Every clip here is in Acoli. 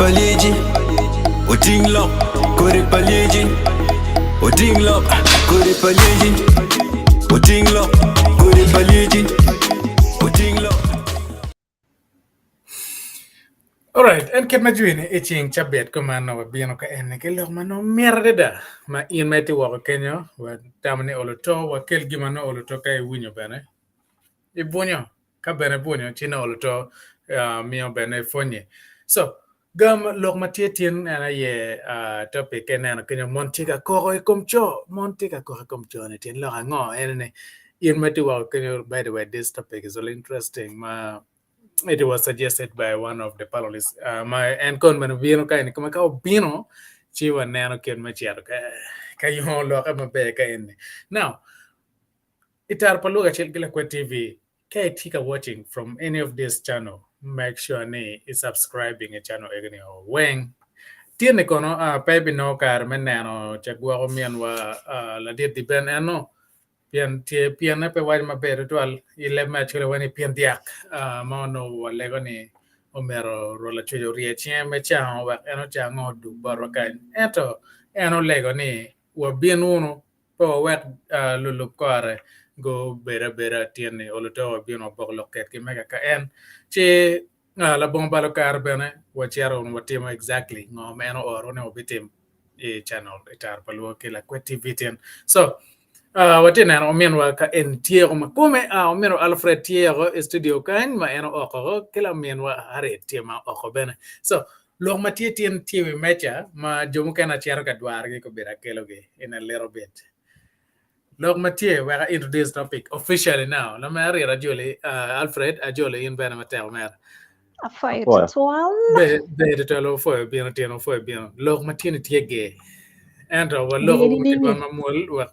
pa lyeci, oting lok, kodi pa lyeci, oting lok, kodi pa lyeci, oting lok, kodi pa lyeci, oting lok. Alright, en kit ma jwini i ceng cabit kuman wabino ka eni ki lok ma nongo mit adada ma in ma itye woko kenyo watamo ni olo to wakel gin ma nongo olo to ka iwinyo bene ibwunyo ka bene ibwunyo ci nongo olo to miyo bene ipwonye. So gam lok ma tye tin en aye topic ka ineno kenyo mon tye ka koko i kom co, mon tye ka koko i kom co ni tyen lok ango ene ni in ma itye woko kenyo by the way this topic is really interesting ma it was suggested by one of the panelists uh, ma en kon bene obino ka eni kome ka obino ci waneno kit me cito ka ka yongo lokke maber ka eni now i taro pa Luka acel ki Lakwed TV ka itye ka watching from any of this channel make sure ni i subscribing i channel egini o weng Tyeni kono uh, pe ibinongo kare me neno cagwoko minwa uh, ladit di ben eno Pien tye pienne pe waco maber tutwal i leb me Acholi waco ni pien dyak ma onongo walego ni omyero Rwot Lacwec orye cinge me cango wek en ocango odug botwa kany. Ento en olego ni wabin wunu pe wawek lulub kore gubed abeda tyen ni olo to wabin wabok lok kedgi me kaka en. Ci labongo balo kare bene wacito wunu watimo exactly ngo ma en ooro ni wabitim i channel i taro pa luo ki Lakwed TV tin. So uh, watye neno ominwa ka en tye ko ma kome uh, ominwa Alfred tye ko i studio kany ma en ooko ko ki laminwa Harriet tye ma ooko bene. So lok ma tye tin tye wi meca ma jo mukene acito ka dwarogi kobedo akelogi in a little bit. Lok ma tye wek a introduce topic officially now. Lama Harriet ajoli uh, Alfred ajoli in bene matek omera. Apwoyo Apwoyo. tutwal. Ber ber tutwal opwoyo bino tyen opwoyo bino. Lok ma tye ni tye ger. Ento waloko Ger wunu ki nining? dwan mamwol wek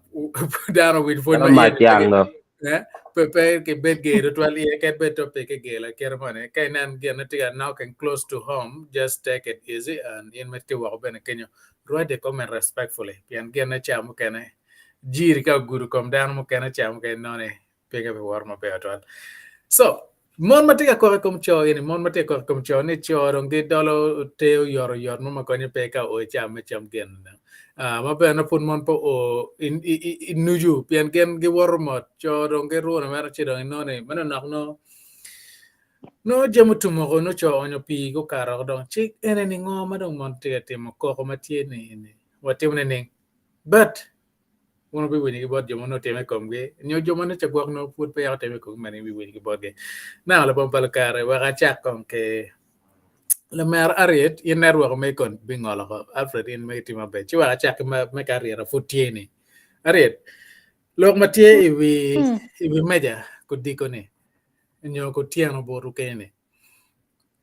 dano owinj pwony Dano ma iye mac ni pe yang do. eh, pe pe kibed ger tutwal iye kadi bed topic ki ger lakite moni. Ka inen gin ma tye ka knocking close to home, just take it easy and in ma itye woko bene kenyo write a comment respectfully pien gin ca mukene jiri ka ogudo kom dano mukene ca mukene inongo ni pinye pe woto maber twal. So, mon ma tye ka kok i kom co eni, mon ma tye ka kok i kom co ni co dong gidolo te oyotoyot mo ma konye pe ka o i cam me cam gin uh, ma bene pud mon pe o i, i, i, i nucu pien gin giwoto mot co dong girune mere ci dong inongo ni meno nok nongo nongo jami otum woko nongo co oonyo pii gukato woko dong ci ene ni ngo ma dong mon tye ka timo koko ma tye ni eni watimo nining but wun wubiwinyo ki bot jo ma onongo otime i komgi, nyo jo ma nongo cagwok nongo pud peya otime i komgi ma ibiwinyo ki botgi. Now, labongo balo kare, wek acak kong ki lamera Harriet, in network me kon bingolo ko. Alfred, in megi tye maber. Ci wek acak ki me ka Harriet pud tye ni. Harriet, lok ma tye i wi i wi meja kodiko ni nyo kotyeno botwu kenyo ni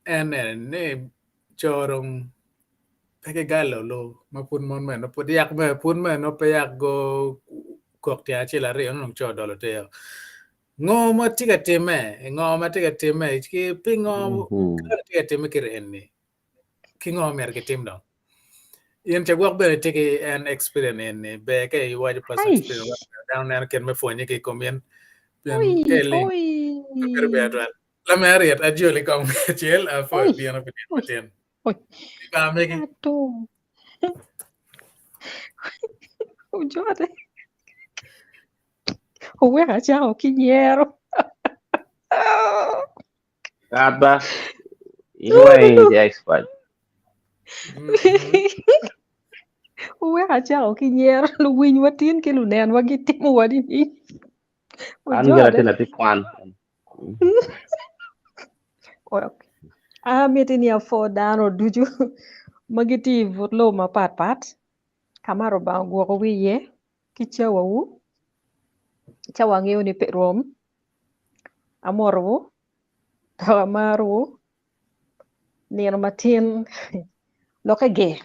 en ene ni co dong pe gigalo lo ma pud mon meno pud yak me pud meno pe yak go kok tyen acel aryo nongo co odolo teo. Ngo ma tye ka timme? Ngo ma tye ka timme? Ki pingo kare tye ka timme kit eni? Ki ngo myero gitim dong? In cagwok bene itye ki en experience eni ber ka iwaco personal experience wek dano neno kit me pwonye ki i kom in pien ka iling pe bedo ber twal. Lame Harriet ajoli kong acel apwoyo bino pi tyen matin. Oi. Ba megi. Atum. Ojote. Oweko acako ki nyero. Aba. In wai the expert. Oweko acako ki nyero. Luwiny watin ki lunenwa gitimo wa nining? An gira tye lathi kwan. Amiti ni apwo dano ducu ma gitye i but lobo mapatpat ka ma Rubanga ogwokowu iye ki cawawu, cawa angeyo ni pe rom, amotowu dok amarowu nino matin lokke ger.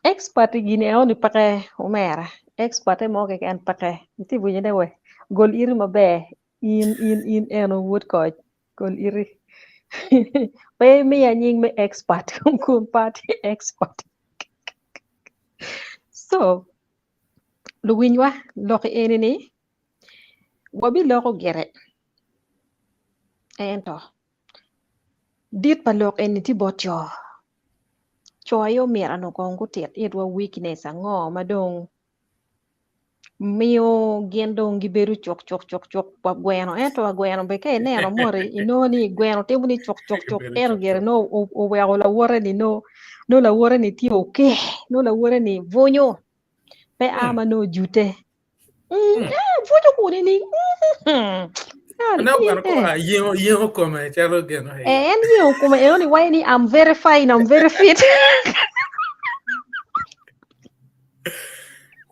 Expert i gin enoni peke omera, expert mo keken peke itye ka winyone we gol iti maber in in in eno wod koc gol iti pe imiya nying me expert kun pe atye expert so luwinywa lok eni ni wabiloko gire ento. Dit pa lok eni tye bot co. Co aye omyero onongo kong gutit itwa weakness ango ma dong miyo gin dong gibedo cuk cuk cuk cuk wa gweno ento wa gweno bene ka ineno moti inongo ni gweno timo ni cuk cuk cuk Gibedo ento cuk gire cuk. nongo o- oweko lawote ni nongo nongo lawote ni tye oke nongo lawote ni bwunyo pe a Mm. ma nongo ojute. Mm, Mm. eh, bwunyo kuni ni mm, Aneno in gweno eh. ko yengo yengo kome calo gin Eh, en yengo kome eno ni waco ni I'm very fine, I'm very fit.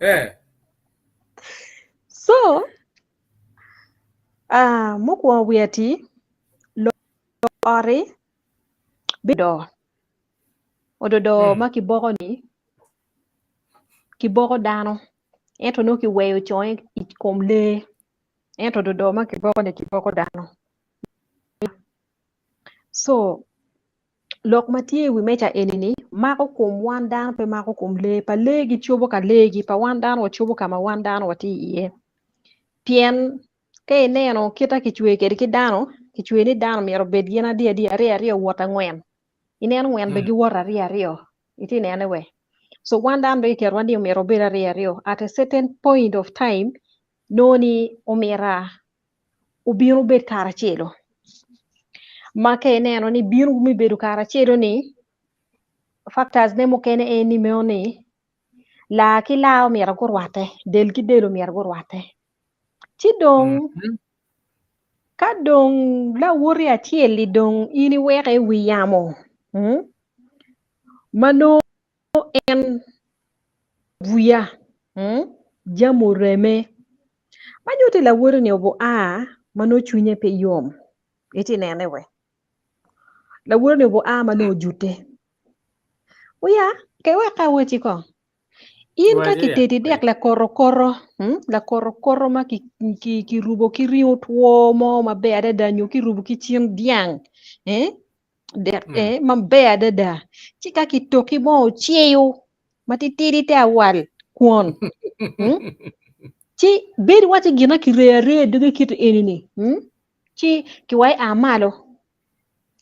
Eh. So, ah, mukwongo wiye ati, lok ot-ti bido ododo Mm. ma kiboko ni kiboko dano ento nongo kiweyo conge i kom lee ento ododo ma kiboko ni kiboko dano. So, lok ma tye i wi meja eni-ni mako kom wan dano pe mako kom lee. Pa lee gicobo ka leegi, pa wan dano wacobo ka ma wan dano watye iye. Pien ka ineno kit ma kicweyo kwede ki dano, kicweyo ni dano myero obed gin adi adi, aryo aryo wot angwen. Ineno ngwen bene giwoto aryo aryo, itye nene we. So wan dano bene kiketowa ni myero wabed aryo aryo. At a certain point of time, nongo ni omyero obin wubed karacelo. Ma ka ineno ni bino me bedo karacelo ni, factors ne mukene en ni meno ni laa ki laa omyero gurwatte, del ki del omyero gurwatte. Ci dong Mhm. ka dong lawoti acel-li dong in iweke i wi yamo, mm, ma nongo en buya, mm, jami oreme, ma nyutti lawoti-ni obo a ma nongo cwinye pe yom, itye nene we. Lawoti-ni obo a ma nongo ojute. Oya, ke wek awacci kong. In ka Waci ya. kitedi dek lakorokoto, mm, lakorokoto ma ki, ki, kirubo ki ringo two mo maber adada nyo kirubo ki cin dyang, eh, dek Mm. eh, maber adada. Ci ka kitoki mo ociyo matitidi te awal kwon, mm, ci bedo waci gin ma kireyo areya i doge kit eni-ni, mm, ci kiwaci a malo.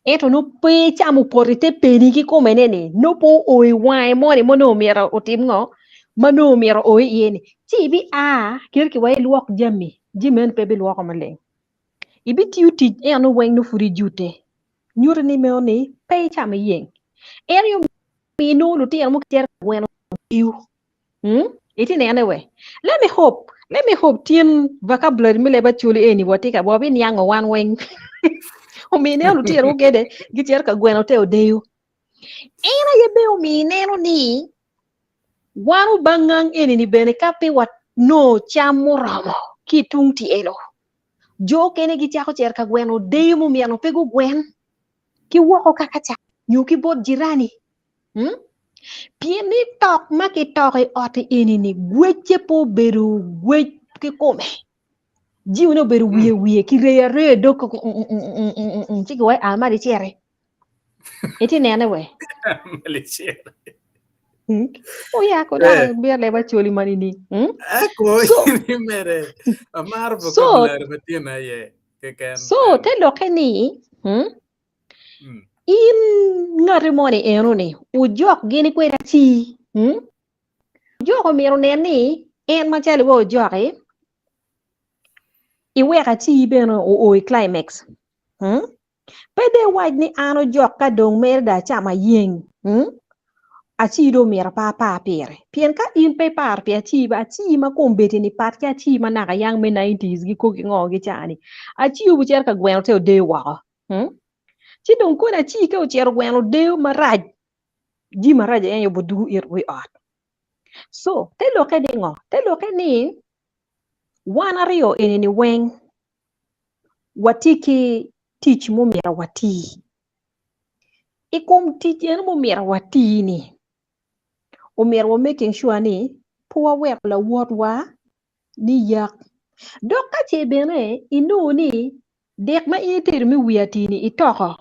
Ento nongo pe icamo opoto i te peni kikome-ne ni, nongo pe oo i wange moni ma onongo myero otim ngo, ma nongo myero oo iye ni, ci ibia kit kiwaci ilwok jami, jami eni pe ibilwoko maleng. Ibitiyo tic eno weng nongo pud ijute, nyuto ni meno ni pe icamo iyeng. En aye omiyo inongo lutino mogo gicito ka gweno deyo. Mm? Itye nene we. Let me hope, let me hope tin vocabulary me leb Acholi eni watye ka wabiniango wan weng. Omiyo ineno lutino mukene gicito ka gweno te odeyo. En aye bene omiyo ineno ni wan obangang eni ni bene ka pe wanongo cam muromo ki i tung tyelo, jo okene gicako cito ka gweno odeyo mumyeno pe gugwen ki woko kaka ca nyo ki bot jirani. Hmm? Pien ni tok ma kitoko i ot eni-ni gwecce pe obedo gwec kikome. Jiwone obedo wiye wiye, kireyo areya i dog koko mm, mm, mm, mm, mm, mm, ci kiwaco a malo iciti. Itye nene we? Malo iciti. Hmm? Oya ko Eh. dok bia leb Acholi ma nining? Hmm? Eko So, ni mere amaro so, vocabulary ma tye na iye keken. so te lokke ni, hmm? Mm. In ngati moni eno-ni ojok gini kwede aci, hmm? Ojok omyero onen ni en macalo iwa ojoki, iwek aci bene oo i climax. Hmm? Pe dong iwac ni an ojok ka dong mere dong acamo ayeng. Hmm? Aci dong omyero pe apar pire. Pien ka in pe iparo pi aci, aci ma kombeddi-ni pat ki aci ma naka yang me 90s gikoki ngo ki ca-ni. Aci obicito ka gweno te odeyo woko. Hmm? Ci dong koni aci ka ocito gweno odeyo marac, jami marac aye obudugu it wi ot. So, te lokke ni ngo? Te lokke ni wan aryo eni-ni weng watye ki tic mumyero wati. I kom tic eno mumyero wati-ni, omyero wa making sure ni pe waweko lawotwa ni yak. Dok ka ce bene inongo ni dek ma in itedo me wi ati-ni itoko,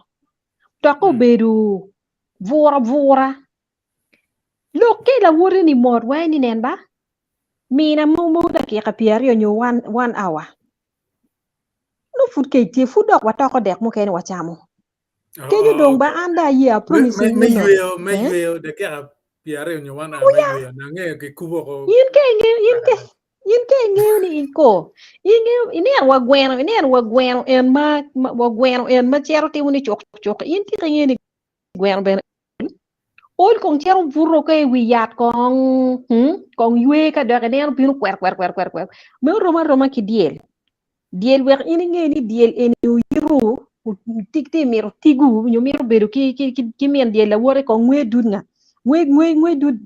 tokke obedo bura bura, lok ki lawoti-ni mot wai ni nen ba, mina mogo dakika pyeraryo nyo one hour. Nongo pud kec tye, pud dok watoko dek mukene wacamo. Kenyo dong ba an dong aye a promising me ni no. yweyo me Eh? yweyo dakika pyeraryo nyo one hour me Oya. yweyo nange kikubo ko In ka ingeyo in ka in ka ingeyo ni in ko ingeyo ineno wa gweno ineno wa gweno en ma ma- wa gweno en ma cito timo ni cuk cuk in tika ingeyo ni gweno bene ol kong cito buto ka i wi yat kong hmm? kong ywe ka dok ineno bino kwer kwer kwer kwer kwer meno rom aroma ki dyel Dyel wek in inge ni dyel eni oyito ti mito tigu nyo mito bedo ki ki ki ki min dyel lawote kong ngwe dud nga ngwe ngwe ngwe dud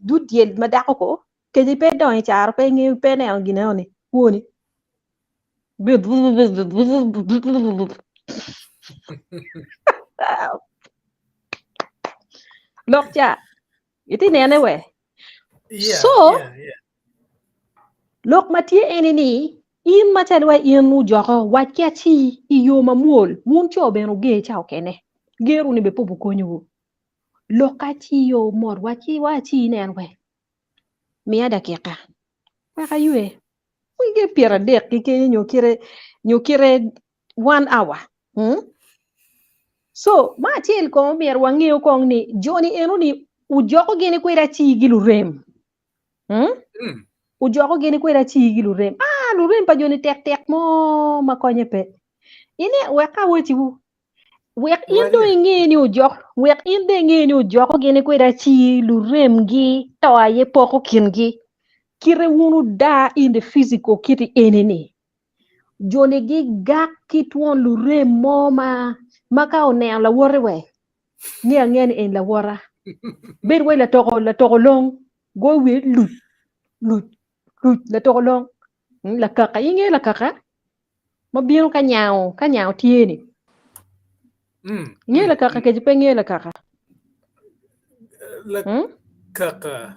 dud dyel ma dako ko kece pe dongo i caro pe ngeyo pe neno gin eno ni kwoni lok ca iti nene we Yeah, So, yeah, yeah. lok ma tye eni ni, in macalo wa in ujoko wac ki aci i yo mamwol, wun co bene wuger ca okene, geru ni be pe obukonyowu. Lok ka aci yo mot wac ki wa aci inen we, miya dakika, wek aywe. Wige 30 ki kenyo nyo kite nyo kite one hour. Hmm? So, ma acel kong omyero wangeyo kong ni joni eno ni ujoko gini kwede aci gi lurem. Hmm? Ujoko gini kwede aci gi lurem. Ah, lurem pa joni tek tek mo ma konye pe. Ine wek awaciwu. Wek in dong inge ni ujok, wek in dong inge ni ujoko gini kwede aci lurem gi to aye poko kingi. Kite wun uda in the physical kiti eni ni. Joni gigak ki twon lurem mo ma ma ka oneno lawote we nge angeya ni eni lawota. Bed wai latoko latoko long goyo wiye luc luc luc latoko long lakaka inge lakaka ma bino ka nyango ka nyango tye ni inge lakaka kece pe inge lakaka. Lakaka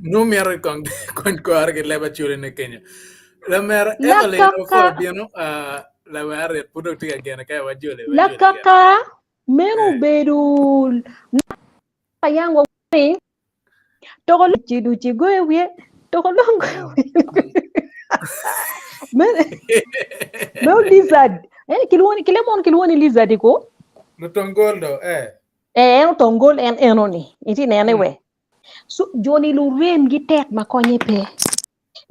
nongo mito kong kony kore ki leb acoli ne kenyo. Lamera Evelyn Lakaka oporo bino lamera Harriet pud dong tye ka gene ka wajole wajole gire. Lakaka meno Eh. obedo naka yang wa weng toko luci luci goyo wiye toko long goyo wiye meno meno lizard eh kilwongo ni kilemon kilwongo ni lizard ko Lutongol do eh. Eh, en otongol en enoni iti nene we so joni lurem gi tek ma konye pe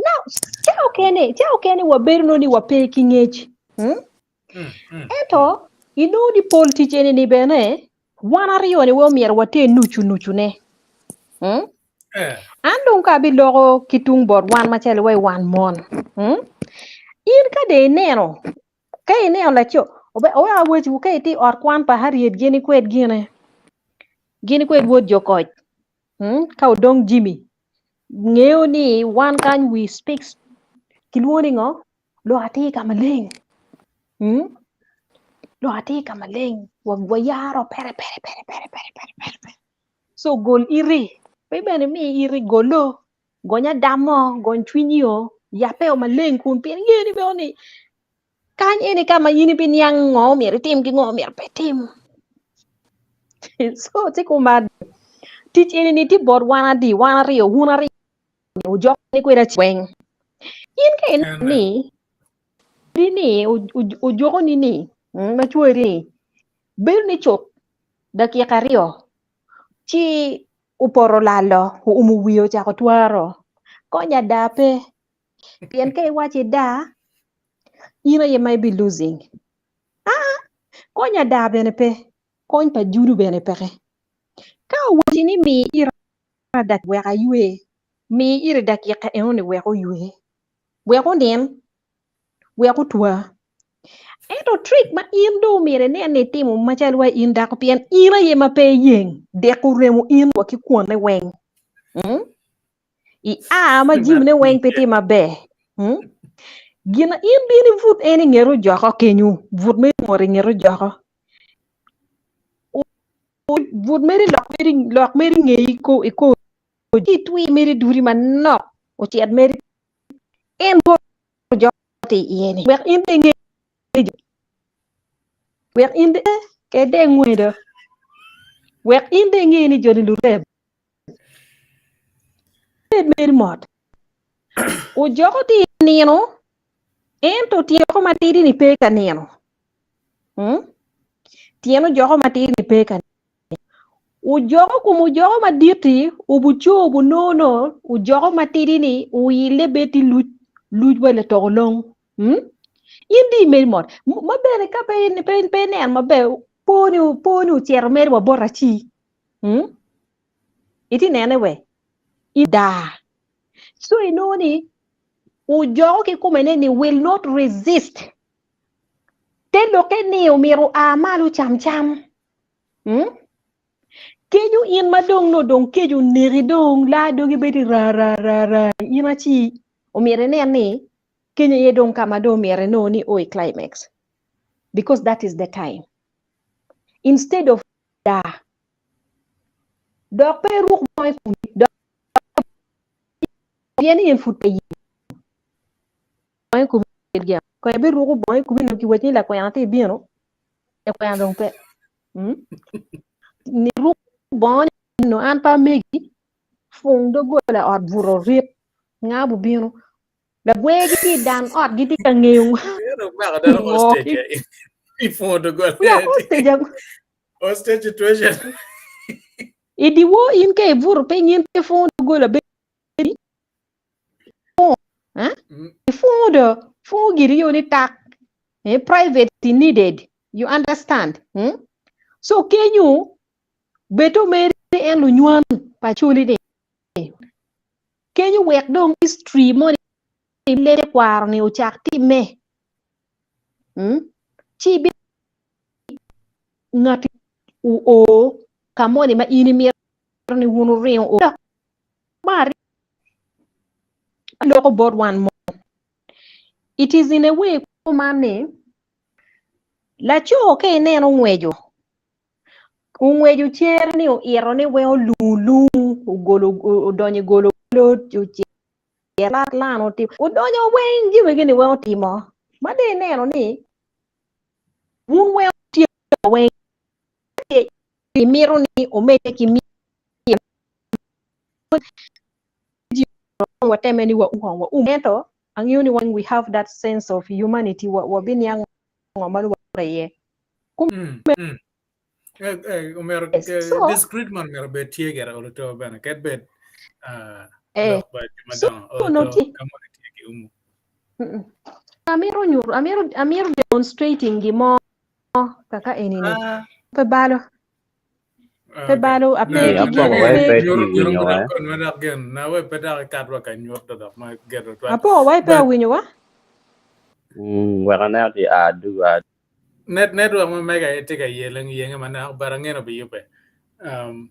now ca okene ca okene wabedo no ni wape ki ngec hmm? Ento inongo ni pol tic eni ni bene wan aryo ni we omyero water nucu nucu ne hmm? Eh. An dong ka abiloko ki tung bot wan macalo wa i wan mon hmm? In ka dong ineno ka ineno laco obe oweko awecwu ka itye i ot kwan pa Harriet gini kwed gine gini kwed wod jokoc hmm? Ka odong Jimmy ngeyo ni wan kany we speak kilwongo ni ngo Lok atir ka maleng. Hmm? Lok atir ka maleng. Wayaro pere pere pere pere pere pere pere pere. So gol iri. Pe bene mi iri golo. Gony adam mo, gony cwinyi o, yape o maleng kun pien ingeyo ni bene ni kany eni ka ma in ibiniang ngo myero itim ki ngo myero pe itim. So ci kuman tic eni ni tye bot wan adi, wan aryo, wun aryo. ojok ni kwede weng. In ka ineno ni ni ojoko ni ni ma cweri ni bedo ni cuk dakika aryo ci opoto lalo oumo wiye ocako twaro kony ada pe pien ka iwaco ida in aye ma ibi losing aa kony ada bene pe kony pa judu bene peke ka owaci ni mi ira wek aywe, mi ire dakika enoni wek oywe, wek onin, wek otwa. Ento trick ma in dong omyero inen ni itimo macalo wa in dako pien in aye ma pe iyeng dek oremo in wa ki kwone weng. Mm? Ia ma jimine weng pe tye maber. Mm? Gin in bin ibut en inget ojoko kenyu, but me mot inget ojoko. But mere lok mere lok mere ngeyi ko i ko ci twi mere duri manok ocit mere en bot jo ti iye ni wek in de nge wek in de ke de ngwe do wek in de nge ni joni lurem bed mere mot ojoko ti nino ento tyeko matidi ni pe ka nino hmm? Tyen ojoko matir-ni pe ka Ojoko kom ojoko madit-ti obuco obunono ojoko matidi-ni oile bed ti luc luc wa latoko long. Hmm? In di imedi mot. Ma bene ka pe pe pe ineno maber po-ni po-ni ocito mere wa bot aci. Hmm? Iti nene we. I daa. So inongo ni ojoko kikomene ni will not resist. Te lokke ni omyero oa malo ocam cam. Hmm? Kenyo in ma dong no dong kec oneki dong laa dogi bedo ra ra ra ra in aci omyero inen ni kenyo aye dong ka ma dong omyero inongo ni o i climax because that is the time instead of daa dok pe iruk bongo i komi dok pien in pud pe iye bongo i komi ko ibiruko bongo i komi nongo kiwaci ni lakwena tye ibino lakwena dong pe mm? Ni ruko bongo ni no an pe amegi fung doggola ot buto rit nga bubino lagwe gitye i dan ot gitye ka ngeyo Ero mako dano ngo hostage eh. I pwongo doggola. ya hostage ago. Hostage situation. I dyewor in ka ibuto piny in pe ipwongo doggola bedi Eh? Ipwongo do, pwongo giri yo ni tak. Eh, privacy needed. You understand? Hmm? So kenyu beto meri en lunywan pa coli ni. Kenyu wek dong history moni lete kwaro ni ocak timme. Hmm? Ci bi ngati oo ka moni ma in imito ni wun wuringo o. Dok ma aloko bot wan mo. It is in a way kuman ni laco ka ineno ongweco, ongweco cere ni oito ni weng olungo lungo ogolo odonyo i golo ocito lan otimo odonyo weng jami gini weng otimo ma dong ineno ni wun weng wutyeko weng imito ni omedde ki miyo wateme ni waum kong waum ento angeyo ni when we have that sense of humanity wabiniang ngo ma lubanga iye. Mm, mm. Eh, eh, omyero Yes. eh, So, discreet man myero obed tye gire olo to bene ked bed ah, eh, lok pa jo so madongo olo no to tye ka moni tye ki umu. Mm-mm. Amito nyuto, amito, amito demonstrating gimo kaka enini. Ah, Pe balo, pe okay. balo, ape Na Eh, ki na apoko gimo wai pe pe ki tye nyuto nyuto winyo dok wa. kon ma dok gen na we pe dok ikat wa ka nyuto dok ma geto twal. Apo wai pe But awinyo wa. Mm, wek aneno ti a dugo a net network ma mega aye tye ka yeleng yenge manok but angeno biyubbe. Um,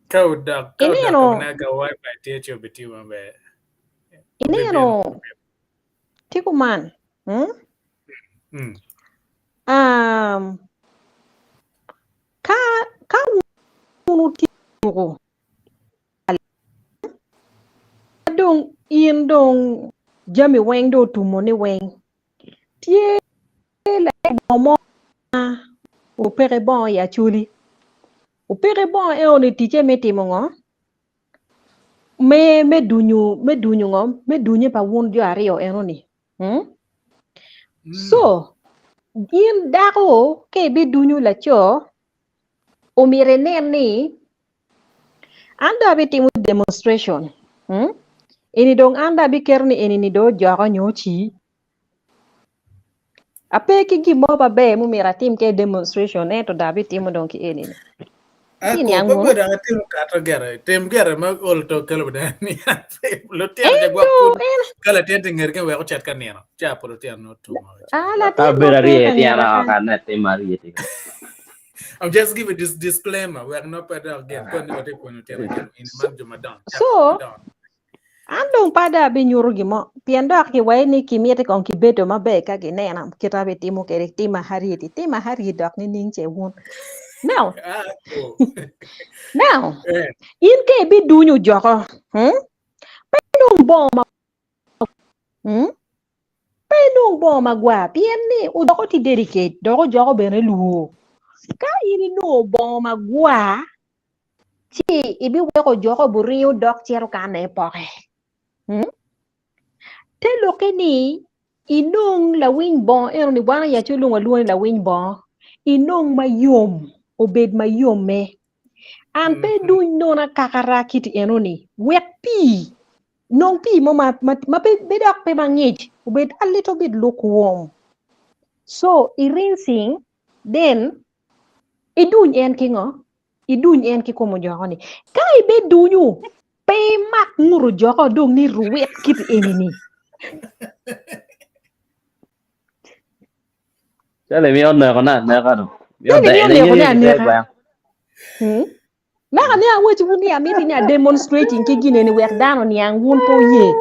ka odok ka odok Ineno, ka mana ka wifi tye ci obitiyo maber. ineno, Bibino. tye kuman. Hmm? Mm. Um, ka ka wun wutye tuko dong in dong jami weng dong otumo ni weng tye laco mo ma opeke bongo i acholi opeke bongo eno ni ticce me timo ngo me me dunyo me dunyo ngo me dunye pa wun jo aryo eno ni hmm? So in dako ka ibidunyo laco omyero inen ni an dong abitimo demonstration hmm? Eni dong an dong abiketo ni eni ni dong ojoko nyo oci ape ki gin mo maber mumyero atim ke demonstration ento dong abitimo dong ki eni ni. Ako, Ci niang pe wunu. bedo atimo kato gere, tim gere ma ol to kelo bene ni lutino ja gwok Ento pud en ka latin tye ngeri ke wek ocit ka nino, ca pa lutino nongo tumo. ah Ka latin bedo mo pe arye ka tyen ngeta oko kany. ka ne tim arye tye. I'm just giving this disclaimer wek no pe dok gin kon ni watye pwonyo lutino gin in So, man jo madongo, ca so pa madongo. An dong pe ada abinyuto gin mo, pien dok giwaco ni kimiti kong kibedo maber ka ginena kit ma abitimo kwede tima Harriet, tima Harriet dok nining ce wun? Now, now, in ka ibidunyo joko, hmm? Pe inong bongo ma hmm? Pe inong bongo magwar, pien ni ojoko tye delicate, dok ojoko bene lwor. Ka in inongo bongo magwar, ci ibiweko ojoko buringo dok cito kanne poke. Hmm? Te lokke ni inong lawiny bongo eno ni wan i Acholi walwongo ni lawiny bongo. Inong mayom, obed mayomme. An pe duny nona kakara kiti enoni, wek pii, nong pii mo ma, ma, ma pe, pe dok pe mangic, obed a little bit lukewarm. So, i rinsing, then iduny en ki ngo? Iduny en ki kom ojoko ni. Ka ibedunyu, pe imak ngut ojoko dong ni ruwit kiti eni-ni. Calo imiyo neko ne aneka do. Imiyo Calo imiyo dene neko ne nyeri te aneka. gweng. Hmm? Naka ni awaco wun ni amiti ni a demonstrating ki gin eni wek dano oniang wun pe oye.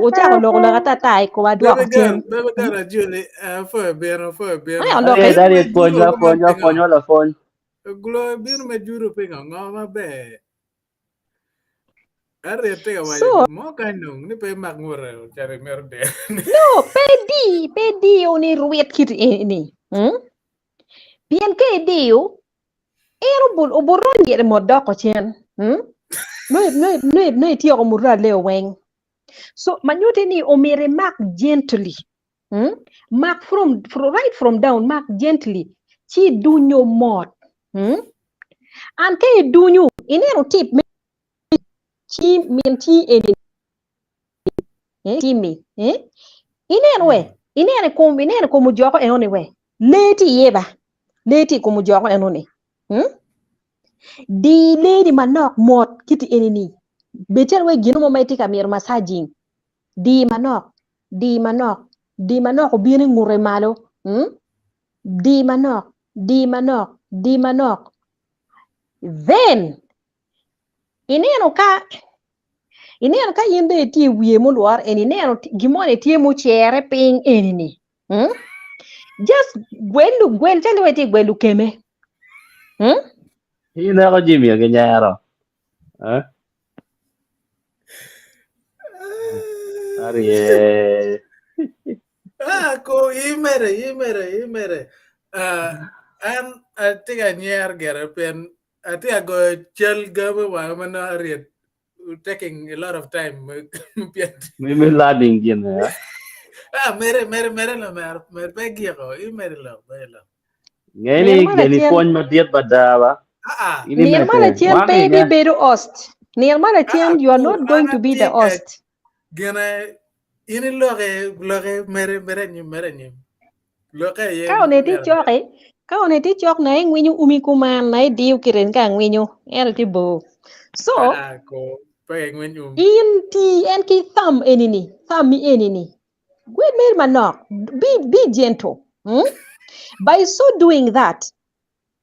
Ocako loko lok atata i koma adwoko Baby girl, cen. baby girl Ajuli, uh, pwoyo bino, pwoyo bino. Aya Ari oloke. dari Ma pwonywa juro kuman pwonywa pingo? pwonywa lapwony. Gulo bino ma juro pingo? Ngo maber? Harriet tye ka waco So, gin mo kany dong ni pe imak ngute calo imito del. no, pe di, pe diyo ni rwit kit eni. Hmm? Pien ka idiyo, en obu- oburony ire mot doko cen. Hmm? No, no, no, no ityeko murale weng. So, ma nyutte ni omyero imak gently. Hmm? Mak from, from, right from down, mak gently. Ci idunyo mot. Hmm? An ka idunyo, ineno tip me ci min ci eni eh, cimi eh? Ineno we, ineno i kom, ineno i kom ojoko enoni we. Lee tye iye ba. Lee tye i kom ojoko enoni. Hmm? Di lee-ni manok mot kiti eni-ni. Bed calo wai gino mo ma itye ka mito massaging. Di manok, di manok, di manok obino i ngute malo. Hmm? Di manok, di manok, di manok. Then, ineno ka ineno ka in dong itye i wiye mulwore eni, ineno gin moni tye mucere piny eni-ni. Hmm? Just gwel gwel calo wai itye gwelo keme. Hmm? Ineko jimi ki nyero. Eh? Arie. Ah, ko imere, imere, imere. Ah, an atye ka nyer gire pien atye ka goyo cal gamo wanga ma nongo Harriet taking a lot of time pien Mi mi learning gin eh. ah mere mere mere lo mere mere pe giko imere lo pe lo Nge ni Nino ma geni lacen pwony madit mada ba. ah ah In Nino ma imedde. lacen Wan pe inge. ibibedo host. Nino ma ah lacen you are ko not an going to be atye the ka host. gine in iloke loke mere mere anyim mere anyim loke aye Ka onongo itye mere cok i, ka onongo itye cok na ingwinyo umi kuman na idiyo kite ka angwinyo ento itye bor. So, ah ah ko pe ingwiny um in ti en ki thumb eni-ni, thumb mi eni-ni. Gwel meri manok, be, be gentle. Hmm? By so doing that,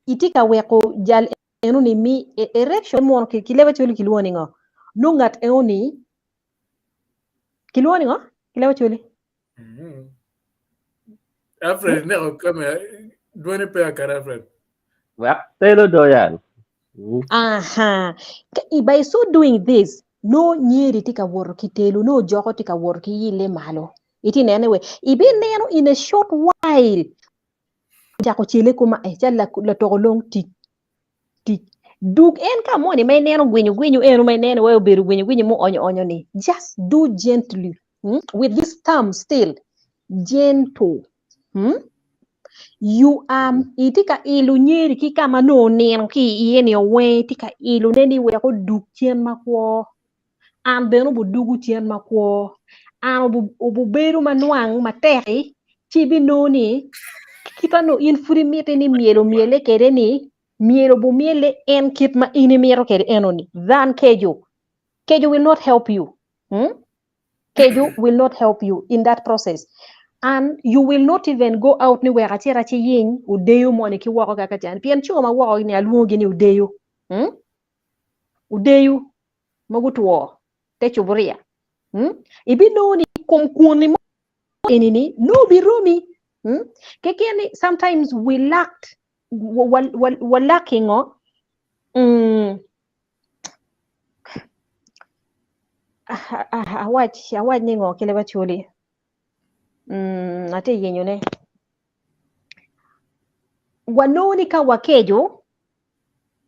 itye ka weko jal enoni mi e- erection mono ki, ki leb acholi kilwongo ni ngo? Nongo ngat enoni kilwongo ni ngo? Ki leb acholi? Mhm. Alfred neko kame dwoni pe akara Alfred Wek telo do yal. Mm. Aha. Ka- i- By so doing this, no nyeri tye ka woto ki telo, no joko tye ka woto ki yille malo. Iti nene we. Ibineno in a short while. Ocako cele kuma eh, cal latoko long tic. Tic. Dug en ka moni ma ineno gwinyo gwinyo eno ma ineno wai obedo gwinyo gwinyo mu onyo onyo ni. Just do gently. Hmm? With this thumb still. Gentle. Hmm? You are itye ka ilo nyeri ki ka ma nongo onino ki iye ni oweng itye ka ilone ni wek odug cen makwo. An bene obudugu cen makwo. An obubedo ma nwang matek-ki ci ibinongo ni kit ma nongo in pud imiti ni myel omyelle kwede ni myel obumyelle en kit ma in imito kwede enoni than keco. Keco will not help you. Hmm? Keco will not help you in that process. And you will not even go out ni wek acit aciyiny odeyo moni ki woko kaka can. Pien co ma woko ni alwongogi ni odeyo. Hmm? Odeyo ma gutwo te cuburia. Hmm? Ibinongo ni kom kwoni mo eni ni no biromi. Hmm? Keken ni sometimes we lacked wa, wa, wa, wa lacking oh, mm, awac awac ni ngo ki leb acholi mm, atye yenyo ne wanongo ni ka wakeco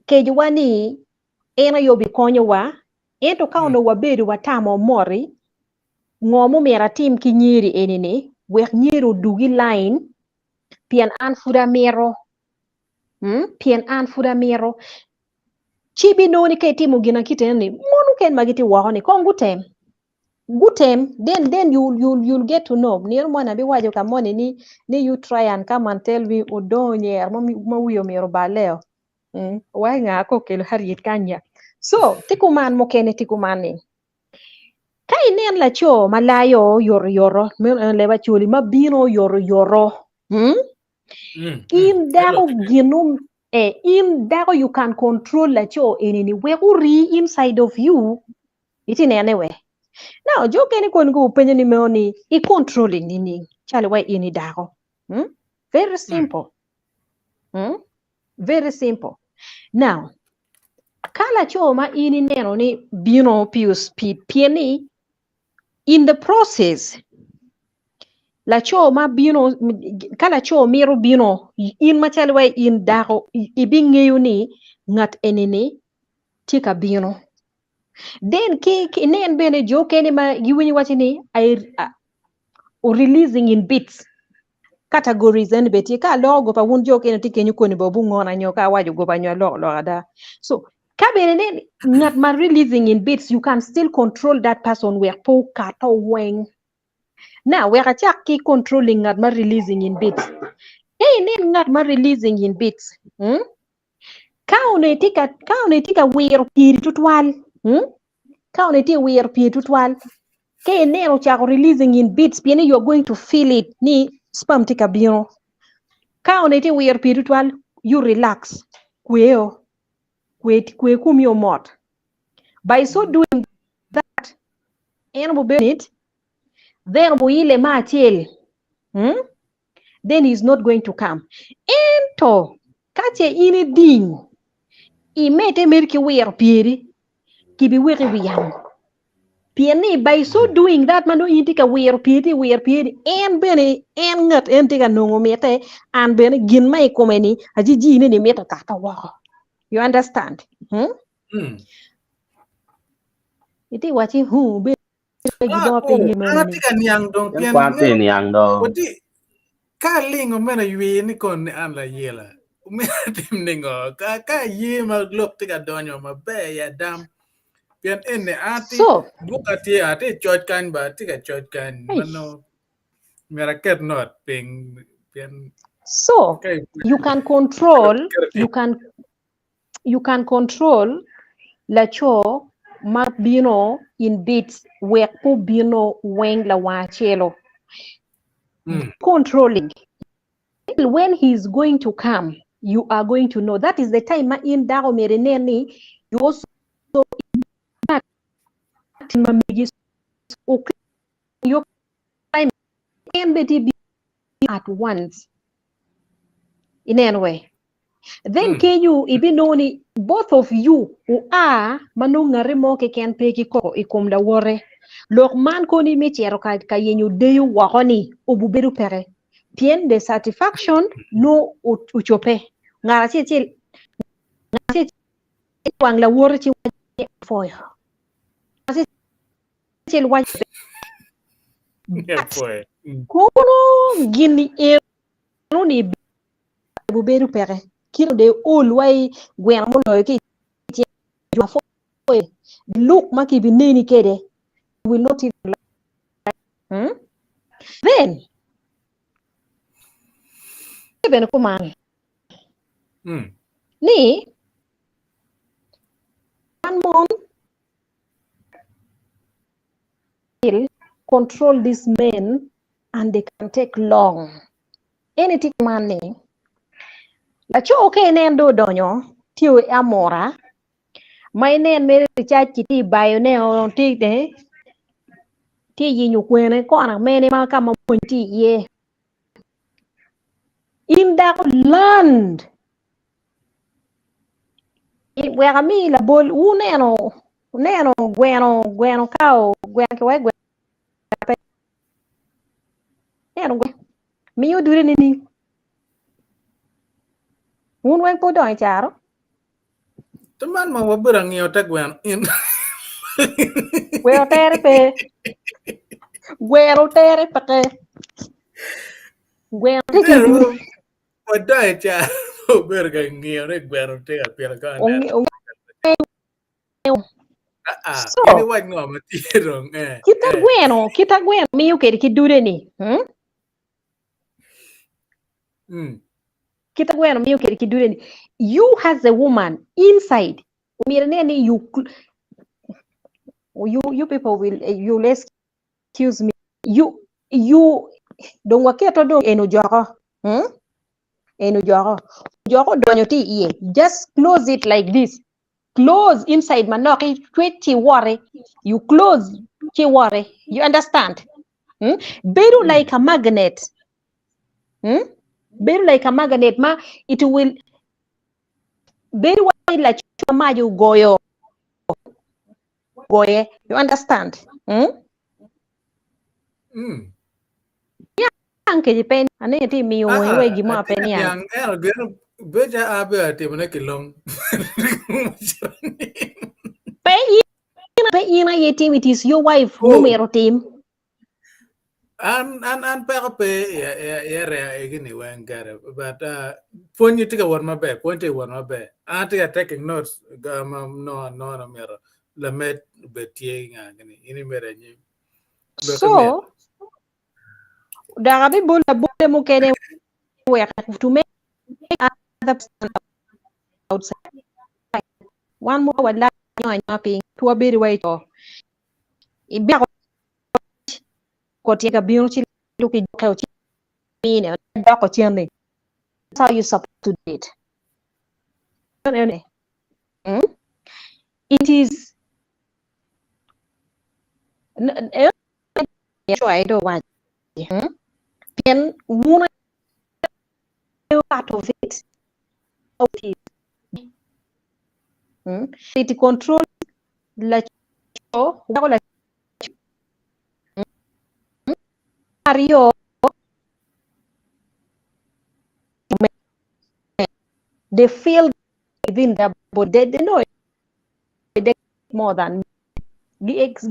kecowa ni en aye obikonyowa ento ka onongo wabedo watamo moti ngo mumyero atim ki nyeri eni ni wek nyeri odug i line pien an pud amito. Pien an pud amito. Ci ibinongo ni ka itimo gin akit eno-ni, mon mukene ma gitye woko ni kong gutem. Gutem, then then you you you'll get to know. Nino moni abiwaco ka moni ni ni you try and come and tell me odong onyer ma ma wiye omyero oballe-o. Wai nga ka okelo Harriet kany ya. So, tye kuman mukene tye kuman ni, ka inen laco ma layo oyotoyoto, meno en leb Acholi, ma bino oyotoyoto, In dako gino eh, in dako you can control laco eni ni wek ori inside of you iti nene we. Now jo kene kon go penyo ni meno ni i controlling nining calo wa in i dako. Very simple. Very simple. Now ka laco ma in ineno ni bino piyo speed pien ni in the process laco ma bino ka laco mito bino in macalo wa in dako ibingeyo ni ngat eni-ni tye ka bino then ki inen bene jo okene ma giwinyo waco ni releasing in bits categories eni bene tye ka aloko goba wun jo okene tye kenyo koni bene wubungona nyo ka awaco goba nyo aloko lok ada so ka bene nen ngat ma releasing in bits you can still control that person wek pe okato weng now wek acak ki controlling ngat ma releasing in bits ka inen ngat ma releasing in bits Ka onongo itye ka ka onongo itye ka wiro pyeri tutwal ka onongo itye ka wiro pyeri tutwal ka ineno ocako releasing in bits pien ni you are going to feel it ni sperm tye ka bino ka onongo itye ka wiro pyeri tutwal you relax kweo kwe kwe komi omot by so doing that en obedo it then oile me acel then he is not going to come. Ento ka ce in iding, imedde mere ki wiro pyeri, kibiweki i wi yamo. Pien ni by so doing that ma nongo in itye ka wiro pyeri, itye ka wiro pyeri, en bene en ngat en tye ka nongo mitte, an bene gin ma i kome-ni ajijine ni mito kato woko. You understand? Hmm? Itye wacci, huh, Ah, oh, an atye ka niang dong pien Kwan tye niang dong. Wati ka alingo meno ywi ni kon ni an layela. Omyero atim ningo? Ka ka aye ma lok tye ka donyo maber i adam. Pien eni atye So, buka tye atye coc kany ba atye ka coc kany Eish. ma nongo myero aket note piny pien so ka you can control you can you can control laco ma bino in bits wek pe obino weng lawang acelo. Controlling when he is going to come you are going to know that is the time ma in dako myero inen ni you also ma megi en bene tye bino at once ineno we Then kenyo ibinongo ni both of you wua ma nongo ngati mo keken pe ki koko i kom lawote. Lok man koni me cito ka, ka yenyo deyo woko ni obubedo peke pien the satisfaction nongo ocobbe. Ngat acel acel ngat acel acel wang lawote ci waco ni apwoyo. Ngat acel acel waco but kono gin ni eno ni gubedo peke kit ma dong ol wa i gweno muloyo ki i cing jo apwoyo luk ma kibineni kwede you will not even like hmm? Then bene kuman ni wan mon control these men and they can take long. En itye kuman ni, laco ka inen dong odonyo tye i amura ma inen mere ricac ki tye bayo ne o tye tye yenyo kwene kona mene ma ka ma mony tye iye. In dako land wek ami labol wuneno wuneno gweno gweno kao gweno ki wai gweno pe neno gweno miyo dude nining wun weng pe wudongo i caro To man ma wabedo angiyo te gweno in. Gweno tere pe. Gweno tere peke. Gweno tye ki dude. Wadongo i caro. Obedo ka ngiyo ni gweno tye ka pito ka oneno. So, In iwac ngo ma tye dong eh. Kita gweno, kita gweno miyo kede ki dude ni. Hmm? Mm. Kita gweno miyo kede ki dude ni. You as a woman inside, omyero ine ni you you you people will you'll excuse me. You you dong waketo dong en ojoko. Hmm? En ojoko. Ojoko odonyo tye iye. Just close it like this. Close inside manok icwec ci iwoti. You close ci iwoti. You understand? Hmm? Bedo like a magnet. Hmm? Bedo like a magnet ma it will bedo wai laco ma mac ogoyo goye. You understand? Hmm? Mm. Niang keci pe aneno itye miyo Ah, weng wek gin mo atye pe ka niang. niang ento gin beca abe atimone ki long. Pe in pe in aye tim it is your wife Oh. mumito tim. An an an peko pe i i area egi ni weng gere but uh, pwony tye ka wot maber pwony tye ka wot maber an atye ka taking notes ga ma no no no myero lamed obed tye nga gini in imedo anyim Lokke So mit. dok abibolo labole mukene wek to make other person outside. Wan mo walak anyoa piny pe wabedo wa i co. Ibako ko tye ka bino ci luki joke ci mine doko cen ni. That's how you supposed to do it. Mm? It is pien wun aye part of it. Mm? It control laco weko laco aryo they feel within their body they, they know it they more than gi ex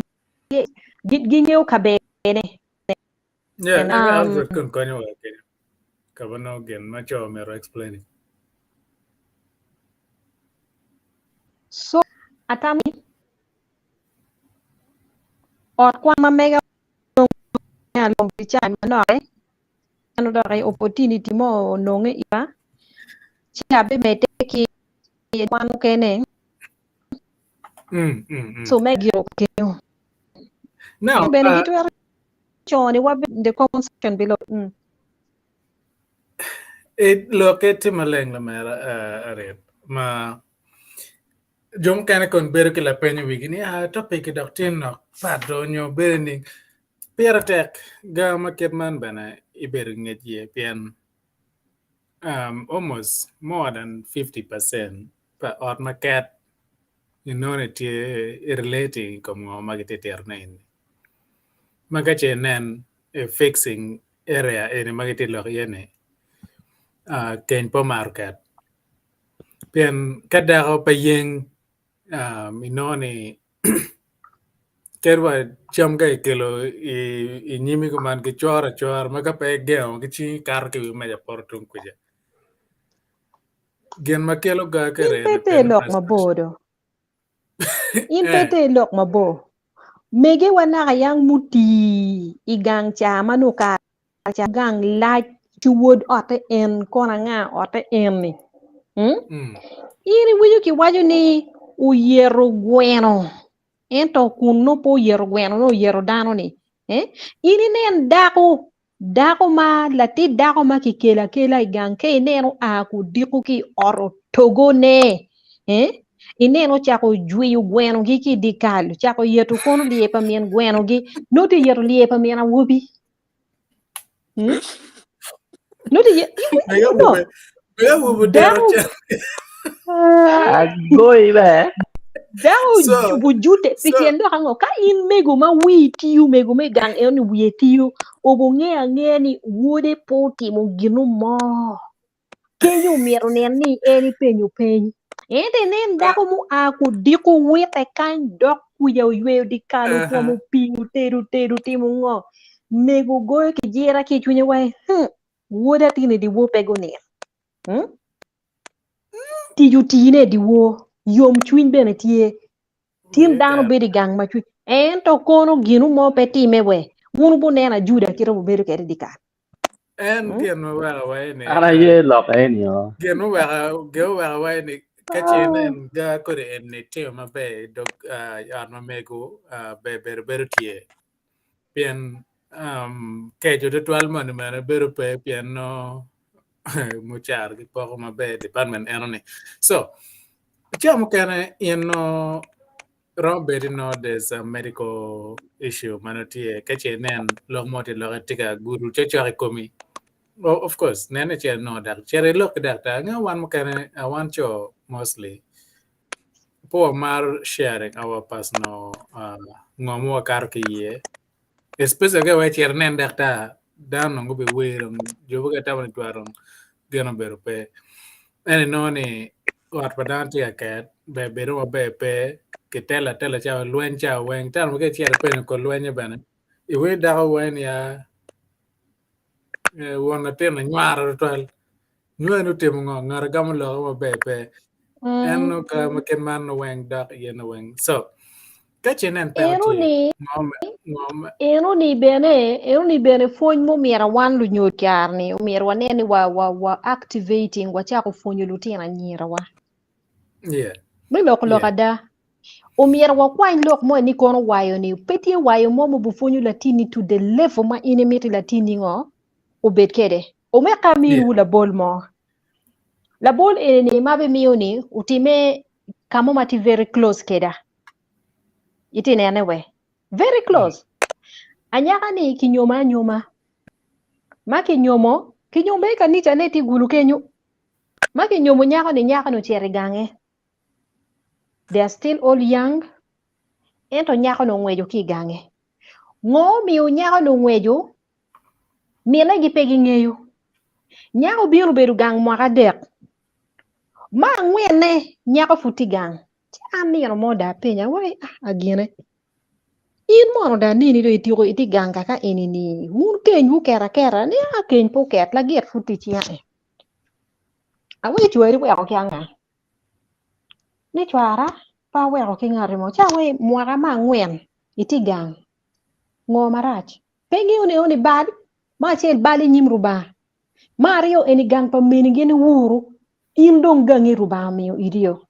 gi gingeyo kabene Yeah, And, maybe um, Alfred kun konyo wa kenyo. Ka ba nongo gin ma co myero explain. So atamo ni ot kwan ma mega onongo pi cawa manok ento dok opportunity mo ononge ira ci abimedde ki kwan mukene Mm, mm, mm. so me giko kenyo. Now, Bene uh, gitwero coni wa in the comment section below. Mm. it lokke tye maleng lamera uh, Ariel ma jo mukene kon bedo ki lapeny i wigi ni ah topic dok tye nok pat do nyo bedo ni pire tek ga ma kit man bene ibedo ki ngec iye pien um, almost more than 50% pa ot ma ket inongo ni tye relating i kom ngo ma gitye titone eni ma ka ce inen i fixing area eni ma gitye lok iye ni uh, keny pe omaro ket pien ka dako pe yeng um, inongo ni kadi wa cam ka ikelo i, i nyimi kuman gicoro acora ma ka pe igengo ki cingi kato ki wi meja poto tung kuca gin ma kelo ga In kere pe ni ite pien lok frustration mabor do. In pe eh ite lok mabor. Mege wa naka yang mutii i gang ca ma nongo kare ca gang lac ci wod otte en kono anga otte en ni. Mm? mm. In iwinyo kiwaco ni oyeto gweno ento kun nongo pe oyeto gweno nongo oyeto dano ni. Eh? In inen dako dako ma latit dako ma kikelo akela i gang ka ineno oa kudiko ki i ot otogone eh? Ineno ocako jwiyo gwenogi ki i dye kal ocako yeto kono lye pa min gwenogi nongo tye yeto lye pa min awobi hmm? Nongo tye ye- Mega no awobe mega awobe odero dako cen Agoyi be. Dako so bujute pi so tyen lok ango ka in mego ma wii tiyo mego me gang eno ni wiye tiyo obo ngeyo angeya ni wode pe otimo gino mo kenyo myero nen ni en ipenyo peny ento inen dako mua kudiko wite kany dok kuja oyweyo dikal otwomo uh-huh. pii otedo tedo timo ngo mego goyo kijira ki i cwinye wai hmm, woda tini diwor pe gunin hmm? Tic otine i dyewor, yomcwiny bene tye. Tin dano bedo i gang ma cwiny ento kono ginu mo pe time we. Wun wubuneno ajuda kite wubedo kwede i dyekal. En gin ma weko awaco ni An aye lok eni o. Gin ma weko gin ma weko awaco ni ka ce inen ga kodi eni timo maber i dog i ot ma mego ber bedo bedo tye pien keco tutwal moni bene bedo pe pien nongo mucara gipoko maber i department eno ni. So ca mukene in nongo romo bedo ni nongo there's a medical issue ma nongo tye ka ce inen lok mo tye lokke tye ka gudo cokcok i komi of course nen ni cito inongo dak cito ilok ki daktar inge wan mukene wan co mostly pe wamaro sharing our personal ngo ma wakato ki iye especially ka wek icit inen daktar dano dong gubiwer dong jo mukene tamo ni twero dong gin obedo pe ento inongo ni ot pa dano tye ka ket ber bedo maber pe kitelo atela cawa lweny cawa weng teno ma ka icito ipenyo kor lwenye bene iwinyo dako waco niya won latin anywaro tutwal nywani otimo ngo ngat agamo lokke maber pe en nongo ka ma kit man nongo weng dok iye nongo weng so ka ce inen peko Eno tye ni ngo ma ngo ma eno ni bene eno ni bene pwony mumyero wan lunyodo kare-ni omyero wanen ni wa wa wa activating wacako pwonyo lutino anyirawa. yeah Me loko lok yeah ada, omyero wakwany lok mo ni kono wayo ni pe tye wayo mo ma obipwonyo latinni to the level ma in imiti latinni ngo obed kwede. Omeka yeah aminiwu labol mo. Labol eni ma abimiyo ni otime ka mo ma tye very close keda. Itye nene we? Very close. Anyaka ni kinyomo anyoma. Ma kinyomo, kinyomo i kanica ne tye gulu kenyo. Ma kinyomo nyako ni nyako ni ocito i gange. They are still all young. Ento nyako ni ongweco ki i gange. Ngo omiyo nyako ni ongweco? Mine gi pe gingeyo. Nyako obino obedo gang mwaka adek. Ma angwenne nyako pud tye gang. Ci an nino mo dong apenye awaci ah agine in mono dong aneni dong ityeko itye gang kaka eni ni wun kenywu oket aketa ni a keny pe oket lagit pud tye icinga ni awaci cwari iweko ki anga ni cwara pe aweko ki ngati mo ci awaci mwaka me angwen itye gang ngo marac pe ingeyo ni eni bal me acel bal inyim Rubanga me aryo eni gang pa meni gin iwuru in dong gangi Rubanga omiyo iti-o.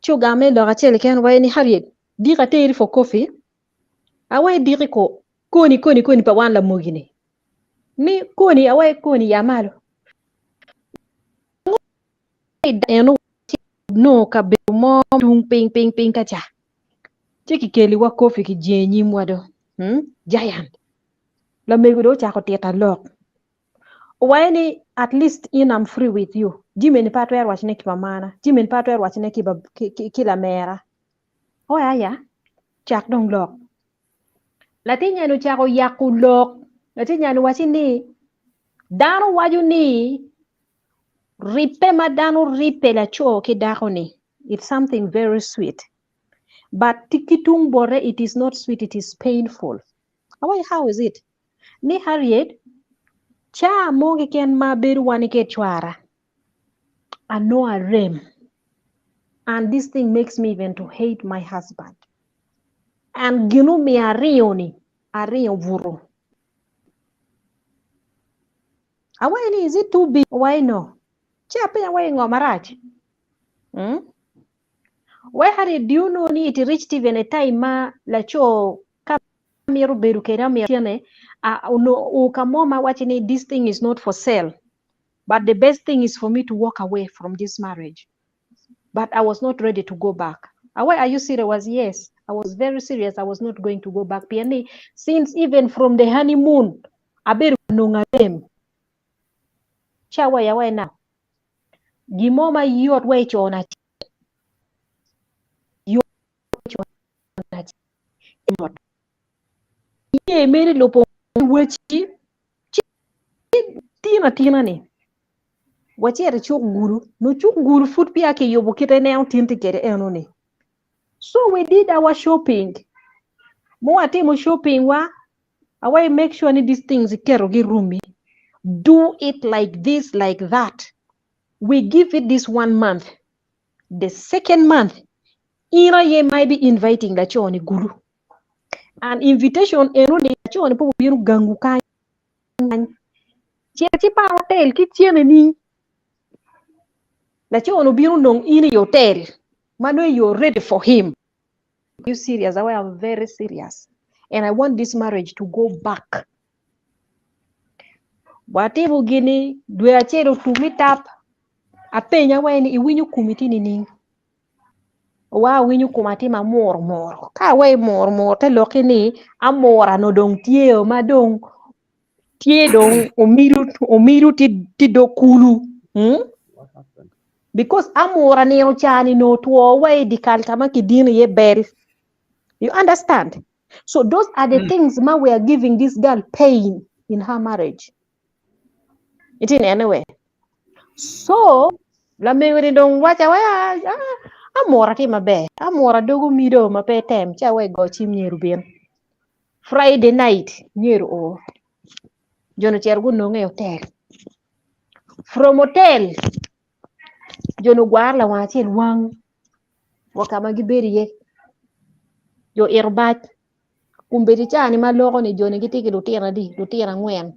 Ci ogame lok acel keken waci ni Harriet, diki ateri for coffee, awaci diki ko koni koni koni pa wan lamogi ni, ni koni awaci koni ya malo. Eno nongo kabedo mo tung piny piny piny ka ca, ci kikeliwa coffee kijengo i nyimwa do, hmm? Giant. Lamego dong ocako tita lok. Owaco ni at least in I'm free with you jami eni pe atwero wacone ki mamana jami eni pe atwero wacone ki ki lamera owaco aya cak dong lok latin eni ocako yako lok latin eni owaci ni dano waco ni ribbe ma dano ribbe laco ki dako ni it's something very sweet but ki tung bote it is not sweet it is painful awaco how is it Ni Harriet, Caa mo keken ma abedo wan ki cwara, anongo arem and this thing makes me even to hate my husband and gin omiyo aringo ni, aringo buto. Awaco ni is it too big? Owaco no. Ci apenyo awaco ngo marac? Hmm? Wai Harriet, do you know ni it reached even a time ma laco ka mito bedo kede omito tyene onongo ka mo ma waco ni this thing is not for sale but the best thing is for me to walk away from this marriage but I was not ready to go back. Awaco are you serious? Yes, I was very serious. I was not going to go back. Pien ni since even from the honeymoon abedo ka nongo arem ci awaco awaco now gin mo ma yot wa icona yot icona yot iye mere lubo weci ci tin atina ni wacito i cuk gulu nongo cuk gulu pud peya kiyubo kite ineno tin tye kwede eno ni so we did our shopping ma watimo shopping wa awaci make sure ni these things iketo gi i room-mi do it like this like that. We give it this one month. The second month, in aye might be inviting laco ni gulu. An invitation eno ni laco ni pe obino gangu kany. Cit ci par hotel ki cene ni. Laco ni obino nong in i hotel ma nongo you're ready for him. You serious? I am very serious. And I want this marriage to go back. Watimo gini dwe acel otum i tap. Apenya wai ni iwinyo komi tye nining? Wa awinyo koma tye ma mur mur. Ka aweyo mur mur te lokke ni amura no dong tye o ma dong tye dong omido omido tye dog kulu. Hmm? Because amura nino cani no two wa i dikal ka ma kidino iye bel. You understand? So those are the things ma we are giving this girl pain in her marriage. It in anyway. So lamego ni dong waca wa ah, amura tye maber. Amura dogo mido ma pe tem ca wa go cim nyeru bin. Friday night nyeru o. Jono cer gunonge i hotel. From hotel jono gwar lawang acel wang wa ka ma gibedo iye. Jo ito bac. Kombeddi ca ni ma loko ni joni gitye ki lutino adi? Lutino angwen.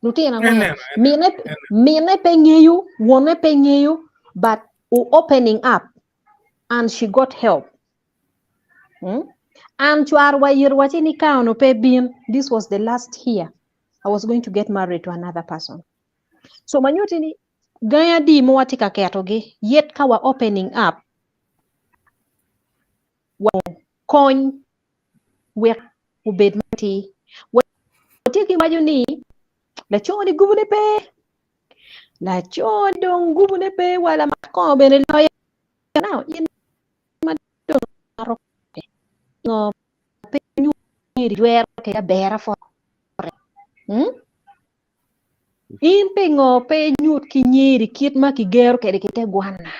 Lutino angwen. Eneno, eneno, Mine, eneno. mine pe ngeyo, wonne pe ngeyo, but o opening up and she got help. Hmm? And cwar wa yir waci ni ka ono pe bin, this was the last year I was going to get married to another person. So manyuti ni gangi adi ma watye ka ketogi yet ka wa opening up wa kony wek obed matir. Watye ki waco ni laco ni gubune pe, laco dong gubune pe wa lamak kongo bene loyo. Now in ma dong mato ngo pe nyeri jwero kede abera fote. Hmm? In pingo pe inyut ki nyeri kit ma kigero kwede ki te gwana?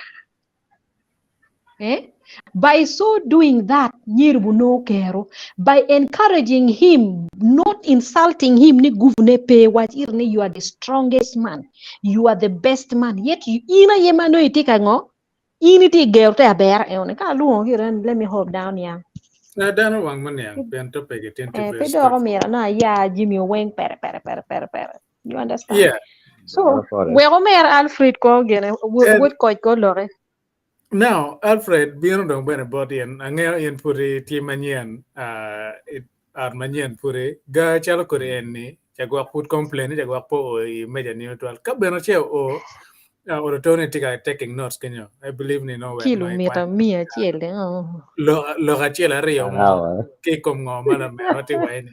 Eh? By so doing that, nyeri bu nongo kero. By encouraging him, not insulting him, ni guvune pe wac iri ni you are the strongest man, you are the best man. Yet you, in aye ma nongo itye ka ngo? In itye gero te abera eno. Ka alwongo ki ren, let me hop down ya. Na dano wang ma niang pien topic it Eh, very pe dok omyero na ya Jimmy oweng pere pere pere pere pere. You understand? Yeah. So, wek omer Alfred ko gene, wod koc ko loke. Now, Alfred, bino dong bene bot in, angeyo in pudi tye manyen, ot manyen pudi, ga calo kodi en ni, ca gwok pud complain ni ca gwok po o i meja ni tutwal. Ka bene ce o, Odo Tony tye ka taking notes kenyo. I believe ni no wek Kilo no mita ikwan. miya acel de. Oh. Lok acel aryo mo ki i kom ngo ma lamera tye waye ni.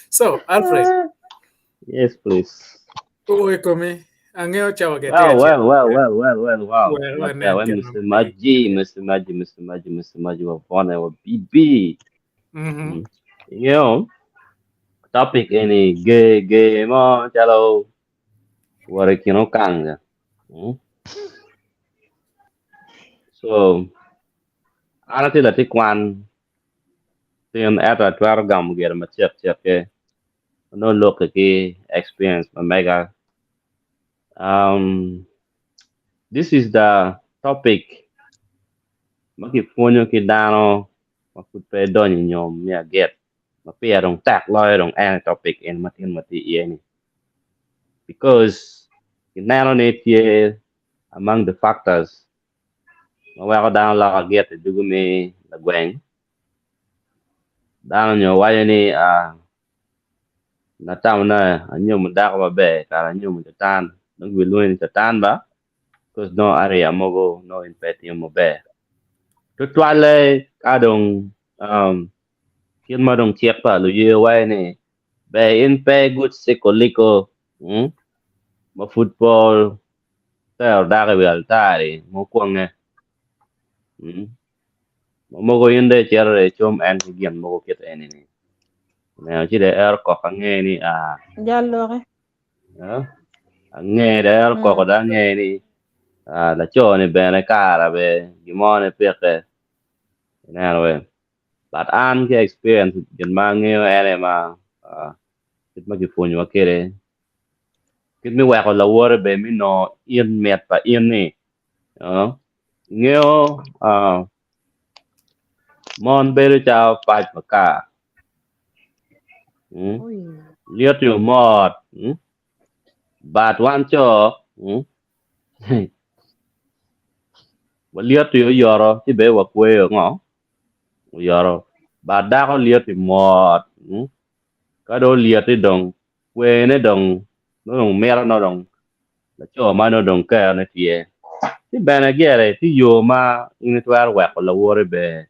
So, Alfred. Yes, please. O i komi, angeyo cawa ge tye Well, acel. well, well, well, well, well, wow. Well, Well, anen well, kit Mr. ma- Maji, Mr. Maji, Mr. Maji, Mr. Maji, wa Vone, wa BB. You know, topic any gay, gay mo, chalo, wara kino kanga. So, an atye latin kwan, tin ento atwero gamo gire macek cek ke, nongo lokke ki experience ma mega. This is the topic ma kipwonyo ki dano ma pud pe donyo i nyom me agit ma peya dong tek loyo dong en topic en ma tin watye iye ni. Because kineno ni tye among the factors ma weko dano loko agit i dugu me lagweng. Dano nyo waco ni natamo na anyomo dako maber kara anyomo catan dong gibilwongi ni catan ba because nongo area mogo nongo in pe itimo maber. Tutwalle ka dong kit ma dong cik pa luye waco ni ber in pe good ciko liko ma pud po tero dako i wi altari mukwonge Ma mogo in dong icito dong icom en ki gin mogo kit eni ni. Ineno ci dong ero koko ange ni Jal loke. Ange dong ero koko dong ange ni laco ni bene kara be gin mo ni pike. Ineno we. But an ki experience gin ma angeyo en aye ma kit ma kipwonyowa kwede. Kit me weko lawote bene me nongo in mit pa in ni ingeyo mon bedo calo pac makar lyeti omot but wan co walyeti oyoto ci bene wakweyo ngo oyoto but dako lyeti mot ka dong olyeti dong Kwene dong nongo dong mito nongo dong laco ma nongo dong kerone tye. Ci bene gire tye yo ma in itwero weko lawoti ber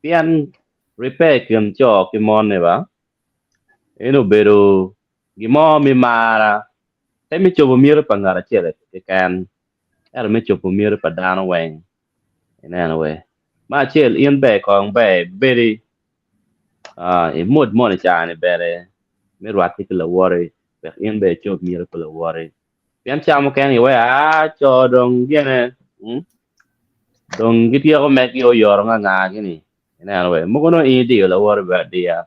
pien ribbe i kin co ki mon-ni ba eni obedo gin mo me mara pe me cobo miti pa ngat acel keken ento me cobo miti pa dano weng. Ineno we? Me acel in ber kong ber ibedi i mood moni caa-ni bene me rwatte ki lawoti wek in bene icob miti pa lawoti. Pien ca mukene iweko aa co dong gine dong gityeko megi oyoto nganga gini ineno we? Mogo nongo in idiyo lawoti bene adiya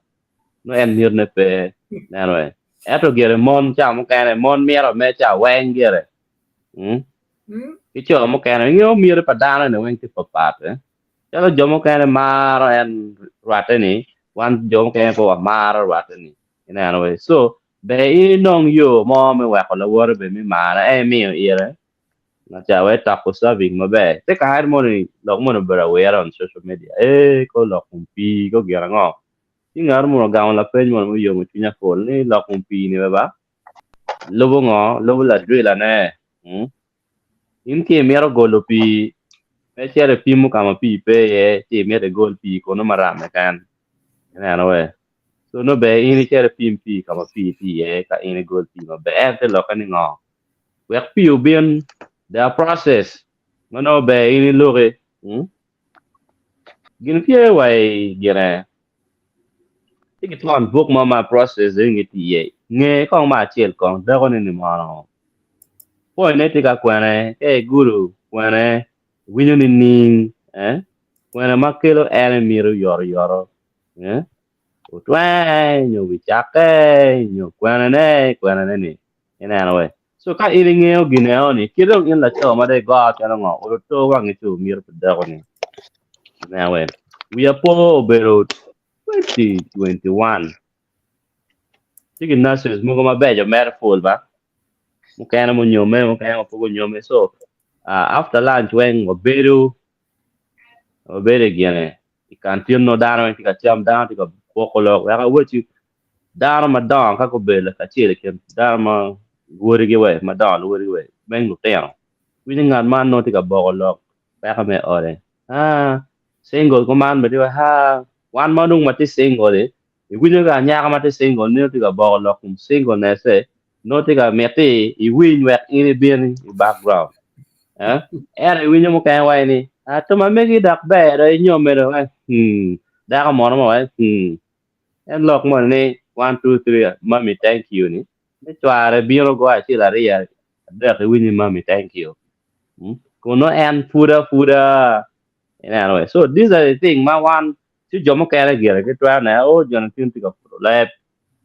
nongo en mitine pe ineno we? Ento gire mon ca mukene mon mito me ca weng gire. Ki co mukene ingeyo miti pa dano eni weng tye papat eh. Calo jo mukene maro en rwatte ni wan jo mukene pe wamaro rwatte ni ineno we so ber in inong yo mo me weko lawote bene me mare en imiyo ire ca wek etoko serving maber te kare moni lok moni obedo awira on social media ee ko lok kom pii ko gin ango ci ngat moni ogamo lapeny moni muyomo cwinya pol ni lok kom pii ni bene ba Lubo ngo? Lubo ladwilane. In ka imito golo pii, pe icito ipimo ka ma pii pe iye ci imito igol pii kunu maram keken. Ineno we? So nongo ber in icit ipim pii ka ma pii tye iye ka in igol pii maber. Ento te lokke ni ngo? Wek pii obin, there are process ma nongo ber in iluki. Gin tye wa i gine Ci gitwon buk mo ma process eni gitye iye. Nge kong me acel kong dako ni ni mono pwonyone tye ka kwene ka igudo kwene iwinyo nining eh kwene ma kelo en emito oyotoyoto eh otwenge nyo wi cakke nyo kwenene kwenene ni ineno we. So ka in ingeyo gin eno ni kit dong in laco ma dong igoro calo ngo oto wangi ci omito pi dako ni ineno we. Wiya po obedo 2021 tye ki nurses mogo mabeco mere pol ba mukene munyome mukene ma pud gunyome so after lunch weng wabedo wabedo i gine i kantin nongo dano weng tye ka cam dano tye ka boko lok wek awacci dano madongo ka gubedo kacel i kin dano ma luwotigi we madongo luwotigi we weng lutino winyo ngat man nongo tye ka boko lok peko me ode aa single kuman bene tye wa aa wan ma dong watye single-li iwinyo ka anyaka ma tye single nongo tye ka boko lok kom singleness-se nongo tye ka miti iwiny wek in ibin i background eh ento iwinyo mukene waci ni ah to ma megi dok ber dong inyomme dong eh hmm dako mono mo eh hmm en lok moni ni one two three mummy thank you ni me cware bino goyo acel aryo adek iwinyo ni mummy thank you hmm kun nongo en pud apuda ineno we so these are the thing ma wan ci jo mukene gire gitwero neno oh joni tin tye ka puro leb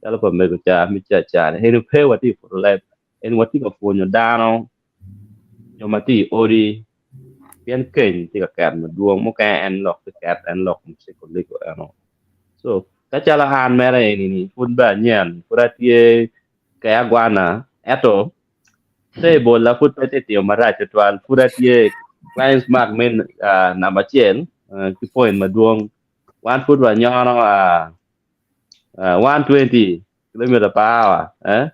calo pa mego ca me caca ni eni pe watye ka puro leb eni watye ka pwonyo dano jo ma tye i odi pien keny tye ka ket madwong mukene en lok tye ket en lok muciko eno so ka calo an mere eni ni pud bene anyen pud atye ke agwana ento table na pud pe tye timo marac tutwal pud atye clients mark me namba acel ki point madwong wan pud wanyono 120 kilometer per hour eh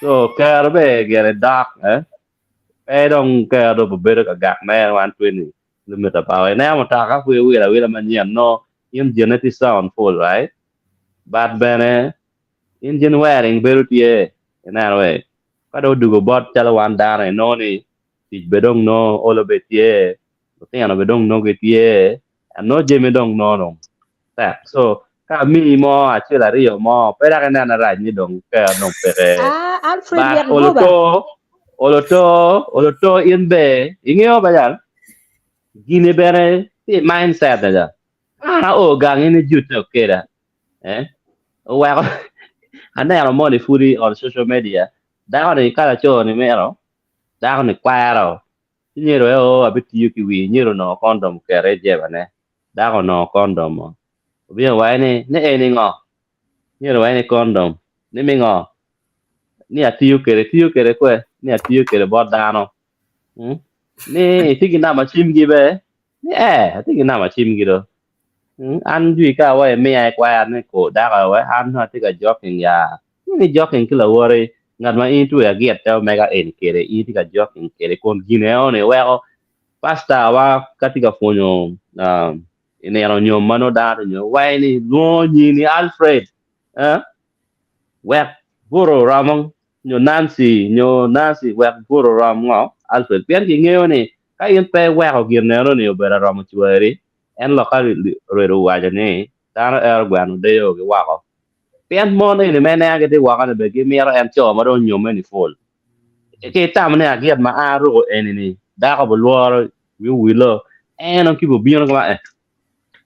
so kero bene gire dok eh pe dong kero dong obedo ka gak mere 120 kilometer per hour ineno mutoka pud iwilo awila manyen nongo engine ne tye sound full right but bene engine wearing bedo tye ineno we ka dong odugo bot calo wan dano inongo ni tic be dong nongo olo be tye lutino be dong nongo gitye and nongo jami dong nongo dong tek so ka amii mo acel aryo mo pe dok inen arac ni dong ker dong peke Ah, Alfred but wek olo goba. to olo to olo to in be ingeyo ba jal gini bene tye i mindset na ja an ao gang in ijute okeda eh oweko aneno moni pudi on social media. Dako-ni ka laco-ni mito, dako-ni kwero, ci nyero wai oo abitiyo ki wii, nyero onongo kondom oketo i jebane, dako onongo kondom mo. Obino waco ni, ni eni ngo? Nyero waco ni kondom. Ni mi ngo? Ni atiyo kwede, itiyo kwede kwe? Ni atiyo kwede bot dano. Mm? Ni itye ki namba cimgi be? Ni ee, atye ki namba cimgi do. Mm, an jwi ka wa imiya ikwaya ni ko dako we an nongo atye ka joking ya. Ni joking ki lawoti ngat ma in itweyo agit te omega eni kede in itye ka joking kede kun gin eno ni weko pastor wa ka tye ka pwonyo uh, i nino nyom ma nongo dano tye nyo wai ni lwongo nyini Alfred eh? Wek buto romo nyo Nancy nyo Nancy wek buto rom ngo Alfred pien kingeyo ni ka in pe iweko gin eno ni obedo aromo cweri en loka rwed owaco ni dano ero gweno deyo gi woko pien mon eni ma ineno gitye woko ni bene gimito en co ma dong onyomme ni pul ki itamo ni agit ma an aruko eni ni dako bulworo wi owilo en dong kibo bino kama eh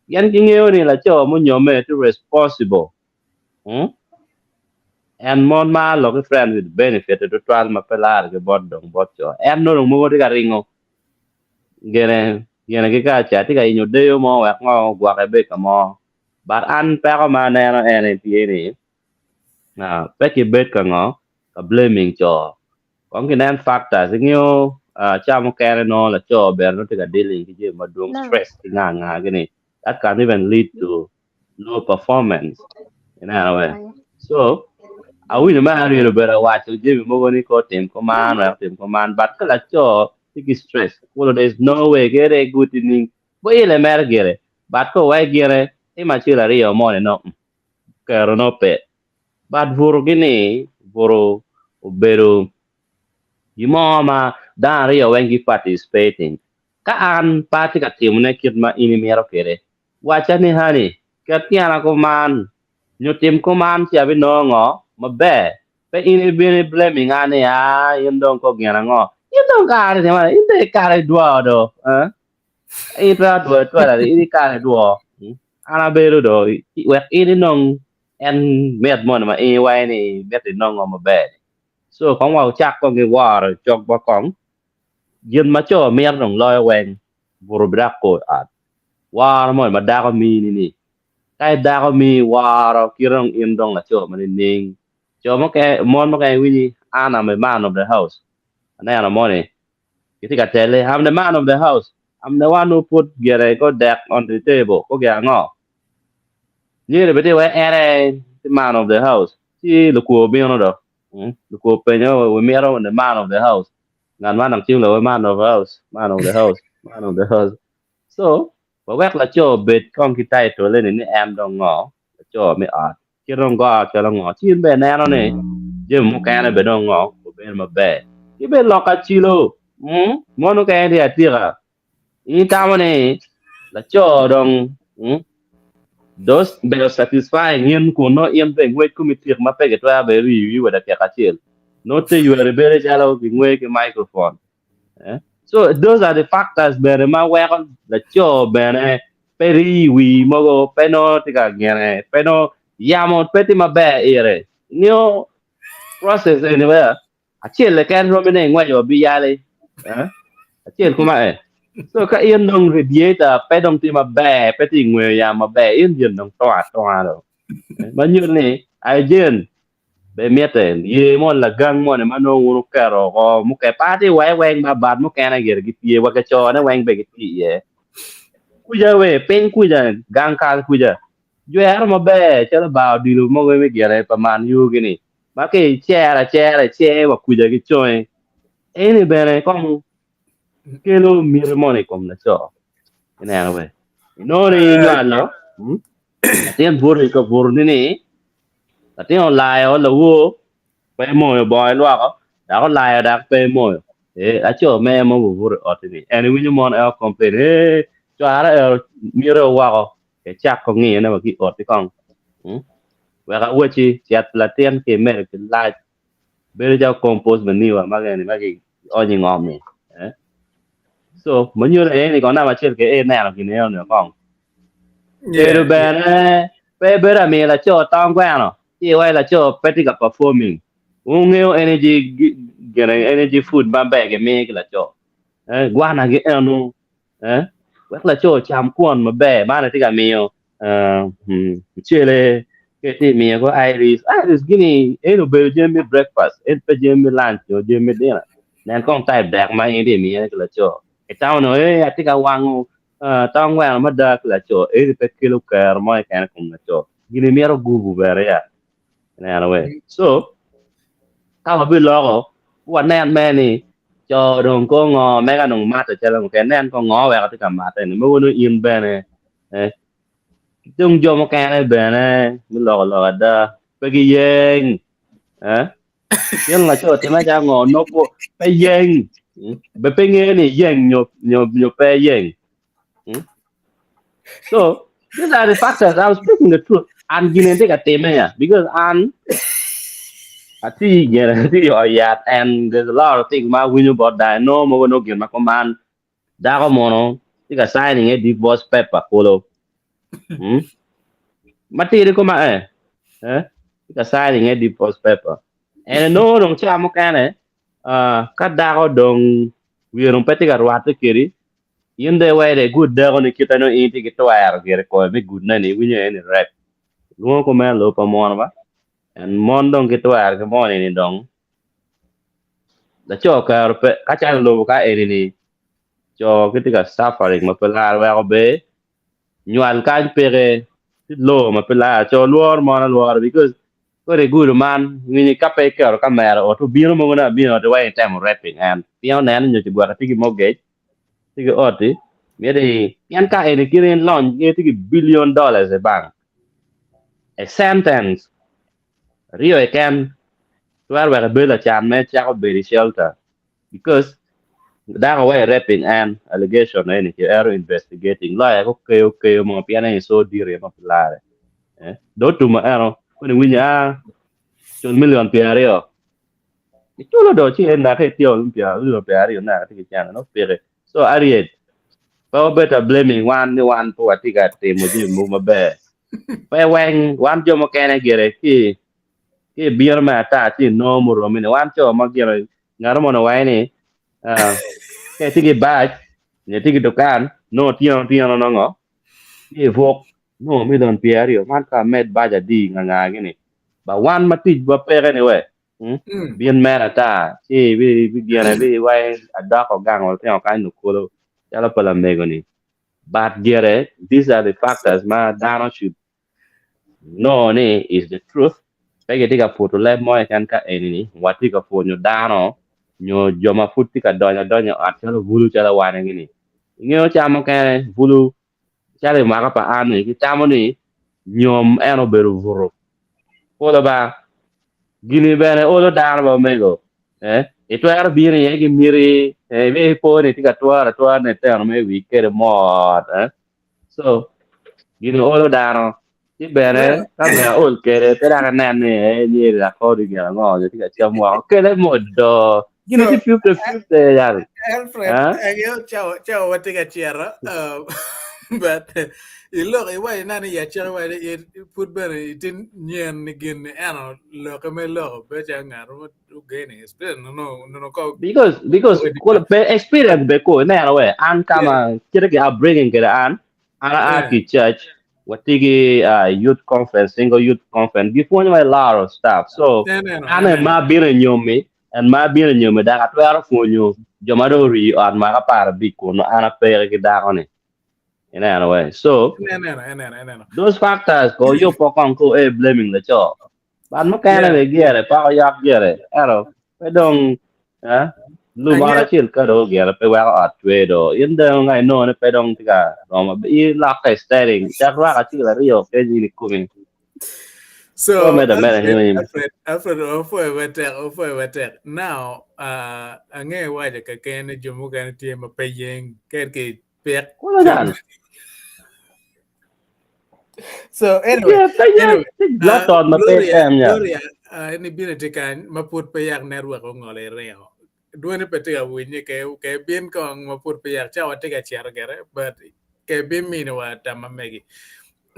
pien kingeyo ni laco munyomme tye responsible Hmm? En mon ma lok ki friend with benefit tutwal ma pe laro ki bot dong bot co. En nongo dong mogo tye ka ringo gene gene ki kaca tye ka yenyo deyo mo wek ngo ogwoke bed ka mo. But an peko ma aneno en aye tye ni ah, pe kibed ka ngo ka blaming co. Kong kinen factors ingeyo ah, ca mukene nongo laco bene nongo tye ka dealing ki jami madwong stress ki nga nga gini that can even lead to low performance ineno we so awinyo ma Ariel obedo awaco jami mogo ni ko tim kuman wek tim kuman but ka laco tye ki stress well there is no way kere guti ning bo ile mere gire but ko wai gire timo acel aryo mo ni no kero no pe but buto gi ni buto obedo gimo ma dano aryo weng gi participating ka an pe atye ka timone kit ma in imito kwede Wacca ni, Honey, ket tyena kuman, nyo tim kuman ci abinongo ngo maber. Pe in ibino i blaming an ni, Ah, in dong ko gin ango? In dong kare ni, in dong ikare idwo do. Eh? In twero dwoyo twera in ikare idwo. Hmm? An abedo do, wek in inong en mit moni ma in iwaco ni mito inongo maber. So kong wa wucak kong ki woro cogwa kong. Gin ma co mito dong loyo weng, buto bidok kor ot. Woro moni ma dako mini ni, ka dako miyi woro, kite dong in dong laco ma nining? Co mukene, mon mukene iwinyi, an I'm a man of the house. Aneno moni, gitye ka tele, I'm the man of the house. I'm the one who put gire ko dek on the table. Ko gin ango? Nyeri bene tye wai en aye the man of the house. Ci lukwo bino do. Mm, Lukwo penyo, we mito the man of the house. Ngat man dong cimo lawe man of the house, man of the house, man of the house. So, wawek laco obed kong ki title ni ni en dong ngo, laco me ot. Kit dong go ot calo ngo. Ci in bene ineno ni jami mukene bene dong ngo, obedo maber. Ki bene lok acilo, mm, mon mukene tye atika. In itamo ni laco dong mm, those bedo satisfying in kun nongo in bene ngwec komi tik ma pe gitwero bene riyo wi wa dakika acel. Nongo te yweri bedo calo gingwe ki microphone. Eh? So those are the factors bene ma weko laco bene pe rii wi mogo pe nongo tye ka gine pe nongo yamo pe tye maber ire. Ingeyo process eni wea acel keken romi ne ingweco wa biyali. Eh? Acel kuma eh. So ka in dong radiator pe dong tye maber pe tye ingweyo yamo maber in gin dong tongo atonga dong. Eh? Ma nyuto ni hygiene Be mitte ye mo lagang moni ma nongo wun wuketo oko muke pe atye wai weng ma bat mukene gire gitye wa kicone weng be gitye iye kuca we piny kuca gang kal kuca jwero maber calo bar odilo mogo me gire pa man yugi ni ma ki icero acera ice wa kuca ki congi eni bene kong kelo miti moni i kom laco ineno we inongo ni inywalo hmm? latin buto i kabuto ni ni Latin olayo lawor pe moyo bongo elwoko dok olayo dok pe moyo. Ee, laco me mo obuto i ot ni en iwinyo mon eo complain ee cwara eo mite woko ecako ngiyone wa ki i ot-ti kong. Hmm? Wek awacci cet latin ki imedo ki lac bedo calo compost manure ma gini ma ki onyo i ngom-mi. Eh? So, ma nyuto aye ni kong namba acel ke ineno gin eno ni kong. Bedo bene pe bedo amiyo laco tong gweno ci iwaco laco pe tye ka performing. Wungeyo energy gine energy food maber gimiyo ki laco. Eh, gwana gi eno. Eh, wek laco ocam kwon maber. Man atye ka miyo eh, mucele, ki atye miyo ko iris. Iris gini en obedo jami me breakfast, en pe jami me lunch nyo jami me dinner. Nen kong type dek ma in itye miyo ki laco. Itamo ni, eh, atye ka wango uh, tong gweno mada ki laco. Eni pe kelo kero mo keken i kom laco. Gini mito gubu bene ya. Ineno we. So, ka wabiloko, wanen me ni co dong ko ngo mega dong mate calo mukene nen ko ngo weko tye ka mate ni mogo nongo in bene eh, dong jo mukene bene me loko lok ada pe giyeng eh pien laco time calo ngo nongo pe yeng be pe ngeyo ni yeng nyo nyo nyo pe yeng Hmm? So, these are the factors. I'm speaking the truth. And gin tye ka timme ya because an atye gin atye i yat and there's a lot of things ma awinyo bot dano no mogo no gin ma kuman dako mono tye ka signing a divorce paper kolo. Hmm? Matidi kuma eh. Eh? Tye ka signing a divorce paper. And no dong ca mukene uh, ka dako dong wiye dong pe tye ka rwatte kedi In dong iweyo dong igud dako ni kite nongo in itye ki twero gire kome me gudne ni iwinyo en ni rape. Lwongo kumeno lobo pa mono ba. And mon dong ki twero ki moni ni dong laco kero pe ka calo lobo ka eni ni co gitye ka suffering ma pe lar weko be nywal kany peke tye low ma pe lar co lworo mon alwora because kodi igudo man winyi ka pe iketo kamera ot obino mogo ni abino ot iweko itemo raping en pien oneno nyo kigwoko tye ki mortgage tye ki ot-ti myero i pien ka eni kit en lony gin tye ki billion dollars i bank a sentence aryo keken twero weko ibedo lacan me cako bedo i shelter because dako wa i raping en allegation eni ki ero investigating lawyer ko keyo keyo mo pien en so diri ma pe lare eh do tumo eno koni winyo a cul million 20 Iculo do ci en naka itye Olympia Olympia aryo naka tye ki cene no peke. So Ariel pe wabed ta blaming wan ni wan pe watye ka timo jami mogo maber. Pe weng wan jo mukene gire ki ki bino me ata ci inongo muromi ni wan co ma gire ngat mo owaco ni ah, ka itye ki bac nyo itye ki dukan nongo otyeno otyeno nongo ci ibuk nongo milion 20 man ka amed bac adi nga nga gini ba wan ma ticwa peke ni we Hmm? Bin mere ata, ci bigine bi wai adoko gang wa lutino kany lukolo calo pa lamego ni. But gire, these are the factors ma dano should know ni is the truth. Pe gitye ka puto leb mo keken ka eni ni watye ka pwonyo dano nyo jo ma pud tye ka donyo adonya i ot calo bulu calo wan ni. Ingeyo ca mukene bulu calo i mwaka pa an ni gitamo ni nyom en obedo buto. Polo ba gini bene olo dano ba omego eh itwero bino iye ki miti eh ipo ni itye ka twaro atwara ni iteno me wi kede mot eh so gini olo dano ci bene ka me aol kede pe dok inen ni eh nyeri akodi gin ango nyo tye ka cam woko kele mot do gini tye 50-50 yani Alfred, eh angeyo cawa cawa watye ka cito but ilok iwaco nani i acaki iwaco ni in pud bene itye nyen ni gin ni eno lokke me loko bedo calo ngat mo ogeni experience nongo nongo ko because because kolo pe experience be ko ineno we an kama kite ki upbringing kede an an aa ki church watye ki uh, youth conference single youth conference gipwonyo wa a lot of stuff so Eneno, an en eneno. ma abino i nyomi en ma abino i nyomi dok atwero pwonyo jo ma dong orii i ot mwaka 15 kun an apeke ki dako-ni ineno we so Eneno, eneno, eneno. those factors ko yubo kong ko e blaming laco But mukene Yeah. be gire pako yok gire ento pe dong eh, lum ot Angeyo acel ka dong gire pe weko ot cwe do in dong nga inongo ni pe dong tye ka romo in lokke steering cak rwako acel aryo kec in ikomi So, so medo ameda Alfred, nyo in Alfred, Alfred, opwoyo matek, opwoyo matek. Now, uh, angeyo iwaco keken ni jo mukene tye ma pe yeng kadi ki pek. Kolo dan So anyway, Yeah, pe yeng anyway, tye lot ma pe Gloria, tem ya Gloria, ni bino tye kany ma pud pe yak network ongolo iringo. Dwoni pe tye ka winye ke ke bin kong ma pud pe yak cawa tye ka cito gire but ke bin miniwa tam ma megi.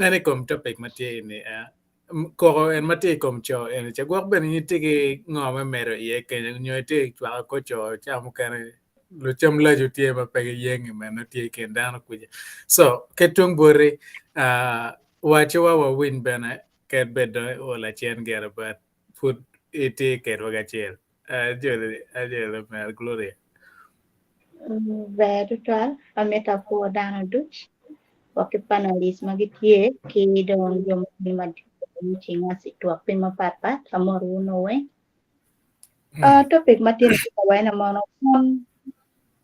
En i kom topic ma tye ini. Koko en ma tye i kom co eni ca gwok bene in itye ki ngo me medo iye kenyo nyo itye ka cwako kor co ca mukene lucam laco tye ma pe giyenge meno tye i kin dano kuca. So ki tung boti wacciwa wawiny bene kadi bed dong io lacen gire but pud itye kedwa kacel. Ajoli ajoli omera Gloria. Ber tutwal amito apwo dano duc wa ki panelist ma gitye ki dong jo mukene ma tye i twak piny mapat pat amoto wunu weng. Uh, topic ma tye ka wene mono mon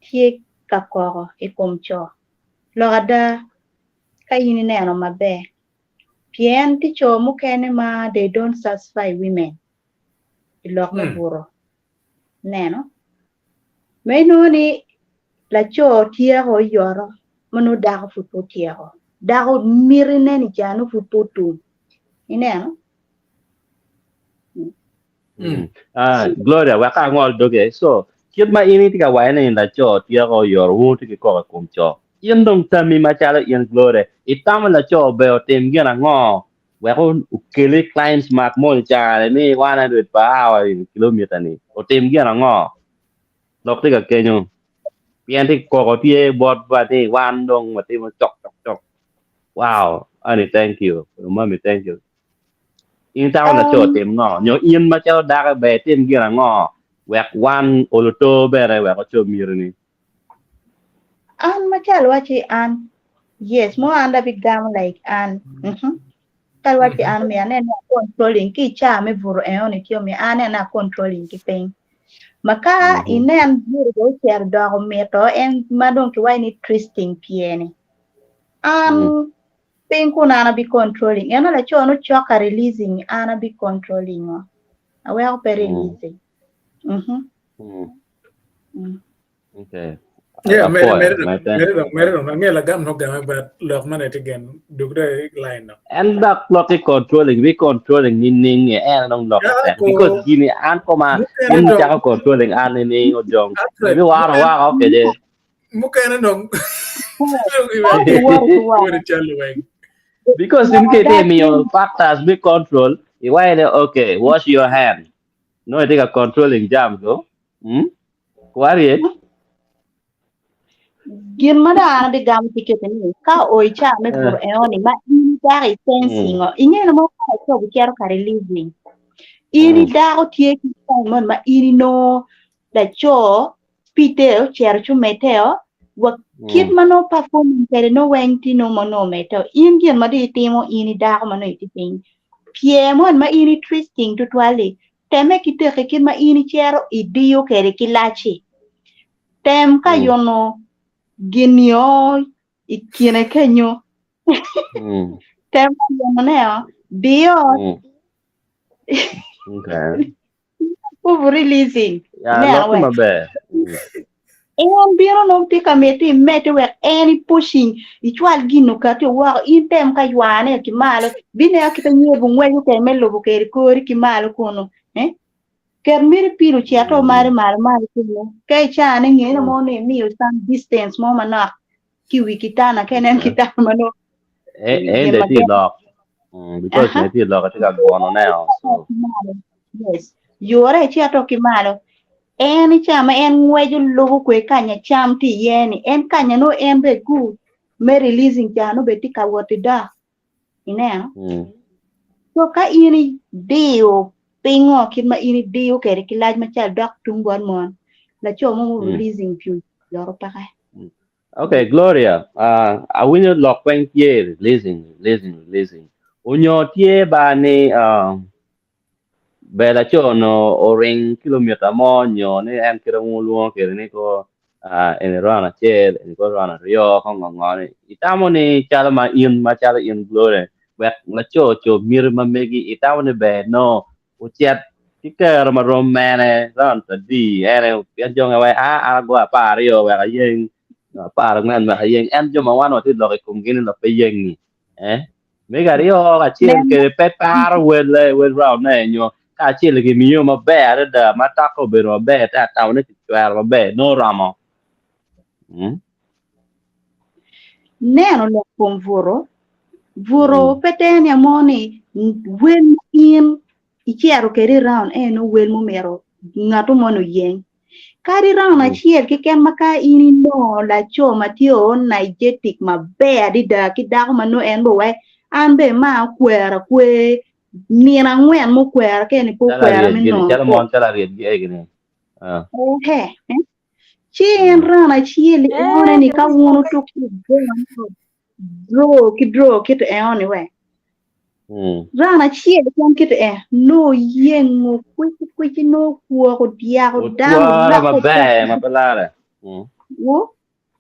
tye ka koko i kom co. Lok ada ka in ineno maber pien tye co mukene ma they don't satisfy women i lok me buto. Neno ma inongo ni laco tyeko oyoto ma nongo dako pud pe otyeko dako mitine ni ca nongo pud pe otum ineno. Ah, Gloria, wek angol doge. So, kit ma in itye ka waco ni laco tyeko oyoto, wun wutye ki koko i kom co. In dong tammi macalo in Gloria, itamo laco ber otim gin ango wek okeli climbs mak moni cane ni 100 per hour i kilomita ni otim gin ango? Lok tye ka kenyo. Pien tye koko tye bot ba ni wan dong watimo cok cok cok. Wow, Annie thank you. Mami thank you. In itamo laco otim ngo? Nyo in macalo dako ber itim gin ango wek wan oloto bene wek ocob miti ni? An macalo waci an yes mo an dong abigamo like an mhm calo waci an myero anen ni a controlling ki i caa me buto enoni tye myero an anen ni a controlling ki piny ma ka inen buto dong ocito odoko mito en ma dong kiwaco ni twisting pye-ni an piny kun an abi controlling ento laco nongo cok ka releasing an abi controlling o aweko pe releasing mhm. Okay. Yeah, mere Apoyo, mere my friend. mere dong mere dong ange lagam no game but lok man iti gen duk do line no. En dok lok ki controlling, we controlling nining e en dong lok Ya tek. ko Because gini an koma mukene in dong cako controlling an nining odong. Alfred Maybe waro mukene wako kede. mukene dong dong iwe Ka kiwoto ki woko. iwe calo weng. Because in kete miyo factors be control, iwaye ni okay, wash your hand. No ite ka controlling jam go. Hmm? Kwariet. Gin ma dong an abigamo tye kiti ni ka oo i caa me buto enoni ma in dako i sensing o ingene mo ka laco bicito ka releasing in i dako tye ki time moni ma in inongo laco pite ocito ci omedde o wa kit ma nongo performing kwede nongo weng tye nongo ma nongo omedde o in gin ma dong itimo in i dako ma nongo itye piny pyer moni ma in i twisting tutwal-li Temme ki teki kit ma in icito idiyo kwede ki lac-ci. Tem ka yuno gin-nio i kine kenyo. Tem ka yunone-o, diyo. Okay. Kubu releasing. Ya, Ineno lok we. maber. En bino nongo tye ka miti imedde wek en i pushing icwal gin okati woko in tem ka ywane ki malo bineno kit anyira gungweco kwede me lubo kwede kori ki malo kunu eh? Ket miti pilo cito malo malo malo kunu ka icane ngene mo ni imiyo some distance mo manok ki wi kitanda ka inen kitanda ma nongo En gin de ma tye geno lok. Mm, because Aha. ne tye lok tye ka gono ne o. So, Yes. Yore icito ki malo. En i ca ma en ngweco lubo kwe kanya cam tye iye ni, en kanya nongo en bene good me releasing ca nongo bene tye ka wot ki dok. Ineno? mm. So ka in idiyo pingo kit ma in idiyo kwede ki lac macalo dok tung bot mon, laco mo Mm. releasing pi oyoto peke. Okay, Gloria, uh, awinyo lok weng tye releasing, releasing, releasing. Onyo tye ba ni uh, ber laco no oring kilomita mo nyo ni en kite wun wulwongo kwede ni ko uh, eni round acel, eni ko round aryo, ko ngo ngo ni. Itamo ni calo ma in, macalo in Gloria, wek laco ocob miti ma megi, itamo ni ber no ocit ki kero ma rom mene round adi ene pien jo nge wai a an agoyo 12 wek ayeng 14 wek ayeng en jo ma wan watye lok i komgi ni pe yengi eh mego aryo kacel Nen kede pe paro wel wel round ne nyo kacel kimiyo maber adada ma toke obedo maber te atamo ni kicwero maber nongo oromo. Mm. Neno lok kom buto. Buto pe te ni amo ni wel ma in icito kede i round en nongo wel mumito ngatu moni oyeng. Kadi round acel keken ma ka in inongo laco ma tye o energetic maber adada ki dako ma nongo en bene wai an bene ma okwero akwer nino angwen mukwero ka eni pe Calo okwero aryec me gini, nongo calo kwo. mon calo aryec gi egini. Ah. Ehe, eh. Ci en round acel Eh, eone ni ka wun otuk ki draw ki draw kit eoni we. Round acel keken kit e nongo oyengo kwici kwici nongo okwoko dyako dano Otworo oloko maber ma pe lare. Wo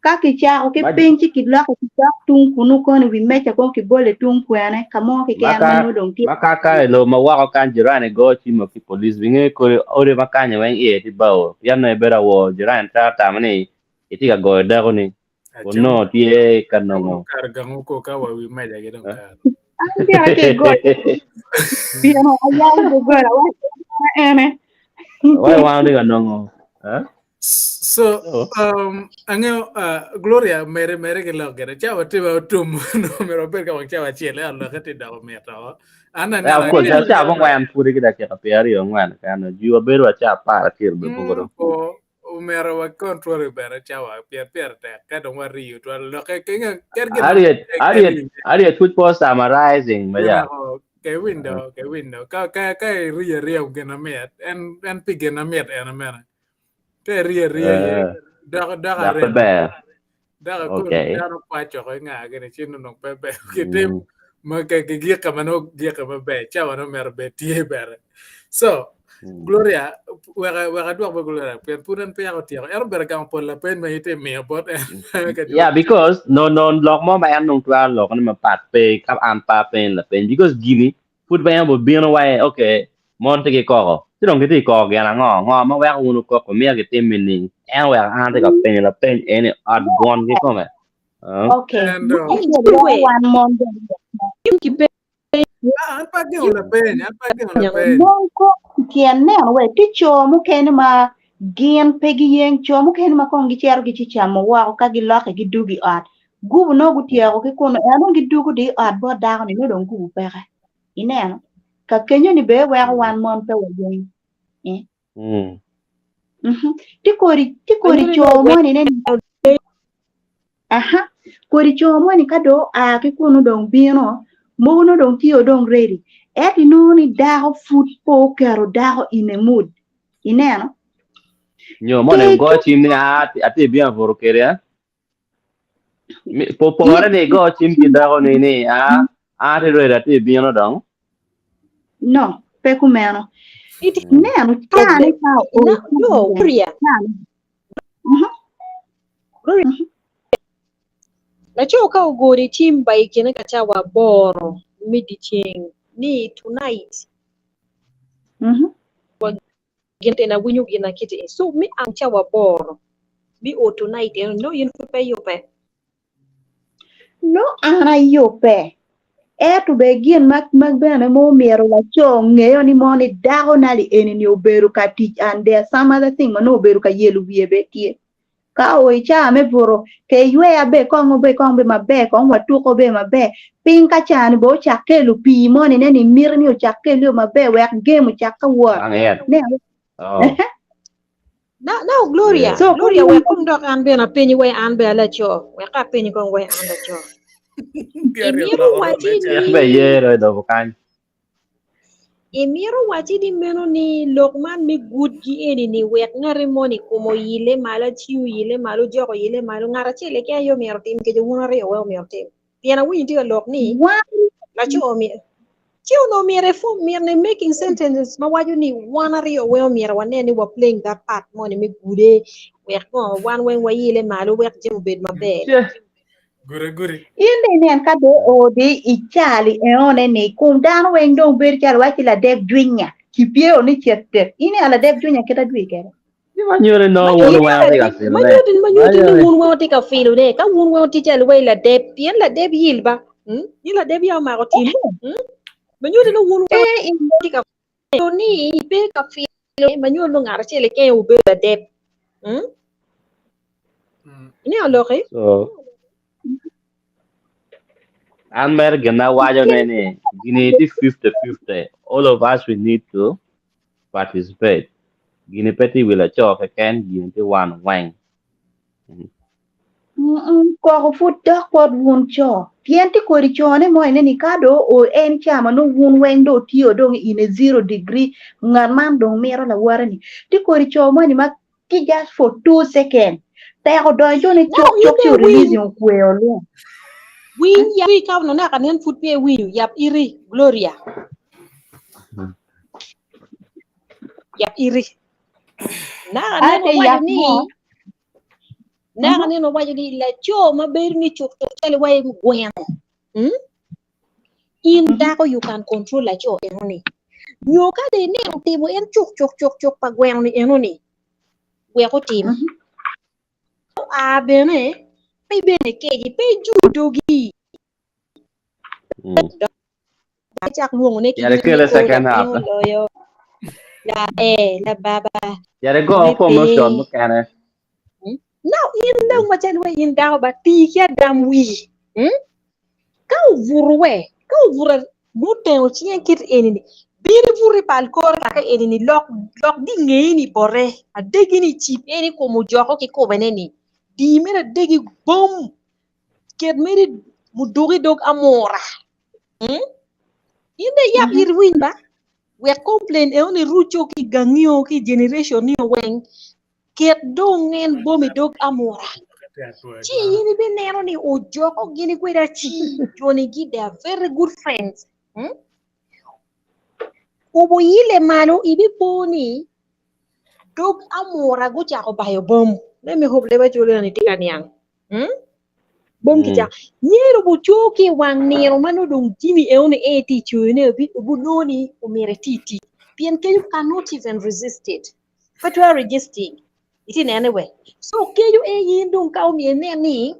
ka kicako ki Ma piny ci kiloko kidok tung kunu koni wi meja kong kibole tung kwene ka mo ma keken ka ma nongo dong tye ma ka ka i lobo ma woko kany jirani go cimo ki police binge kodi odi ma kany weng iye tye bao pien nongo ibedo awor jirani twero tamo ni itye ka goyo dako ni kun Acam nongo tye ka acam nongo dong kare gangu ko ka wa wi meja gi dong kare. An bene ki goyo pien ayabo doggola awaco ene. Wai wan tye ka nongo eh? So, So, angeyo Gloria mere mere ki lok gire. Cawa tye ma otum no myero wabed ka wang cawa acel ento lokke tye doko mit o. An eh, aneno of course, aneno ca abongwen pudi ki dakika 24 kene. Ji wabedo wa ca 11 be buko dong. Po omyero wa control bene cawa pien pire tek ka dong wariyo twal lokke kinge ker gin Harriet, Harriet, Harriet pud po summarizing ma ya. Ke window, ke window. Ka ka ka iriyo ariya gin amit en en pi gin amit en amene. Ka iriyo ariya ye Eh, dok dok dok pe arem. ber. Dok akun Okay. dano kwaco ko inga gini ci nongo pe ber. Kitim Mm. ma ke gigika ma nongo gika maber cawa nongo myero bed tye bene. So Mm. Gloria wek wek adwok bot Gloria pien pud en peya otyeko. En obedo gamo pol lapeny ma itye miyo bot en ka Yeah, because no no lok mo ma en dong twero loko ni mapat pe ka an pa apenyo lapeny because gini pud pe en obino waye okay mon tye ki koko ci dong gitye ka koko gin ango ngo ma weko wun wukoko miyo gitim nining en oweko an atye ka penyo lapeny eni ot gwon kikome Uh, Okay. En dong Acel weko wan mon bene Ah, an pe agengo lapeny, an pe agengo lapeny. Mon kok tyen neno we tye co mukene ma gin pe giyeng co mukene ma kong gicito gicicamo woko ka gilokke gidugo i ot gubu nongo gutyeko ki kunu en dong gidugo di i ot bot dako ni nongo dong gubu peke ineno ka kenyo ni bene weko wan mon pe wayeng eh. mm. Mhm. Tye kodi tye kodi Anyuta co ni moni ne aha kodi co moni ka dong oa ki kunu dong bino mogo nongo dong tye dong ready ento inongo ni dako pud pe oketo dako in a mood ineno Nyo moni Pe go cim ni ah atye bino abuto kede ah. Po pore ni igo cim ki dako ni ni ah an atye ready atye bino dong. No, pe kumeno. It Neno cane ka o no, no, Gloria. cane. Mhm. Gloria. Laco ka ogoni cim ba i kine ka cawa aboro me dyeceng ni tonight Mhm. Gin tyen awinyo gin akiti e. So me ang cawa aboro me o tonight eno no in pud pe iyubbe. No an ayubbe. Ento bene gin ma ma bene ma omyero laco ongeyo ni mo ni dako na li eni ni obedo ka tic and there some other thing ma nongo obedo ka yelo wiye bene tye. Ka oo i caa me buto, ke iyweya be kong obe kong be maber, kong watuko be maber. Piny ka caa ni be ocak kelo pii moni ne ni miti ni ocak kelio maber wek game ocak ka wot. Bang yet. Ne. Oh. Na, now Gloria, Yeah. So, Gloria wek kong dok an bene apenyi wai an be alaco, wek apenyi kong wai an laco. Gary Imito oloko waci role ni Cik be yero i lobo kany. Imito wacci ni meno ni lok man me gutgi eni ni wek ngati moni kome oyile malo aci oyile malo jok oyile malo ngat acel keken aye omyero otim kece wun aryo weng omyero otim pien awinyo tye ka lok ni Wan laco omyero ci onongo myero i form myero ni making sentences ma waco ni wan aryo weng omyero wanen ni wa playing that part moni me gude wek ngo wan weng wayile malo wek jami obed maber. Ce. Gure guri. In dong inen ka dong odi i cali enone ni kom dano weng dong bedo calo iwaci ladek jwinya kipyeo ni cet tek. In inen ladek jwinya kit adwi kede. Ci ma nyuto ni nongo wun weng wutye ka Ma filone. nyuto ma nyuto ni Manyo wun weng wutye ka filone. Ka wun weng wutye calo iwaci ladeb pien ladeb yil ba. Mm? Ni ladeb ya omako tim. Mm? Ma nyuto ni wun weng Eh, in wutye ka filo ni ipe ka filone ma nyuto ni ngat acel keken obedo ladeb. Mm? Ineno loki? So, An mere gin na awaco ne ni gini tye 50-50. All of us we need to participate. Gini pe tye i wi laco keken, gini tye wan weng. Mm-mm, koko pud dok bot wun co pien tye kodi cone mo ene ni ka do o en ca ma nongo wun weng do wutye dong in a zero degree ngat man dong mito lawote ni tye kodi co moni ma ki just for 2 second teko donyo ni No, cok in cok ci pe o release winy. okweo lung. Winy yap iri ka onongo naka nen pud pe iwinyo yap iri Gloria. Yap iri. Naka nen Ate owaco yap ni mo. naka nen owaco ni laco ma bedo ni cuk cuk calo iwaci gweno. In dako you can control laco enoni. Nyo ka dong ineno timo en cuk cuk cuk cuk pa gweno ni enoni wek otim. Oa bene pe bene keji pe ijul dogi. Dok icak lwongone ki Yare nying kele ni second lapiny half. oloyo la eh la baba Yare go me promotion pe. mukene. Now in dong macalo wa in dako ba tii ki adam wii. Ka obuto we, ka obuto mutengo cinge kit eni ni, bin ibuto i pal kore kaka eni ni lok lok di ngei ni bote adegi ni cip en i kom ojoko ki kome ne ni di mere adegi bom ket mere muduki dog amura. In de yap ir winy ba wek complain eno ni ruco ki gangio ki generation ni weng ket dong en bom i dog amura. Ci in ibineno ni ojoko gini kwede aci joni gi they are very good friends. Oboyile malo ibipo ni dog amura gucako bayo bom. Let me hope leba colo ni tye ka niang. Bom kicako. Nyero buco ki i wang nino ma nongo dong jimi eno ni en tye i coyone obinongo ni omyero eti tic. Pien kenyo cannot even resist it. Pe twero resisting. Iti nene we. So kenyo e in dong ka omyero inen ni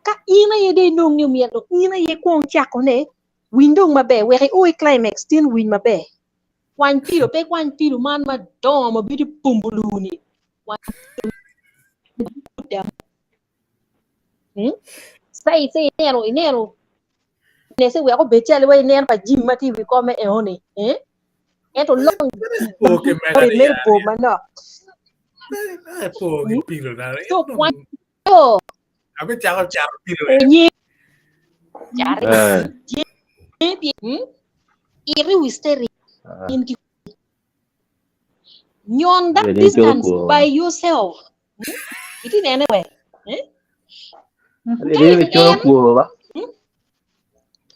ka in aye dong inong ni omyero dong in aye kwong cakone winy dong maber wek i o i climax tin winy maber. Kwany pilo pe kwany pilo man madongo ma bedo pumbulu ni. Kwany Sai ineno ineno nese wek obed calo iwaci ineno pa Jim ma tye i wi kome eno ni ento long Po ki mega obed ni mere ya. bor manok. Po ki pilo na. So kwany o Abe cako cato pilo. onye cari Eh. iri wi steering in ki nyon that Be din distance col by yourself. Iti nene we. Eh? Be din col En kwo ba.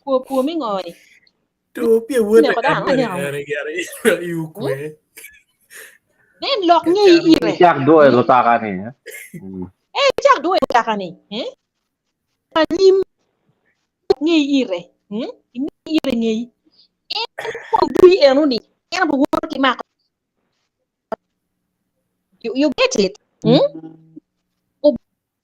kwo kwo mi ngoni. To pie wote Neko dano en aneno. ere gere i ukwe. Then lok ngei ire. Cak dwoyo mutoka ni. eh. Eh cak dwoyo mutoka ni. Eh? Anyim ngei ire. Imi ire ngei. En kwong dui eno ni. En obo wot ki mako. You get it?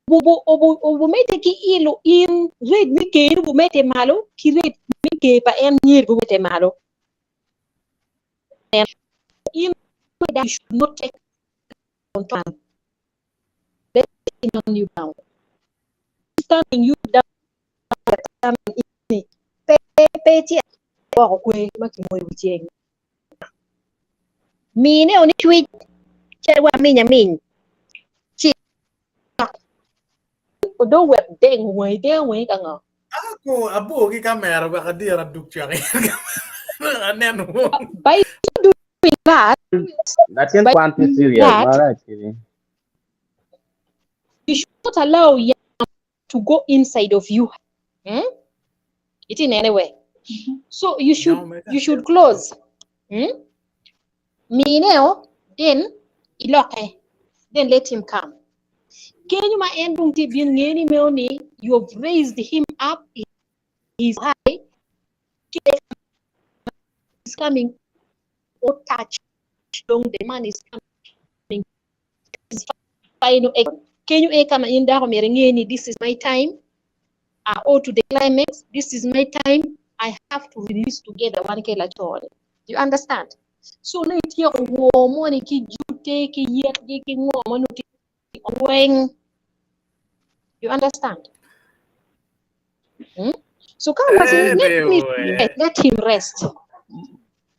Obo obo obo mete ki ilo in rate mi ker obo mete malo ki rate mi ker pa en nyer bo mete malo. En in you should not take on time. Let him turn you down. Standing you down standing in pe pe tye woko kwe ma kimoyo wi ceng. Mine oni cwic calo wa miny aminy ci odong wek deng wangi deng wangi ka ngo. Ako abo ki kamera wek adira duk cwak aneno. By doing that, Latin by kwan tye serious that, mara actually. you should not allow yam to go inside of you. It in any way. So you should you should close. Mineo, then iloke. Then let him come. Kenyo ma en dong tye bin ngeni meo ni you have raised him up, he's high, he's coming or touch dong the man is coming. His final Kenyo e kama in dako myero ing'e ni this is my time. I owe to the climax. This is my time. I have to release together wan ke laco-ni. You understand? So ne ityeko woo moni ki jute ki yetgi ki ngo ma nongo tye weng. You understand? So ka waco ni let me Anyway. let him rest.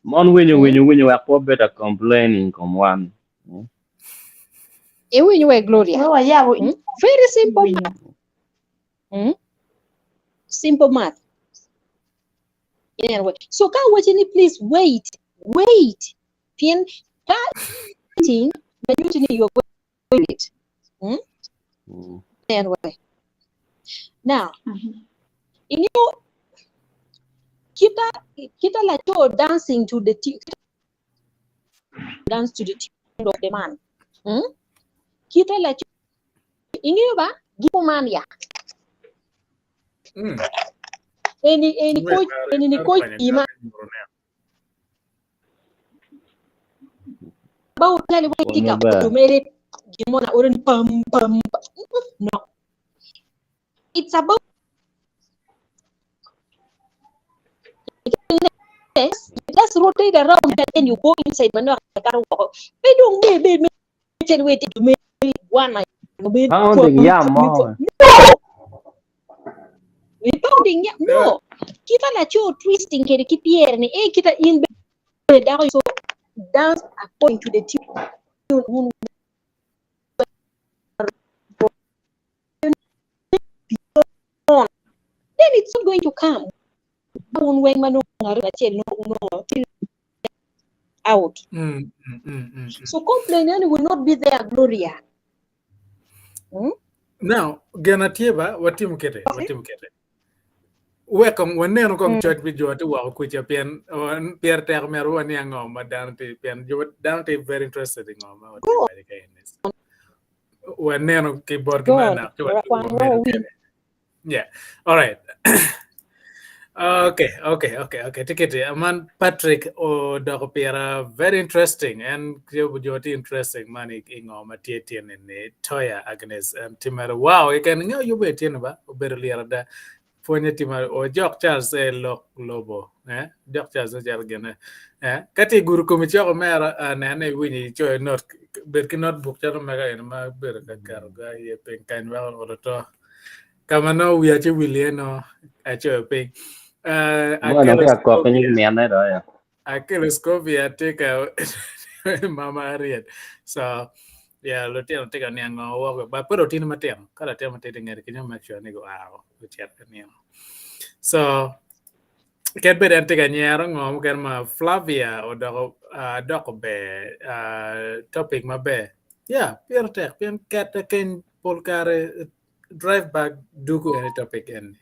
Mon winyo Mm. winyo winyo wek pe obed a complaining kom wan. Iwinyo we Gloria. We wayabo Mm? Very simple winyo. math. Mm? Simple math. Anyway, so ka waco ni please wait, wait. Pien ka waiting, manyuto ni you're going it. Mm? Mm. Anyway. Now, Mhm. ingeo kita kita laco dancing to the tu- dance to the tune of the man. Mm? Kita laco ingeo ba gipo man ya. Mm. Eni eni Wait, ko mare, eni ni mare ko kwanyo ima kaka nyuro ne. ba utali wa Pwony tika maber. otumere gimona oren pam pam pam. No. It's about yes, just rotate around and then you go inside mano karo woko. Be dong be be me ten wait to me one me Pounding yam mo. No. We pounding yam no. Kita la cho twisting kere ki pier ni e kita in be dako so dance according to the tune un then it's not going to come. Un weng mano ngaro achiel no no till out. Mm, mm, mm, mm, mm. So complain yani will not be there, Gloria. Hmm? Now, gena tieba watim kete, watim kete. We kong waneno kong coc pi jo ti woko kuca pien wan- pier tek myero waniang ngo ma dano ti pien jo dano ti very interested i ngo ma watye Go waco ka eni. Waneno ki botgi Go ma on. nok ci wa- Kwan wamedo wa win. kede. Yeah. All right. Okay, okay, okay, okay. Tikiti. Man Patrick odoko pira very interesting and jo jo ti interesting man i i ngo ma tye tye ni ni Toya Agnes and timere wow i ken ngo yube tye ni ba obedo lira da pwonye timere o jok Charles e lok lobo eh jok Charles e jal gene eh kati guru komi choko mera anene iwinyo i coyo note bed ki notebook calo mega eni ma bedo ka keto ga iye piny kany weko olo to kama no wiya ci wil iye no acoyo piny. Uh, Mo no akelo ka kok ni Scovia, mene do ya. akelo Scovia tye ka mama Harriet. So yeah, lutino tye ka niang ngo woko. Ba pud otino matino. Ka latin matidi ngete kinyo make sure ni guao gucito ka nino. So ket bed en tye ka nyero ngo mukene ma Flavia odoko uh, doko ber uh, topic maber. Yeah, pire tek pien kete keny pol kare drive back duku eni topic eni.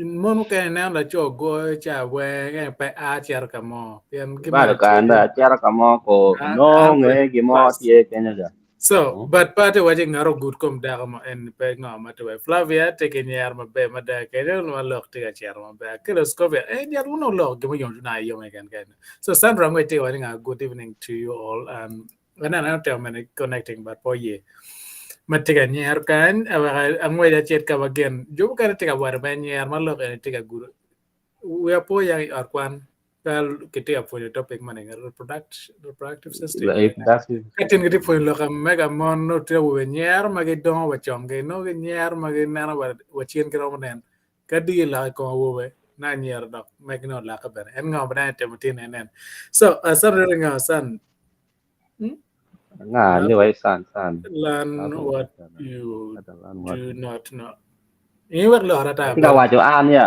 Mon mukene ineno laco goyo ca weng eni pe a cito ka mo pien Bado gimito kanda cero ka mo ko a no 100 nge gimo plus. tye kenyo ja. So, Mm. but pe atye waco ngat ogud kom dako mo eni pe ngo ma tye waco. Flavia tye ki nyer maber mada kenyo ma lok tye ka cito maber. Akelo Scovia, eh jal wun olok gima yom cwinya yom keken keken. So Sandra Angwe tye ka waco nga good evening to you all. Um, aneno en otemo mene connecting but pe oye. Ma tye ka nyer kany, aweko angwec acit ka ma gin. Jo mukene tye ka waco me nyer ma lok eni tye ka gudo. Wiya po yang i ot kwan ka kitye ka pwonyo topic man eni reproductive system. Reproductive. Ka tin gitye pwonyo lok mega mon nongo tye awobe nyero ma gidongo wa conggi nongo ginyero ma gineno wa wa cen giromo neno. Ka diki lok i kom awobe na anyira dok megi nongo olokke bene. En ngo ma dano itimo tye nen. So, uh, Sandra ngo san Hmm? Nga ni wai san san. Learn Ato what you Ato learn what. do not know. In wek lora ta Ti ka waco an ya.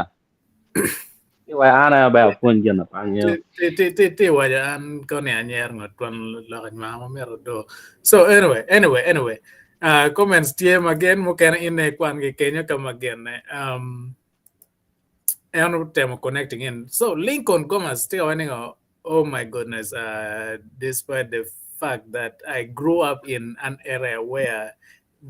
Ti wai an aye ber pwony gin na pe angeyo. Ti ti ti ti waco an koni anyer ngot kwan lok anywang ma myero odo. So anyway, anyway, anyway. Comments tye ma gen mukene in ne ikwan ki kenyo ka ma genne. En otemo connecting in. So Lincoln Gomez tye ka waco ni ngo, oh my goodness, despite the fact that I grew up in an area where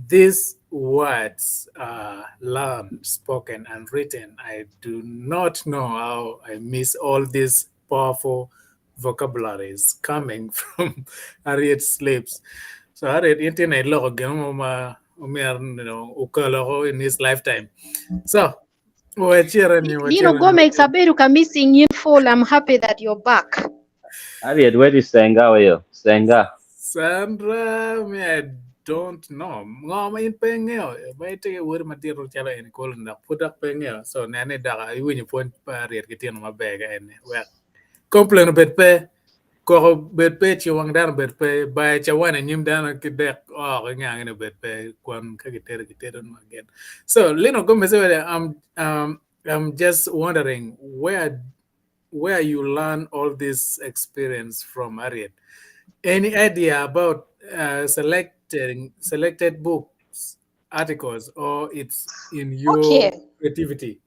these words are learned, spoken, and written, I do not know how I miss all these powerful vocabularies coming from Harriet's lips. So Harriet, in tye iloko gin mo ma omyero you know, okeloko in his lifetime. So, wacire ni Nino wacire ni. Gomez abedo ka missing in full. I'm happy that you're back. Harriet, where is Senga wayo? Senga. Sandra, me. don't know? Ngo ma in pe ingeyo ma itye ki wodi madito calo en kolo ni dok pud dok pe ingeyo. So nen ni dok iwinyo pwony pa Harriet ki tino maber ka eni wek complain obed pe koko obed pe ci wang dano obed pe bayo cawan i nyim dano ki dek oko ki ngangi ni obed pe kwan ka gitedo gitedo nwo again. So Lino Gomez I'm I'm just wondering where where you learn all this experience from Harriet. Any idea about selecting selected books, articles, or it's in your Okay. creativity?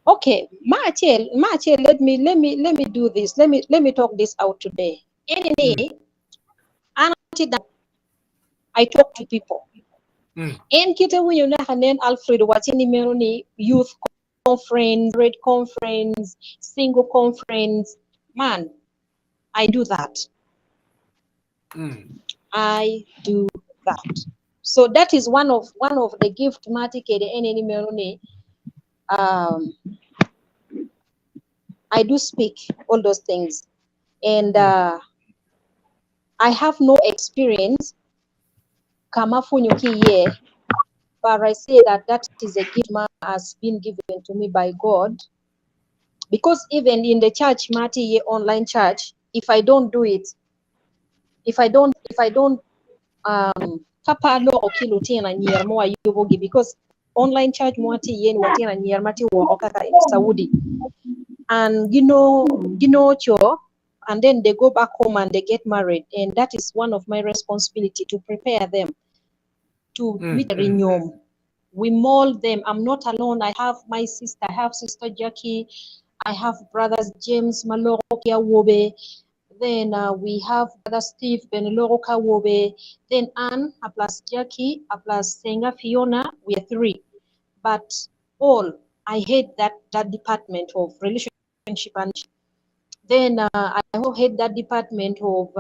Okay, Machel, Machel, let me do this. Let me talk this out today. Anyway, I talk to people. En kite winyo naka nen Alfred wacho ni meno ni youth conference, red conference, single conference. Man, I do that. I do that. So that is one of the gift mati kede en ni meno ni I do speak all those things. And I have no experience kama funyo ki ye, but I say that that is a gift ma has been given to me by God. Because even in the church, mati ye online church, if I don't do it, if I don't, kapa lo okilo tina nyier mo ayubogi, because online church mo ati yen watina nyier mati wo kaka in Saudi. And cho, and then they go back home and they get married. And that is one of my responsibility to prepare them to meet the renyom. We mold them. I'm not alone. I have my sister. I have Sister Jackie. I have brothers James Maloro Kiawobe. Then we have brother Steve Beneloro Kawobe. Then Anne, a plus Jackie, a plus Senga Fiona. We are three. But all, I hate that department of relationship. And then I hate that department of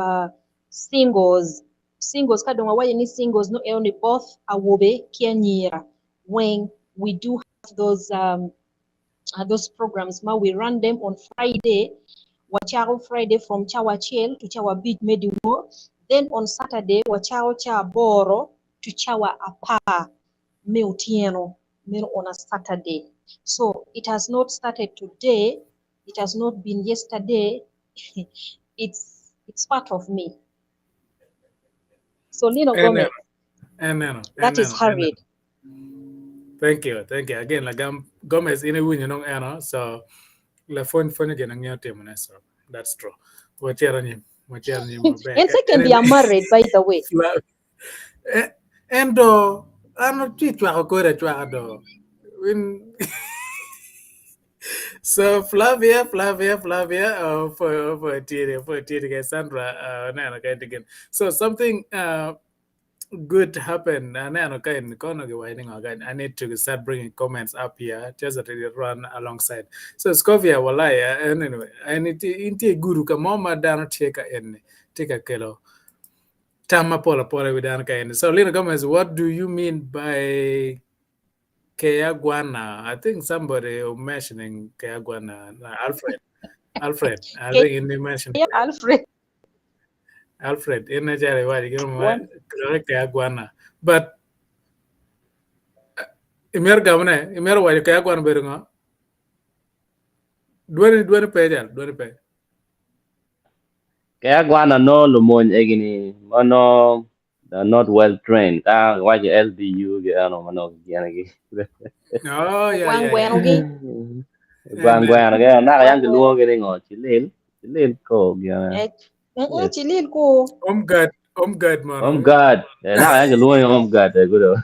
singles. Singles, kadonga why any singles, not only both awobe kianyira. When we do have those programs, ma we run them on Friday, wacharo Friday from Chawa Chiel to Chawa Beach Mediwo. Then on Saturday, wacharo Chawa Boro to Chawa Apa Meutieno on a Saturday. So it has not started today. It has not been yesterday. It's part of me. So Lino Gomez, Amen. that is Harriet. Thank you, thank you. Again, like I'm Gomez in a win, you know, so la phone phone again and so that's true. What And secondly, I'm married, by the way. And I'm not So Flavia, Flavia, Flavia, for for Sandra, again. So something good happened. I need to start bringing comments up here just that it run alongside. So Scovia walaya anyway, I need to inti guru ka mama dano teka en teka kelo. Tama pola pola we dano ka en. So Lina Gomez, what do you mean by Keaguana? I think somebody mentioning Keaguana. Alfred. Alfred. I think in mentioned. Yeah, Alfred. Alfred, in Keaguana. But Imer gamne, Imer wa Keaguana berenga. Dwani dwani pe jal, dwani pe. Keaguana no lumon egini, mano they're not well trained. Ah, why the LDU ge ano mano gi. Oh yeah, yeah, yeah. Gwang gwang ge na yang luo ge ngo chilil, chilil ko ge. Chilil ko. Om God, Om God man. Om God. Na yang luo Om God good.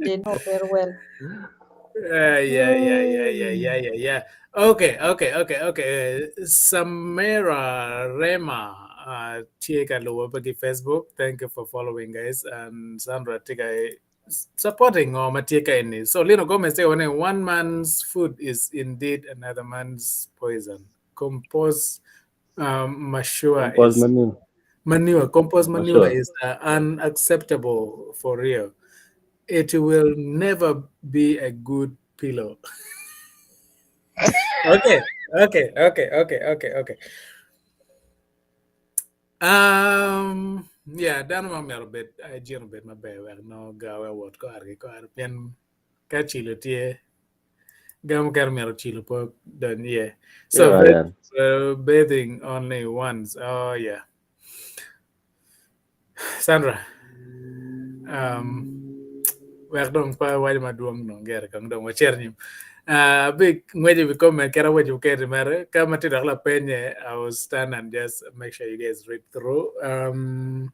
They know very well. Yeah. Okay. Samira Rema. Tika Luwabagi Facebook. Thank you for following, guys. And Sandra Tika supporting or Tika ini. So Lino Gomez say one man's food is indeed another man's poison. Compost mashua compost is manure. Manure. Compost manure is unacceptable for real. It will never be a good pillow. Okay. Yeah, dano ma myero obed hygiene obed maber wek nongo gawe owot kore ki kore pien ka cilo tye ga mukene myero cilo pe odony iye. So bathing only once. Oh yeah. Sandra, um, wek dong pe awaco madwong dong gire kong dong wacer nyim. Uh, big ngweco bi comment kera weco keri mere ka ma tye dok lapenye I will stand and just make sure you guys read through. Um,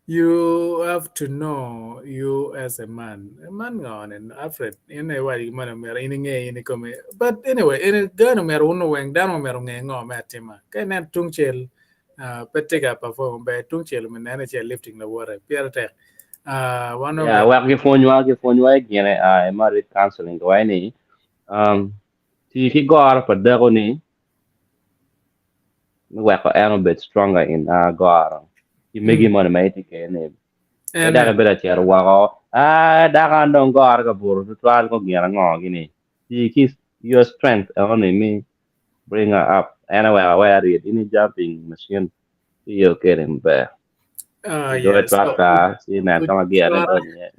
you have to know you as a man. A man ngo ni Alfred in iwaco gin moni myero in inge in ikomi. But anyway, in gano myero wun weng dano myero onge ngo me atima. Ka inen tungcel uh, pe tye ka perform maber tungcel omi nene ce lifting lawote pire tek. Uh, wan Yeah, omyero wek gipwonywa gipwonywa i gine uh, i marriage counseling giwaco ni um, tii ki goro pa dako ni me weko en obed stronger in uh, goro ki megi moni ma itye kwede ni pe en dok ibedo acito woko ah dako an dong goro ka buto tutwal ko gin ango gini tii ki your strength only me bring her up en oweko aweya read in i jumping machine ci iyo kede maber uh, idoyo yeah, so tractor ci inen ka ma gear ne ocwara donyo iye.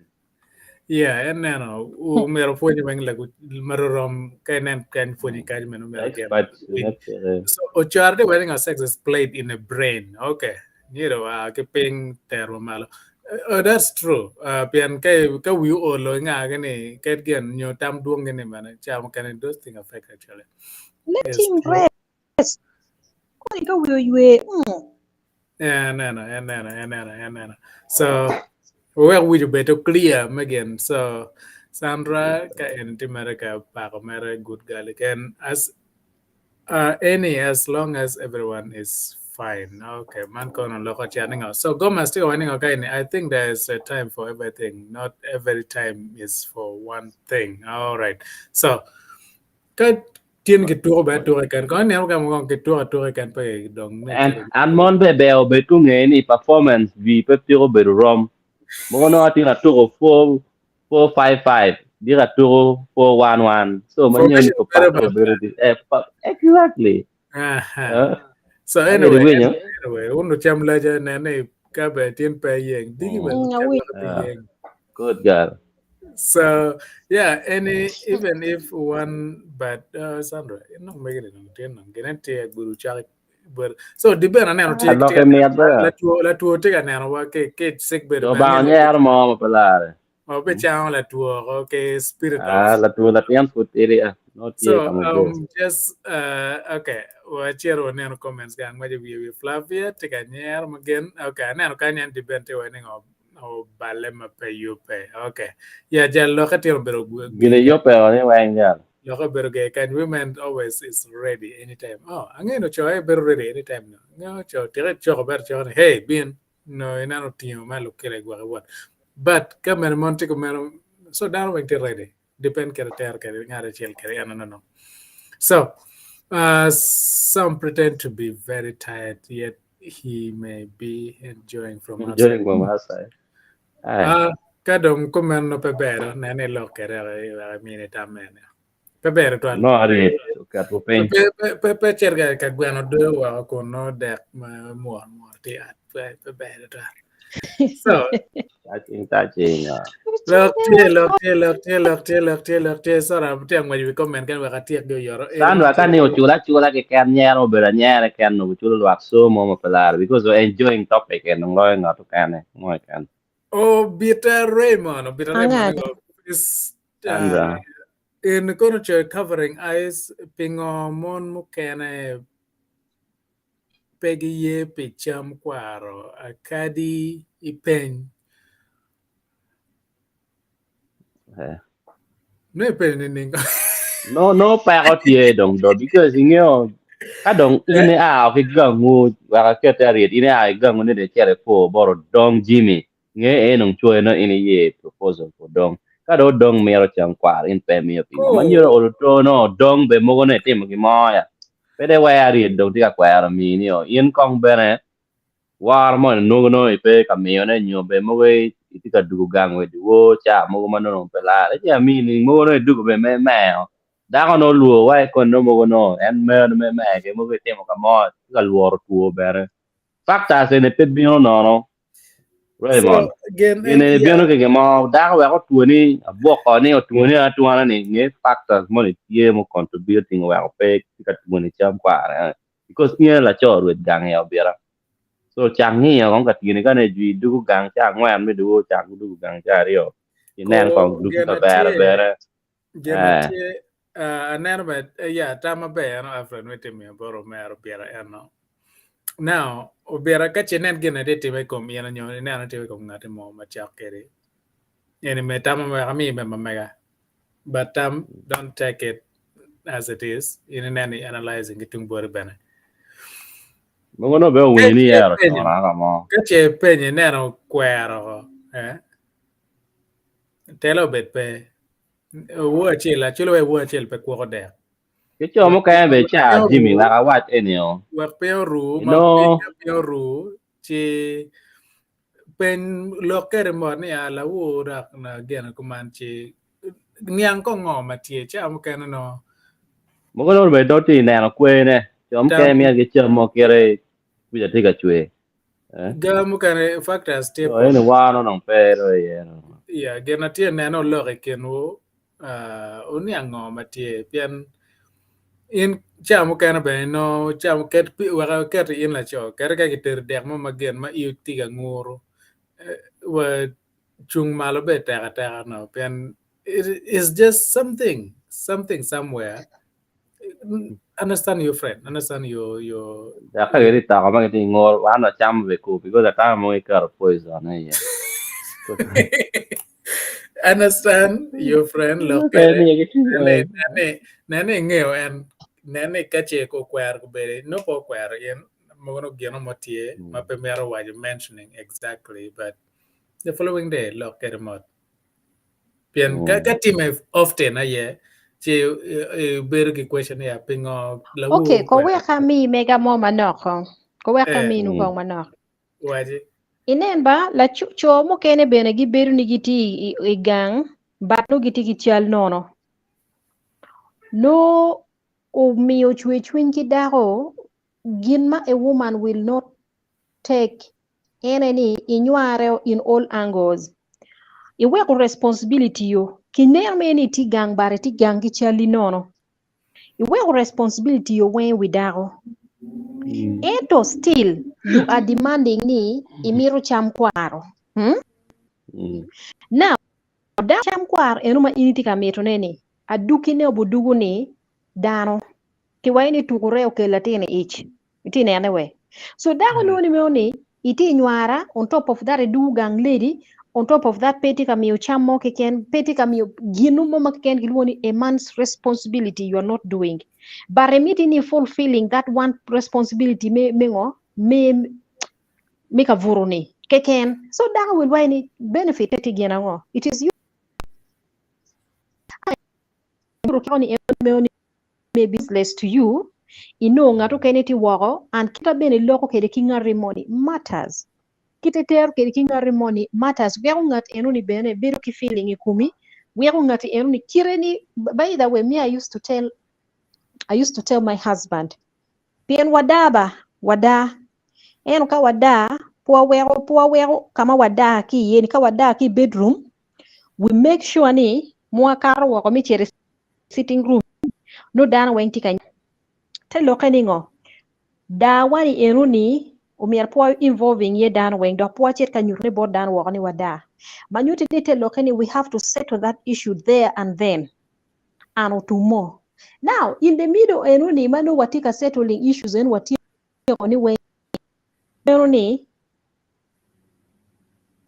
Yeah, en neno omyero pwonye weng lagu marorom ka inen kany pwonye kany meno omyero gin Expert winy. ne peke. So ocwara tye wedding of sex is played in a brain. Okay. Nyiro a ki piny tero malo. Oh, that's true. Pien ka ka wi olo inga ni ket gin nyo tam dwong ni mene cha mukene those things affect actually. Let It's him true. rest. Koni ka wiye oywe. Yeah, neno, en neno, en neno, en neno. So, wek wic obed to clear me gin. So, Sandra ka en tye mere ka pako mere good girl ken as any as long as everyone is fine. Okay, man kono loko chan ningo. So Gomez tye ka waco ningo ka ini I think there is a time for everything. Not every time is for one thing. All right. So ka tin kituko bene atuka keken kono ineno ka mo kituko atuka keken pe dong me En cito an mon be ber obed ku nge ni performance vi pe piko bedo rom. Mogo nongo atin atuko 4 4 5 5 dika atuko 4 1 1. So manyo ni formation bedo ko pato maber. bedo di eh, exactly. Aha. Uh, So anyway, anyway, winyo. anyway, un ocam laja nene ka be tin pe yeng. Digi be Mm, ocam awinjo. laja pe yeng. Good girl. So yeah, any even if one but Sandra, no make it no tin no gine tie guru chak but so di ben aneno tie Aloke tie miet ba. la tuo la tuo tie ka neno wa ke ke sick bed Do man ba ngene nyero mo ma pelare. ma be chang la tuo ko ke spirit Ah, of la tu la tian put iri ah. No tie So ka mo bo. just okay, wachero waneno comments gang ma wi wi Flavia tye ka nyero magen. Okay, aneno kany en di ben tye wa ni ngo o balle ma pe yubbe. Okay. Yeah, jal loke tye obedo Gine yope o ni weng jal. loke obedo ge kany women always is ready anytime. Oh, angeno cho e bedo ready anytime no. No cho tye choko ber choko ni hey bin no ineno tingo ma lukele gwake what. But ka meno mon tye kumeno so dano weng tye ready. Depend kede ter kede ngat acel kede en no. So some pretend to be very tired yet he may be enjoying from outside. Enjoying from outside. Ai. Ka dong kumeno pe ber nene ilok kede wek imine tam mene. Pe ber twal. No ari oketo piny. Pe pe pe pe cit ka ka gweno doyo woko kun nongo dek ma mwor mwor tye i ot pe pe ber twal. So Touching touching. lok tye lok tye lok tye lok tye lok tye lok tye sorry atye ka ngweco wi comment kene wek atyek gi oyoto. Sandra ka ni ocula acula keken nyero obedo anyera keken onongo culo lwak so mo ma pe laro because we're enjoying topic en loyo ngat okene mo keken. Obita Raymond, Obita Raymond Angane. is Sandra. in kono coyo covering eyes pingo mon mukene pe giye pi cam kwaro akadi ipeny. Eh. No ipenyo nining? No no peko tye dong do because ingeo ka dong in ia ki gangu wek akete ariet in ia ki gangu ni dong icito ipo bot odong Jimmy nge en dong coyo no in iye proposal for dong ka dong odong mito cam kwaro in pe imiyo pingo ma nyuto olo to no odong be mogo ne itimo gin mo ya pe de wee ariet dong tye ka kwero mini o in kong bene war mo nongo no ipe ka miyone nyo be mogo itye ka dugo gang wa dyewor ca mogo ma nongo pe lare ci amini mogo no idugo be me meo dako no olwor wa i koni no mogo no en meno me me ke mogo itimo ka mo tye ka lworo two bene. Factors eni pe bino nono. Raymond. So, gin, Gin eni yeah. bino ki gin mo, dako wek otwoni abwoko ni otwoni atwana ni nge factors moni tye mo contributing weko pe tye ka twoni cam kware. Because in laco rwed gang i obira. So cak ngiyo kong ka tiyoni ka ne jwi dugu gang ca angwen me dugu cak dugu gang ca aryo. Inen Ko kong dugu gin ka bere atye bere. gin Eh. atye uh, aneno bene eh, ya tam maber eno Alfred me timo bot omera obira eno. Now obira ka ce inen gin na tye time i kom in onyo ineno tye i kom ngati mo macok kedi eni me tam wek ami me mamega but tam don't take it as it is in inen i analyzing ki tung boti bene. Mogo no be Ka owinyo ni ce yero ipenyo cona ka mo. ka ce ipenyo ineno kwero eh telo obed pe Woo acel acel wai woo acel pe kwoko dek. Ki co Wek mukene be wek ca piny Jimmy oru wek awac eni o. wek piny oru ma Ino piny ka piny oru ci peny lok kede mot ni a lawu dok na gene kuman ci niang ko ngo ma tye ca mukene no mogo no be do ti neno kwene. Co tam mukene miyo gi cam mo kire kwica tye ka cwer. Eh? ga mukene factors tye So eni pol war no dong pe do iye no. ya gin na tye neno olok i kinwu uh, uniang ngo ma tye pien in ca mukene bene inongo ca ket wek aket in laco kadi ka kitero dek mo ma gin ma iyo tye ka nguru eh, wa cung malo be tek ateka no pien it is just something something somewhere understand your friend understand your your Dok ka gitye toko ma gitye ngor wan wacamo be kur because atamo mo giketo poison iye. understand your friend lok Pe kede miyo gitye nene nene nene ing'eyo en nene ka ce okwero kobedi nongo pe okwero in mogo nongo gino mo tye ma pe mito waco mentioning exactly but the following day lok kede mot pien ka ka time often aye ci eh, ibedo ki question niya pingo lawu Okay, ko okwero wek ami mega mo manok kong. Ko wek eh aminu kong manok. waci Inen ba, laco co mukene bene gibedo ni gitye i, i, i gang, but nongo gitye ki cal nono. Nongo omiyo cwercwiny ki dako, gin ma a woman will not take ene ni inyware in all angles. Iweko responsibility yo. Kineno mere ni itye gang but itye gang ki calli nono. Iweko responsibility yo weng i wi dako. Ento still you are demanding ni imito cam kwaro. Hmm? Now, dako cam kwaro eno ma in itye ka mitone ni, adukine obudugu ni dano. Kiwaco ni tuko ree okel latin i ic. Itye nene we. So dako nongo ni meno ni itye nywara on top of that idugu gang lady on top of that pe itye ka miyo cam mo keken pe itye ka miyo ginu mo ma keken kilwongo ni a man's responsibility you are not doing. But imiti ni fulfilling that one responsibility me me ngo me me ka buto ni keken. So dako will waco ni benefit tye gin ango? It is you ni meno ni may be useless to you inongo ngat okene tye woko and kita bene iloko kede ki ngati moni matters kite tero kede ki ngati moni matters weko ngat enoni bene bedo ki feeling i komi weko ngati enoni kite ni by the way me I used to tell I used to tell my husband pien wada ba wada ento ka wada pe waweko pe waweko ka ma wada ki iye ni ka wada ki i bedroom we make sure ni mwakato woko mi cito i sitting room nongo dano weng tye ka te lokke ni ngo dawa ni enoni omyero pe wa involving iye dano weng dok pe wacit ka nyutone bot dano woko ni wada ma nyutti ni te lokke ni we have to settle that issue there and then an otumo now in the middle enoni ma nongo watye ka settling issues en watyeko ni weng meno ni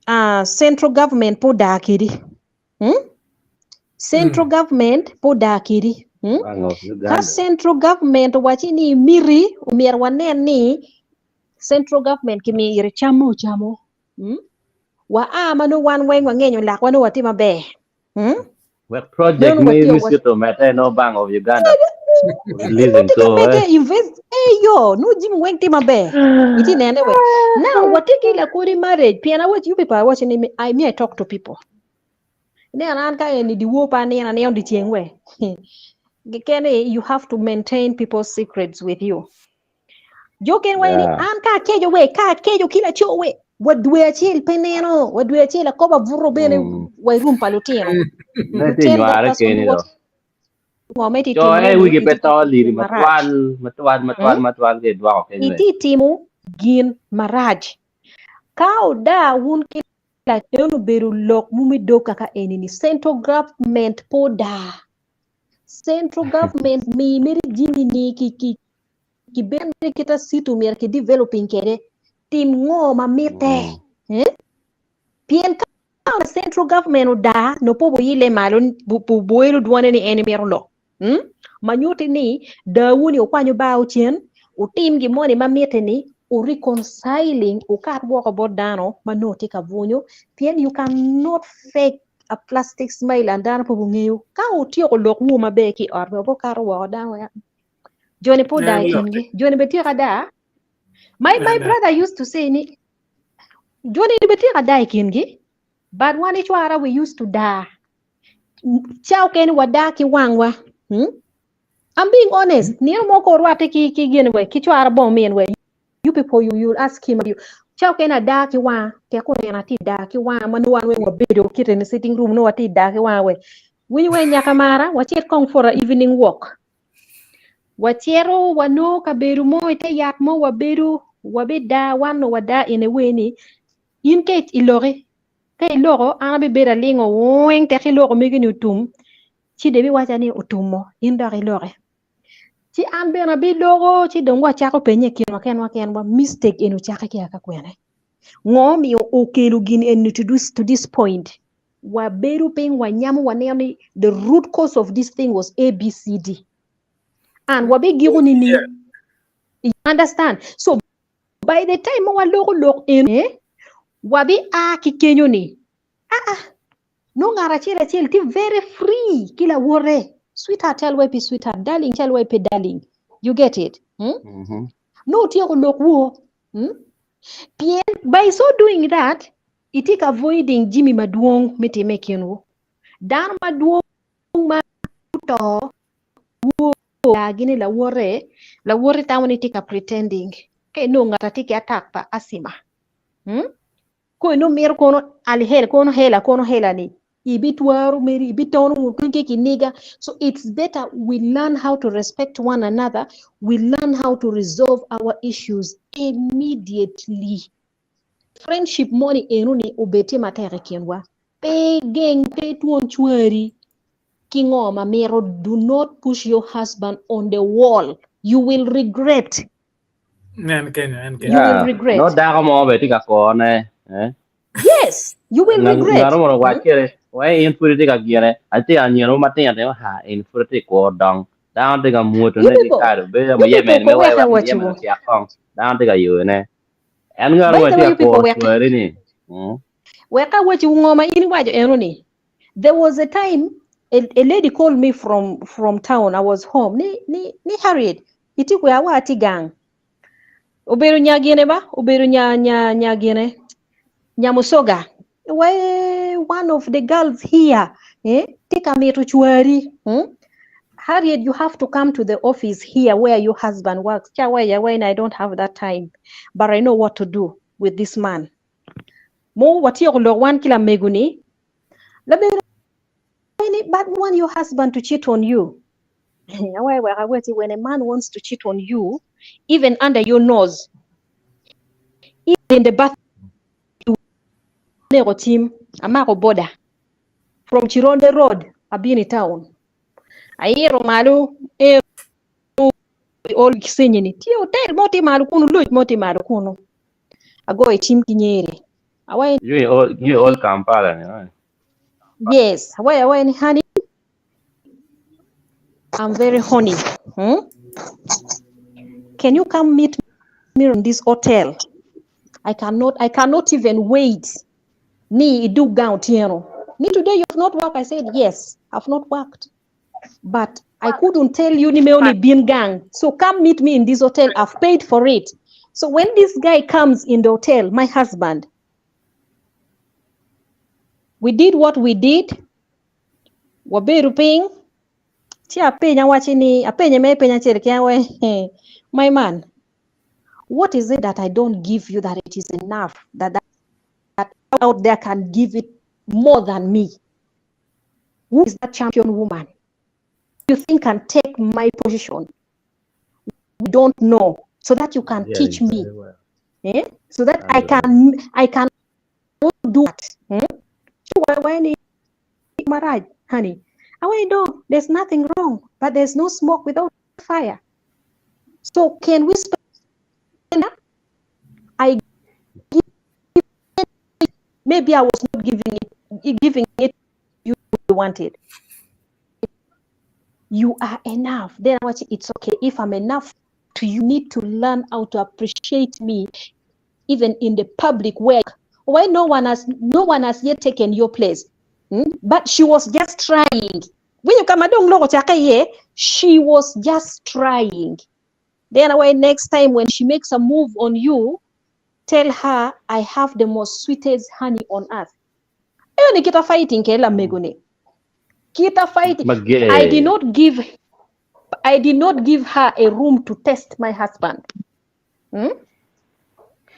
uh, central government pe odaa kedi hmm? central government pe odaa kedi hmm? Bank of ka Uganda. central government owaci ni miti omyero wanen ni central government kimiyo ire cam ma ocamo hmm? wa a ma nongo wan weng wangenyo lakwa nongo watye maber hmm? Wek project Meno me watye wa Mosquito mete no Bank of Uganda releasing Watye ka so mede eh. invest eh yo nongo jimi weng tye maber itye nene we now watye ki lakodi marriage pien awac you people awaco ni me- I me I talk to people Ineno an ka eni dyewor pe anino anino dyeceng we kene you have to maintain people's secrets with you. Jo ken waco ni Yeah. an ka akeco we, ka akeco ki laco we, wa dwe acel pe neno, wa dwe acel akobo abuto bene Mm. wa i room pa lutino. Ne You tye tell that nyware person keni what do. ngo ma itye Co timone e ni, wigi pe itye ka to timo liri gin marac. matwal, matwal, matwal, Mm? matwal ke idwoko kenyo e. Itye timo gin marac. Ka oda wun ki laco obedo lok mumi dog kaka eni ni central government pe oda. Central government mi mere jimi ni ki ki ki ben mere kita situ myero ki developing kede tim ngo ma mitte. Mm. Eh? Pien ka central government oda no po buyile malo bu bu buelo dwone ni en mito lok. Hmm? Ma nyuti ni dawu ni okwanyo bao cen utim gimoni ma mitte ni u reconciling ukat woko bot dano ma nongo tye ka bwunyo pien you cannot fake a plastic smile and dano pe bungeyo ka utyeko lok wu maber ki i ot wek okato woko dano wek joni pe oda i En lok kingi joni be tye ka da my my En brother used to say ni joni be tye ka da i kingi but wan icwara we used to da ca okene wada ki wangwa hmm? I'm being honest. Nino moko orwate ki ki gin we ki cwara bong min we. You people you you'll ask him you. Ca okene ada ki wanga tek oneno ati da ki wanga ma nongo wan weng wabedo kite ni sitting room nongo wati da ki wanga we. Winyo we nyaka mara wacit kong for a evening walk. Wacito wanongo kabedo mo ite yat mo wabedo wabida wan nongo wada in a way ni in ka iloki ka iloko an abibedo alingo weng tek iloko megi ni otum ci dong ibiwaca ni otumo in dok iloke. Ci an bene abiloko ci dong wacako penye i kinwa kenwa kenwa mistake eni ocake ki aka kwene. Ngo omiyo okelo gin eni to this, to this point. Wabedo piny wanyamo waneno ni the root cause of this thing was ABCD. And wabigiko nining? Yeah. You understand? So by the time ma waloko lok eni, wabi a ki kenyo ni, ah ah, nongo ngat acel acel tye very free ki lawote. Sweetheart cal wai pi sweetheart, darling cal wai pi darling. You get it? Hmm? Mhm. Nongo otyeko lok wo. Hmm? Pien by so doing that, itye ka avoiding jimi madwong me time i kinwu. Dano madwong ma oto wo gini lawote, lawote tamo ni tye ka pretending. Ka inongo ngat atye ki attack pa asthma. Hmm? Ko inongo mito kono alihel kono hela kono hela ni ibitwaro meri ibitono ngut piny ki kiniga. So it's better we learn how to respect one another. We learn how to resolve our issues immediately. Friendship moni eno ni obed tye matek i kinwa. Pe geng pe twon cwari ki ngo ma mito. Do not push your husband on the wall. You will regret. En kenyo, en kenyo. You will Yeah. regret. No dako mo be tye ka kone. Eh? Yes, you will regret. Ngaro mono wac kede, wai in pud itye ka gine, atye ka nyino matino tino, ha, in pud itye kwo dong. Dano tye ka mwotone You ki people, kado, bedo you ma people yemen me ko wai weka wek yemen wachiwo. ocek kong. Dano tye ka yone. En ngaro By mo the tye way, ka you people kwo weka. cwari ni. Mm. Weka wachiwo ngo ma in iwaco eno ni. There was a time a lady called me from town. I was home. Ni ni ni Harriet, iti kwe awa ati gang. Obedo nya gine ba? Obedo nya nya nya gine. Nya musoga. We one of the girls here, eh? Tika mito chwari. Hmm? Harriet, you have to come to the office here where your husband works. Cha we ya when I don't have that time, but I know what to do with this man. Mo watiyo lok wan kila meguni. Labedo ni but want your husband to cheat on you. Awe we awe ti when a man wants to cheat on you, even under your nose, even in the bathroom, team, amako boda from Chironde Road, Abini town. Ayero malo, ero all kisenyi ni. Tie hotel moti malo kunu, luch moti malo kunu. Ago e team kinyere. Awe You all Kampala ni. eh? yes, awe awe ni honey. I'm very horny. Hmm? Can you come meet me in this hotel? I cannot even wait. Ni idu gown tieno. Ni today you have not worked. I said yes, I've not worked. But I couldn't tell you ni me only bin gang. So come meet me in this hotel. I've paid for it. So when this guy comes in the hotel, my husband, we did what we did. Wabedo piny. Ci apenyo awaci ni apenye me penya acel ki awe my man. What is it that I don't give you that it is enough that that, that out there can give it more than me? Who is that champion woman you think can take my position? We don't know. So that you can teach Hearing me. very well. Eh? So that I Andrew. can I can do that. Hmm? Why- why ni- Maraj, honey? I want know there's nothing wrong, but there's no smoke without fire. So can we spend that? I give maybe I was not giving it giving it you wanted. You are enough. Then I watch it's okay. If I'm enough to you need to learn how to appreciate me even in the public where why no one has no one has yet taken your place. But she was just trying. When you come along, look, she was just trying. Then away next time when she makes a move on you, tell her I have the most sweetest honey on earth. Ayo ni kita fighting kela megune. Kita fighting. I did Magay. not give I did not give her a room to test my husband.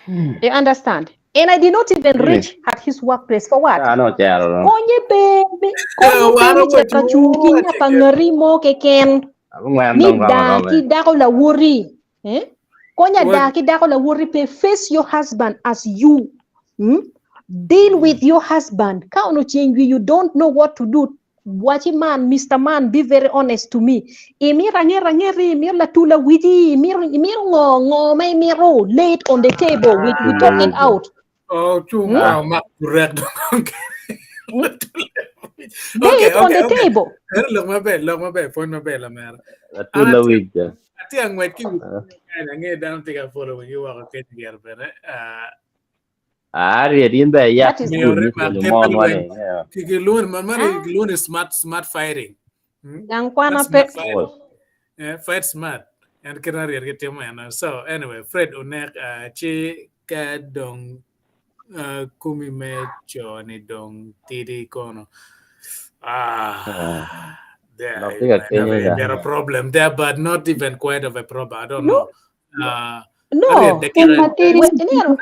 You understand? And I did not even Really? reach at his workplace for what? Ah, no, chero. Konye bebe, konye Waro bebe cheta chungi wacho nya pangarimo keken. Ngwan Ni dong kama da kama. ki dako la wori. Eh? Konya What? da ki dako la wori pe face your husband as you. Deal with your husband. Ka ono change you don't know what to do. Watch man, Mr. Man, be very honest to me. Imira ngera ngeri, imira la tula widi, imira imira ngo ngo me imiro lay it on the table. We talk it out. Oh, chung ah, ma correct. Lay Okay, it on okay, the okay. table. Lok maber, lok maber, phone maber la mera. Atula wija. Ati angwet ki ange down take a follow you walk okay together bene. Ari din be ya That is Mi good ore ni ma ko kepa mo lwen. wane. Ki lun man man Ah. lun is smart smart fighting. Gangwana That's smart pe. fighting. Yeah, fight smart. And kena rier ke timo yana. So anyway, Fred Onek chi ka dong kumi me cho ni dong tidi kono. Ah, there, No, it tiga might have Kenya a, there a problem there, but not even quite of a problem. I don't No, know. no. Ariel, In dakika materi We- Ineno,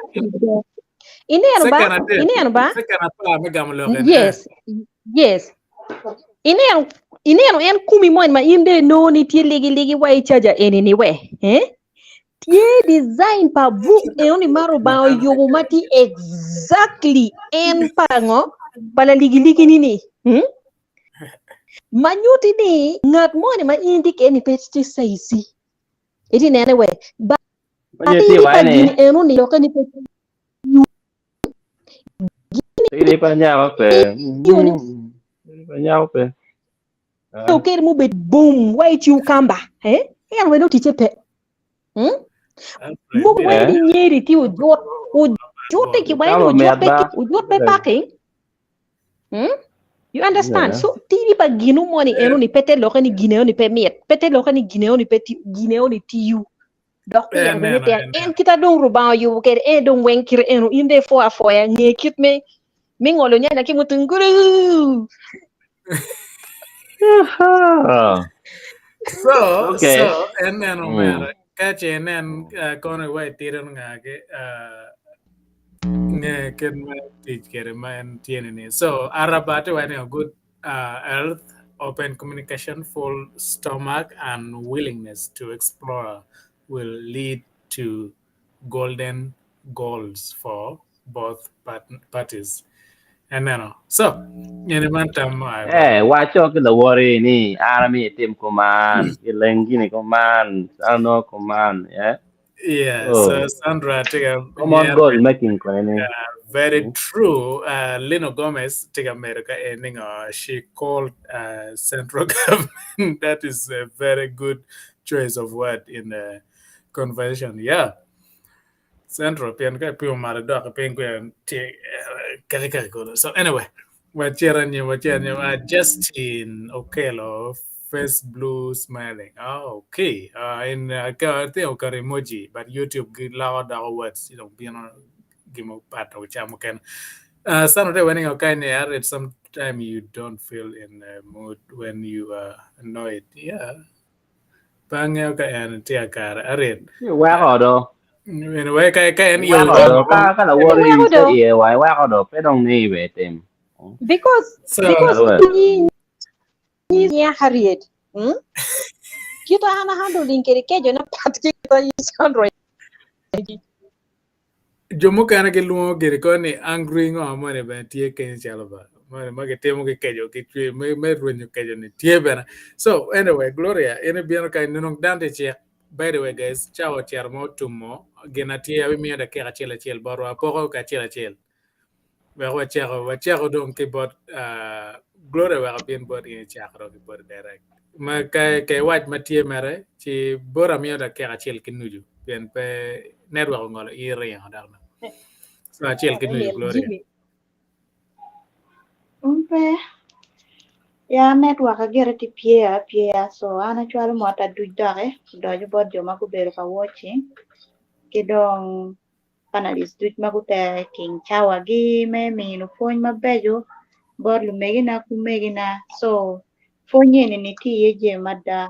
ineno ba? second ade, Ineno ba? second apa me gamlo Yes, yes. Ineno, ineno en kumi moin ma inde no ni tie ligi ligi wa ichaja enini we. Eh? Tie design pa vu e oni maro ba yobo mati exactly en pango pala ligi ligi nini. Manyuti ni ngat moni ma indi ke ni peti saisi. Iti nene we. Ba Manye ti tiri pa wane. gini eno ni loka ni peti Tidi pa nya pe. yoni Tidi pa nya pe. oker mu bet boom wai cucumber. Eh? En we no tiche pe. Mo we Eh. ni nyeri ti ujot ujot ki wai Kama ujot pe merda. ujot pe packing. You understand? Yeah. So tiri pa ginu moni eno ni pete loke ni gineo ni pe miet. Pete loke ni gineo ni pe ti gineo ni tiu. Dok Eh, yer bene neno, te eh, en kita dong ruba yu ke en dong wen kir eno inde fo afo ya nge kit me me ngolo nya na ki mutunguru. So, Okay. so en neno mera kache en kono wai tiren ngake nge ken ma tich kere ma en tiene ni. So arabate wani a good health, open communication, full stomach, and willingness to explore will lead to golden goals for both parties. And neno. So, yene man tam Eh, wacho ki lawori ni army team command, ilengini command, ano command, yeah. Yeah, Oh. so Sandra take a Common goal making kone. Very true. Lino Gomez, take America ending. She called central government. That is a very good choice of word in the conversation. Yeah. Central pian ka pio mara dok pin ko kare kare ko. So anyway, wachiran Justin Okelo face blue smiling. Oh, okay. In ka te okar emoji, but YouTube gi lawa dago words, you know, bien gimo pat o chamo ken. Some day when you kind of sometime you don't feel in the mood when you are annoyed. Yeah. Bangyo ka en tia kar arit. Wa odo. Anyway, ka ka en iyo Iweko do ka ka lawoti Iweko se do. iye wa iweko do pe dong ni ibe tim. Because So because Alwe. nyi nyi nya Harriet. Kita hana handling kere kejo na pat kita yi Sandra. Jo mukene gilwongo gire ko ni angry ngo moni bene tye kenyo calo ba moni ma gitimo ki kejo ki cwe me me rwenyo kejo ni tye bene. So anyway, Gloria, in ibino ka inongo dano tye cik. By the way guys, cawa ocito ma otumo gin atye abimiyo dakika acel acel botwa apoko ki acel acel. Wek wacako wacako dong ki bot uh, Gloria wek abin bot in icako dong ki bot direct. Ma ka ka iwac ma tye mere ci bot amiyo dakika acel ki nucu pien pe network ongolo in ringo dok no. So acel ki nucu Gloria. Jimmy. Pe. Ya network agire tye pye apyeya so an acwalo mot aduc doki odoco bot jo ma gubedo ka watching ki dong panelist duc ma gutero i kin cawagi me mino pwony mabeco bot lumegina ki omegina so pwony eni-ni tye iye jami mada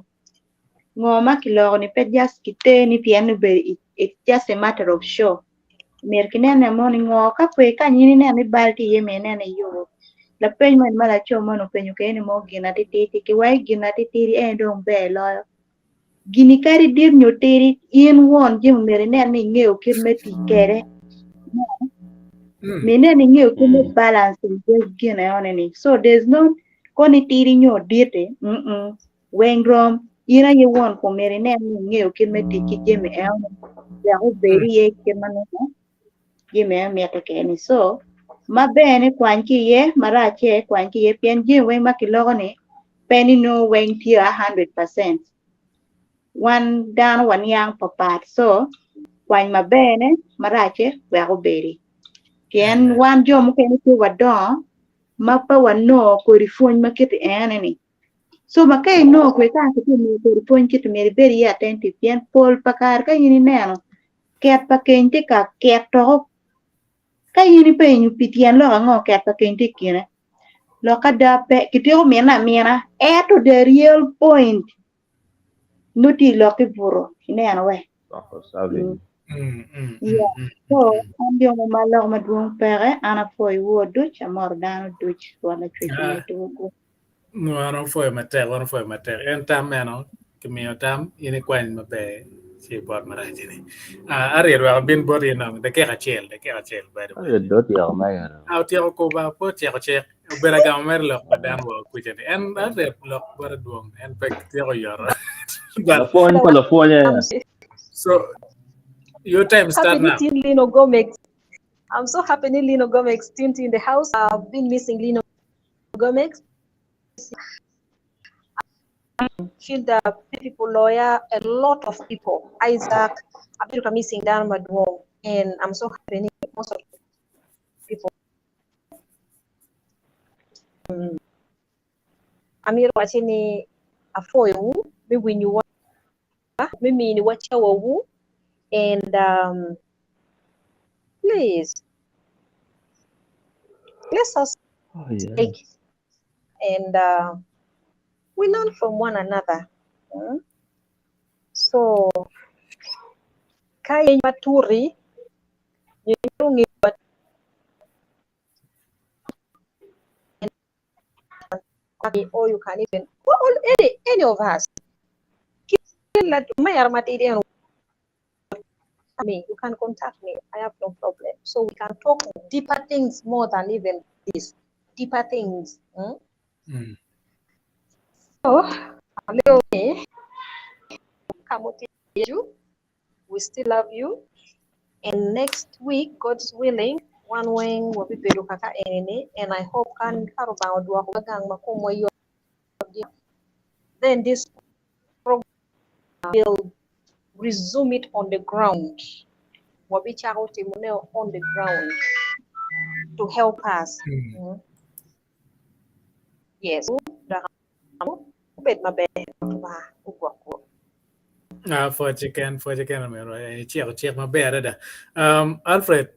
ngo ma kiloko ni pe just kiteni pien obedo it's just a matter of show myero kinene mo ni ngo ka kwe ka in ineno ni bal tye iye myero inen ni iyubo lapeny moni ma laco moni openyo kwede ni mo gin atitidi kiwaci gin atitidi en dong ber loyo gini kadi dit nyo tidi in won jami myero inen ni ingeyo kit me tic kwede myero inen ni ingeyo kit me balancing gin enoni ni so there's no koni tidi nyo dit-ti weng rom in aye won kom myero inen ni ingeyo kit me tic ki jami enoni wek obed iye kit ma nongo jami eno mitte kwede-ni so maber-ni kwany ki iye marac-ce kwany ki iye pien jami weng ma kiloko-ni pe ni nongo weng tye a 100% wan dano waniang papat so kwany maber-ne marac-ce wek obedi pien wan jo mukene tye wadongo ma pe wanongo kodi pwony ma kiti ene-ni so ma ka inongo kwe ka kitye miyo kodi pwony kiti myero ibed iye attentive pien pol pa kare ka in ineno ket pa keny tye ka keto ka in ipenyo pi tyen lok ango ket pa keny tye i kine lok ada pe kityeko mine amina ento the real point nongo tye i lok ki buto ineno we Yeah. So an jo mo ma lok madwong peke an apwoyo woo duc amoro dano duc Rwot lacwec omedde wu. Wan opwoyo matek, wan opwoyo matek. En tam meno, kimiyo tam, in ikwany maber ci ibot marac-ni. Ah, Ariel wek abin boti nong dakika acel, dakika acel by the way. Ariel do otyeko mege do. Ah, otyeko kuba, pe otyeko cik. Obedo agamo mere lok pa dano wa kuca ni. En Ariel lok bote dwong, en pe tyeko yoto. But Lapwony pa lapwonye. so your time start Happy now. ni Lino Gomez. I'm so happy ni Lino Gomez tuned in the house. I've been missing Lino Gomez. Feel the people lawyer, a lot of people. Isaac, I've been missing Dan Madwong, and I'm so happy ni most of people. Amiro wacho ni afoyo mi winyo wa mi mini wachawa wu and please let us Oh, yeah. take and we learn from one another. So ka yeny maturi nyo or you can even or any of us me, you can contact me. I have no problem. So we can talk deeper things more than even this. Deeper things. So, we still love you. And next week, God's willing, one wing will be bedo kaka ene, and I hope kan karubang odwoko gang makumwa yo. Then this program will resume it on the ground. Wabichako timone on the ground to help us. Yes. Ubed maber ba ugwoko. Ah, for chicken, for chicken amero. Chieko chiek maber adada. Alfred.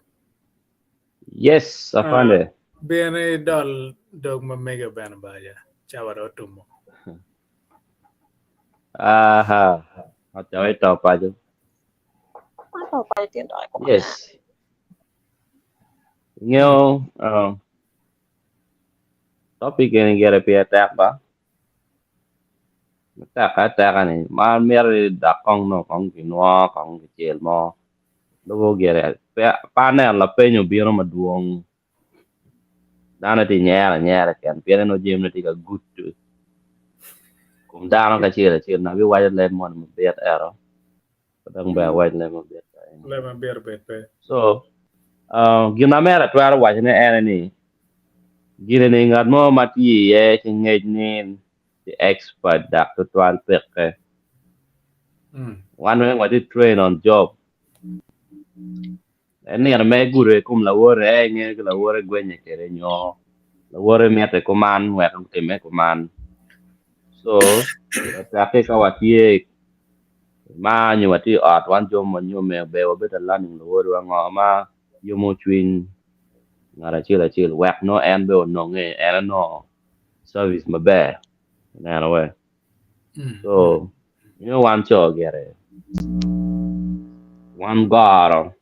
Yes, afande. Bene dol dog ma mege bene baja. Chawa do tumo. Aha. Achawe to pajo. To pa tin dok i kom anga. Yes. Ingeyo topic eni gire pire tek ba. Matek ateka ni ma mito ni dok kong nongo kong kinwo kong kicel mo lubo gire pe aneno lapeny obino madwong dano tye nyero anyera keken pien en jami tye ka gudo kom dano kacel acel na biwaco leb moni mabit ento pe dong ber awac leb mabit Leb mabit obed pe. So gin ma mere atwero wacone ene ni gine ni ngat mo ma tye iye ki ngec ni tye expert dok tutwal peke. Wan weng watye train on job. En nino ma igudo i kom lawote en ingeyo ki lawote gwenye kwede nyo lawote mitte kuman wek otime kuman. So tekki ka watye i mar nyo watye i ot wan jo ma wanyomme ber wabed ka learning lawotewa ngo ma yomo cwiny ngat acel acel wek nongo en bene ononge en onongo service maber ineno we. So ingeyo wan co gire wan goro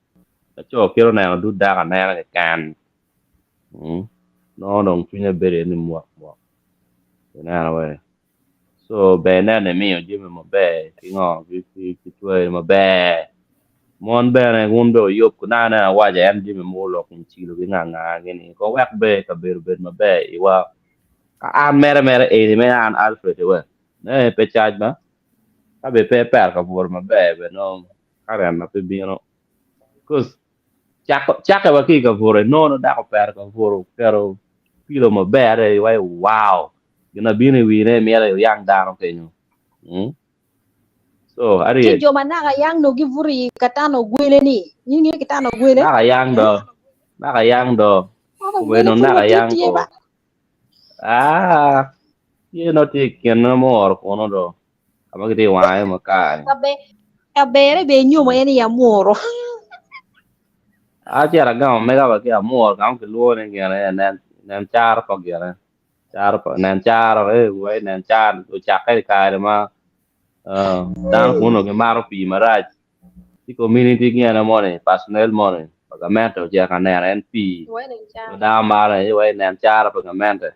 laco kit oneno dud dako anena keken nongo dong cwinye bedo iye ni mwok mwok ineno we. So ber neno imiyo jami maber ki ngo ki tweyo maber mon bene wun bene wuyub naka aneno awaco en jami mogo lok kom cilo ki nga nga gini ko wek ber kabedo obed maber iwa ka an mere mere eni me an Alfred we ne pe cac ba ka be pe ipero kabuto maber be nongo karen na pe bino cause cakke wa ki i kabuto inongo nongo dako opero kabuto oketo pilo maber adada iwaco wow gin na bino i wine mito oyang dano kenyo so Ci Ariel jo ma naka yang dong gibuto i katana ogwele ni. In ingeyo kitana ogwele? Naka yang do naka yang do Naka obedo ogwele pud naka watye yang tye ko ba. Ah tye nongo tye i kine muoro kunu do ka ma gitye ka wango iye makar-ni. Kabere bene inyomo en i amuro. Acito agamo mega wa ki amuro ka ma kilwongo ni gine nen caro pa gine caro pa nen caro ee wai nen caro ocakke i kare ma dano kunu gimato pii marac ci community gine moni personnel moni pa gamente ocito ka neno en pii ma dano maro ni wai nen caro pa gamente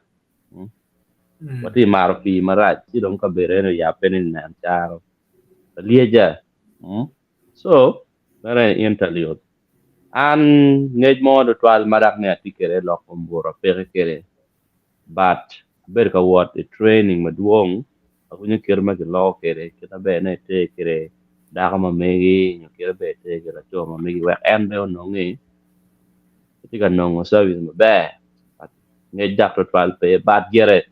watye ka mato pii marac ci dong kabedo eni oyabbe ni nen caro lyeja so meno aye interlude an ngec mo tutwal ma dok ni atye kwede i lok kom buto apeke kwede but abedo ka wot i training madwong awinyo kit ma giloko kwede kit maber ni iter kwede dako ma megi nyo kit maber iter kwede laco ma megi wek en bene onongi etye ka nongo service maber ngec dok tutwal pe but gire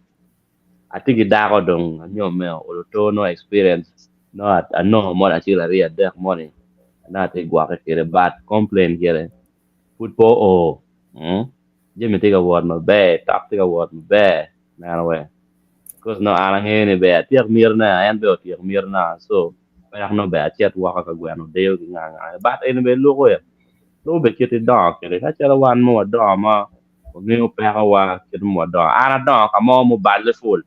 atye ki dako dong anyomme oluto nongo experience nongo anongo moni acel aryo adek moni nongo atye ka gwokke kwede but complain gire pud pe oo jami tye ka wot maber tok tye ka wot maber ineno we cause nongo an angeyo ni ber atyek mitina en bene otyeko mitina so wek nongo ber acit woko ka gweno deyo ki nga nga but eni bene luko ya luko bene kit idongo kwede ka calo wan ma wadongo ma wangeyo pekowa kit ma wadongo an adongo ka mo muballe pul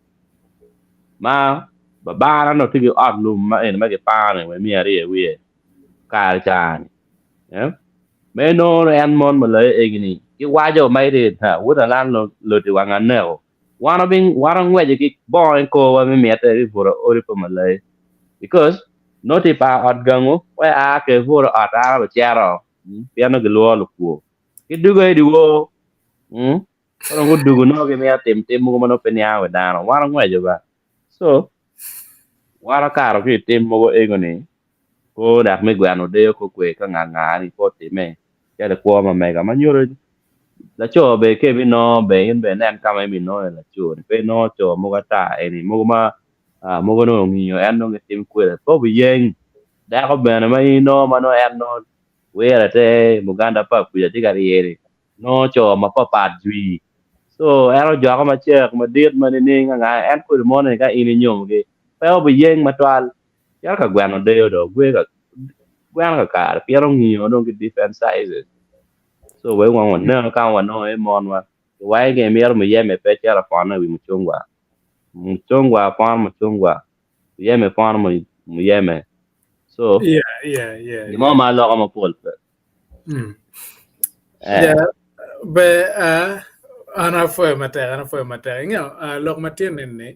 ma babana onongo tye ki ot lum ma eni ma kipango ni 200 wiye kare ca-ni me nongo en mon ma loyo egi-ni giwaco ma iti wod alan loti wang aneko wan ongweco ki bongo i korwa me mitte me buto odi pa malai because nongo tye pa ot gangu wek aa ke buto ot an abicito pien nongo gilworo lukwo gidugo i dyewor ka dong gudugo nongo gimito tim tim mogo ma nongo pe niango wi dano wan ongweco ba so wan okato ki i tim mogo ego-ni kor dok me gweno deyo kor kwe ka nga nga ni pe otime calo i kwo ma mega ma nyuto laco bene ka ibinongo bene in bene inen ka ma ibinongo iye laco ni pe inongo co mogo ata eni mogo ma mogo nongo ongiyo en nongo gitim kwede pe obiyeng dako bene ma in inongo ma nongo en nongo wire te Uganda pub kuca tye ka ryeni nongo co mapapat jwi so en ojoko macek madit ma nining anga en kodi moni ka in inyomogi pe obiyeng matwal cito ka gweno deyo do gwe ka gweno kakare pien ongiyo dong ki different sizes so wek wan waneno ka ma wanongo iye monwa kiwaco ni mito muyeme pe cito apona i wi mucungwa, mucungwa pono mucungwa muyeme pono muyeme. So Yeah. gin mo ma aloko mapol pe. Eh. Yeah, be an apwoyo matek, an apwoyo matek. Ingeyo, lok ma tye nini,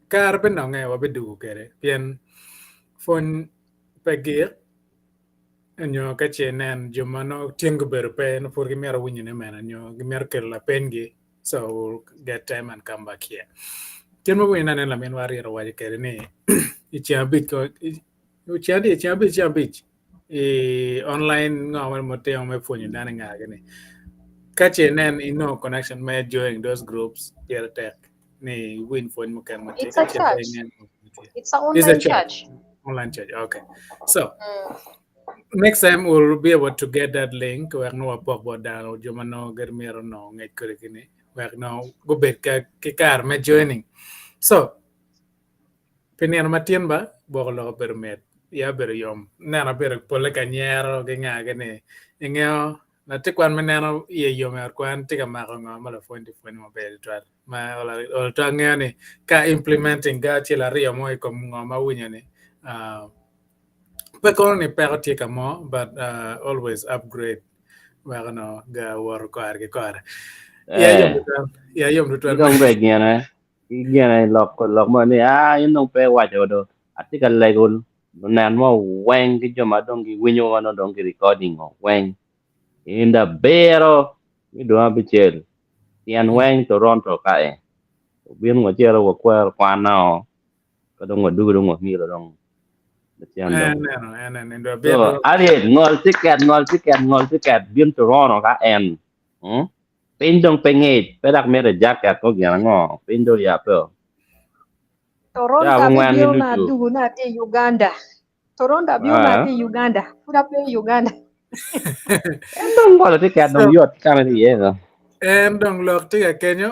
kare binonge wabidugo kwede pien pwony pe gik nyo ka ce inen jo ma nongo tyen gubedo pe nongo pud gimito winyone mene nyo gimito kelo lapenygi so we'll get time and come back here. Kit ma winyo nen laminwa Harriet owaco kwede ni i ceng abic ko ceng adi ceng abic ceng abic i online ngo ma mutimo me pwonyo dano i ngagi ni ka ce inen inongo connection me joining those groups pire tek ni iwiny pwony mukene ma tye It's a ka ce pe church. inen tye. It's an It's a online church. church. Online church. Okay. So next time we'll be able to get that link wek nongo wapok bot dano jo ma nongo gimito nongo ngec kwede kini wek nongo gubed ka ki kare me joining. So pi nino ma tin ba boko lok obedo mit ya obedo yom neno abedo pole ka nyero ki ngagi ni ingeyo latin kwan me neno iye yom i ot kwan tye ka mako ngo ma lapwony tye pwonyo maber tutwal ma olo to angeyo ni ka implementing ga acel aryo mo i kom ngo ma awinyo ni pe kono ni peko tye ka mo but always upgrade weko no ga woto kore ki kore. Iya yom Eh. tutwal iya yom Ki tutwal dong be gine, ki gine lok lok mo ni ah in dong pe iwaco do atye ka lego lunen mo weng ki jo ma dong giwinyo ma nongo dong ki recording o weng in da biro me dwe abicel tyen weng Toronto ka e obino wacito wakwero kwana o ka dong wadugo dong wamilo dong lacen dong. En neno en en So abiro Harriet ngol tiket ngol tiket ngol tiket bin Toronto ka en hmm? Piny dong pe ngic pe dok mito jacket ko gin ango piny dong oyabbe o. Toronto Ca abongwen ki abibino na nucu. adugo na atye i Uganda. Toronto abino na Ah. atye i Uganda. Pud ape i Uganda. En dong ngolo tiket So dong yot ka ma itye iye ko. en dong lok tye ka kenyo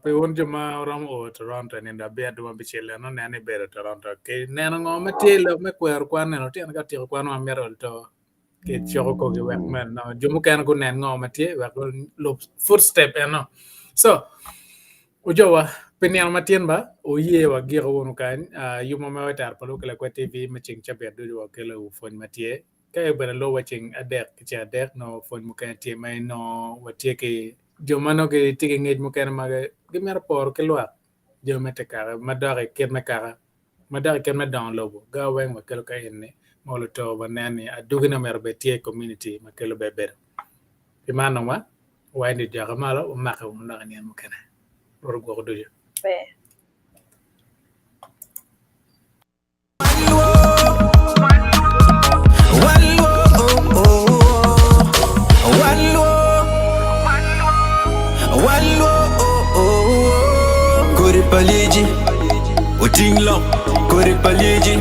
pi wun jo ma oromo o Toronto i nindo abiro dwe abicel eno neno ni ibedo Toronto ki neno ngo ma tye i lok me kwero kwan neno otyeno ka otyeko kwan ma mito ol to ki coko kogi wek me no jo mukene gunen ngo ma tye wek gulub footstep eno. So ojowa pi nino ma tin ba oye wagiko wunu kany yub ma mewa i Tara pa Luo ki Lakwed TV me ceng cabit ducu wakelo wu pwony ma tye ka bene lubo wa ceng adek ki ceng adek nongo pwony mukene tye ma inongo watye ki jo ma nongo gitye ki ngec mukene ma gimito poro ki lwak jo me te kaka madok i kit me kaka madok i kit me dongo lobo ga weng wakelo ka eni ma oluto wanen ni adwogine myero obed tye i community ma kelo ber bedo. Pi man dong wa waindi joke malo wamake wunu dok i nino mukene. Rwot ogwoko ducu. Ber. Kodi pa lyeci oting lok, kodi pa lyeci.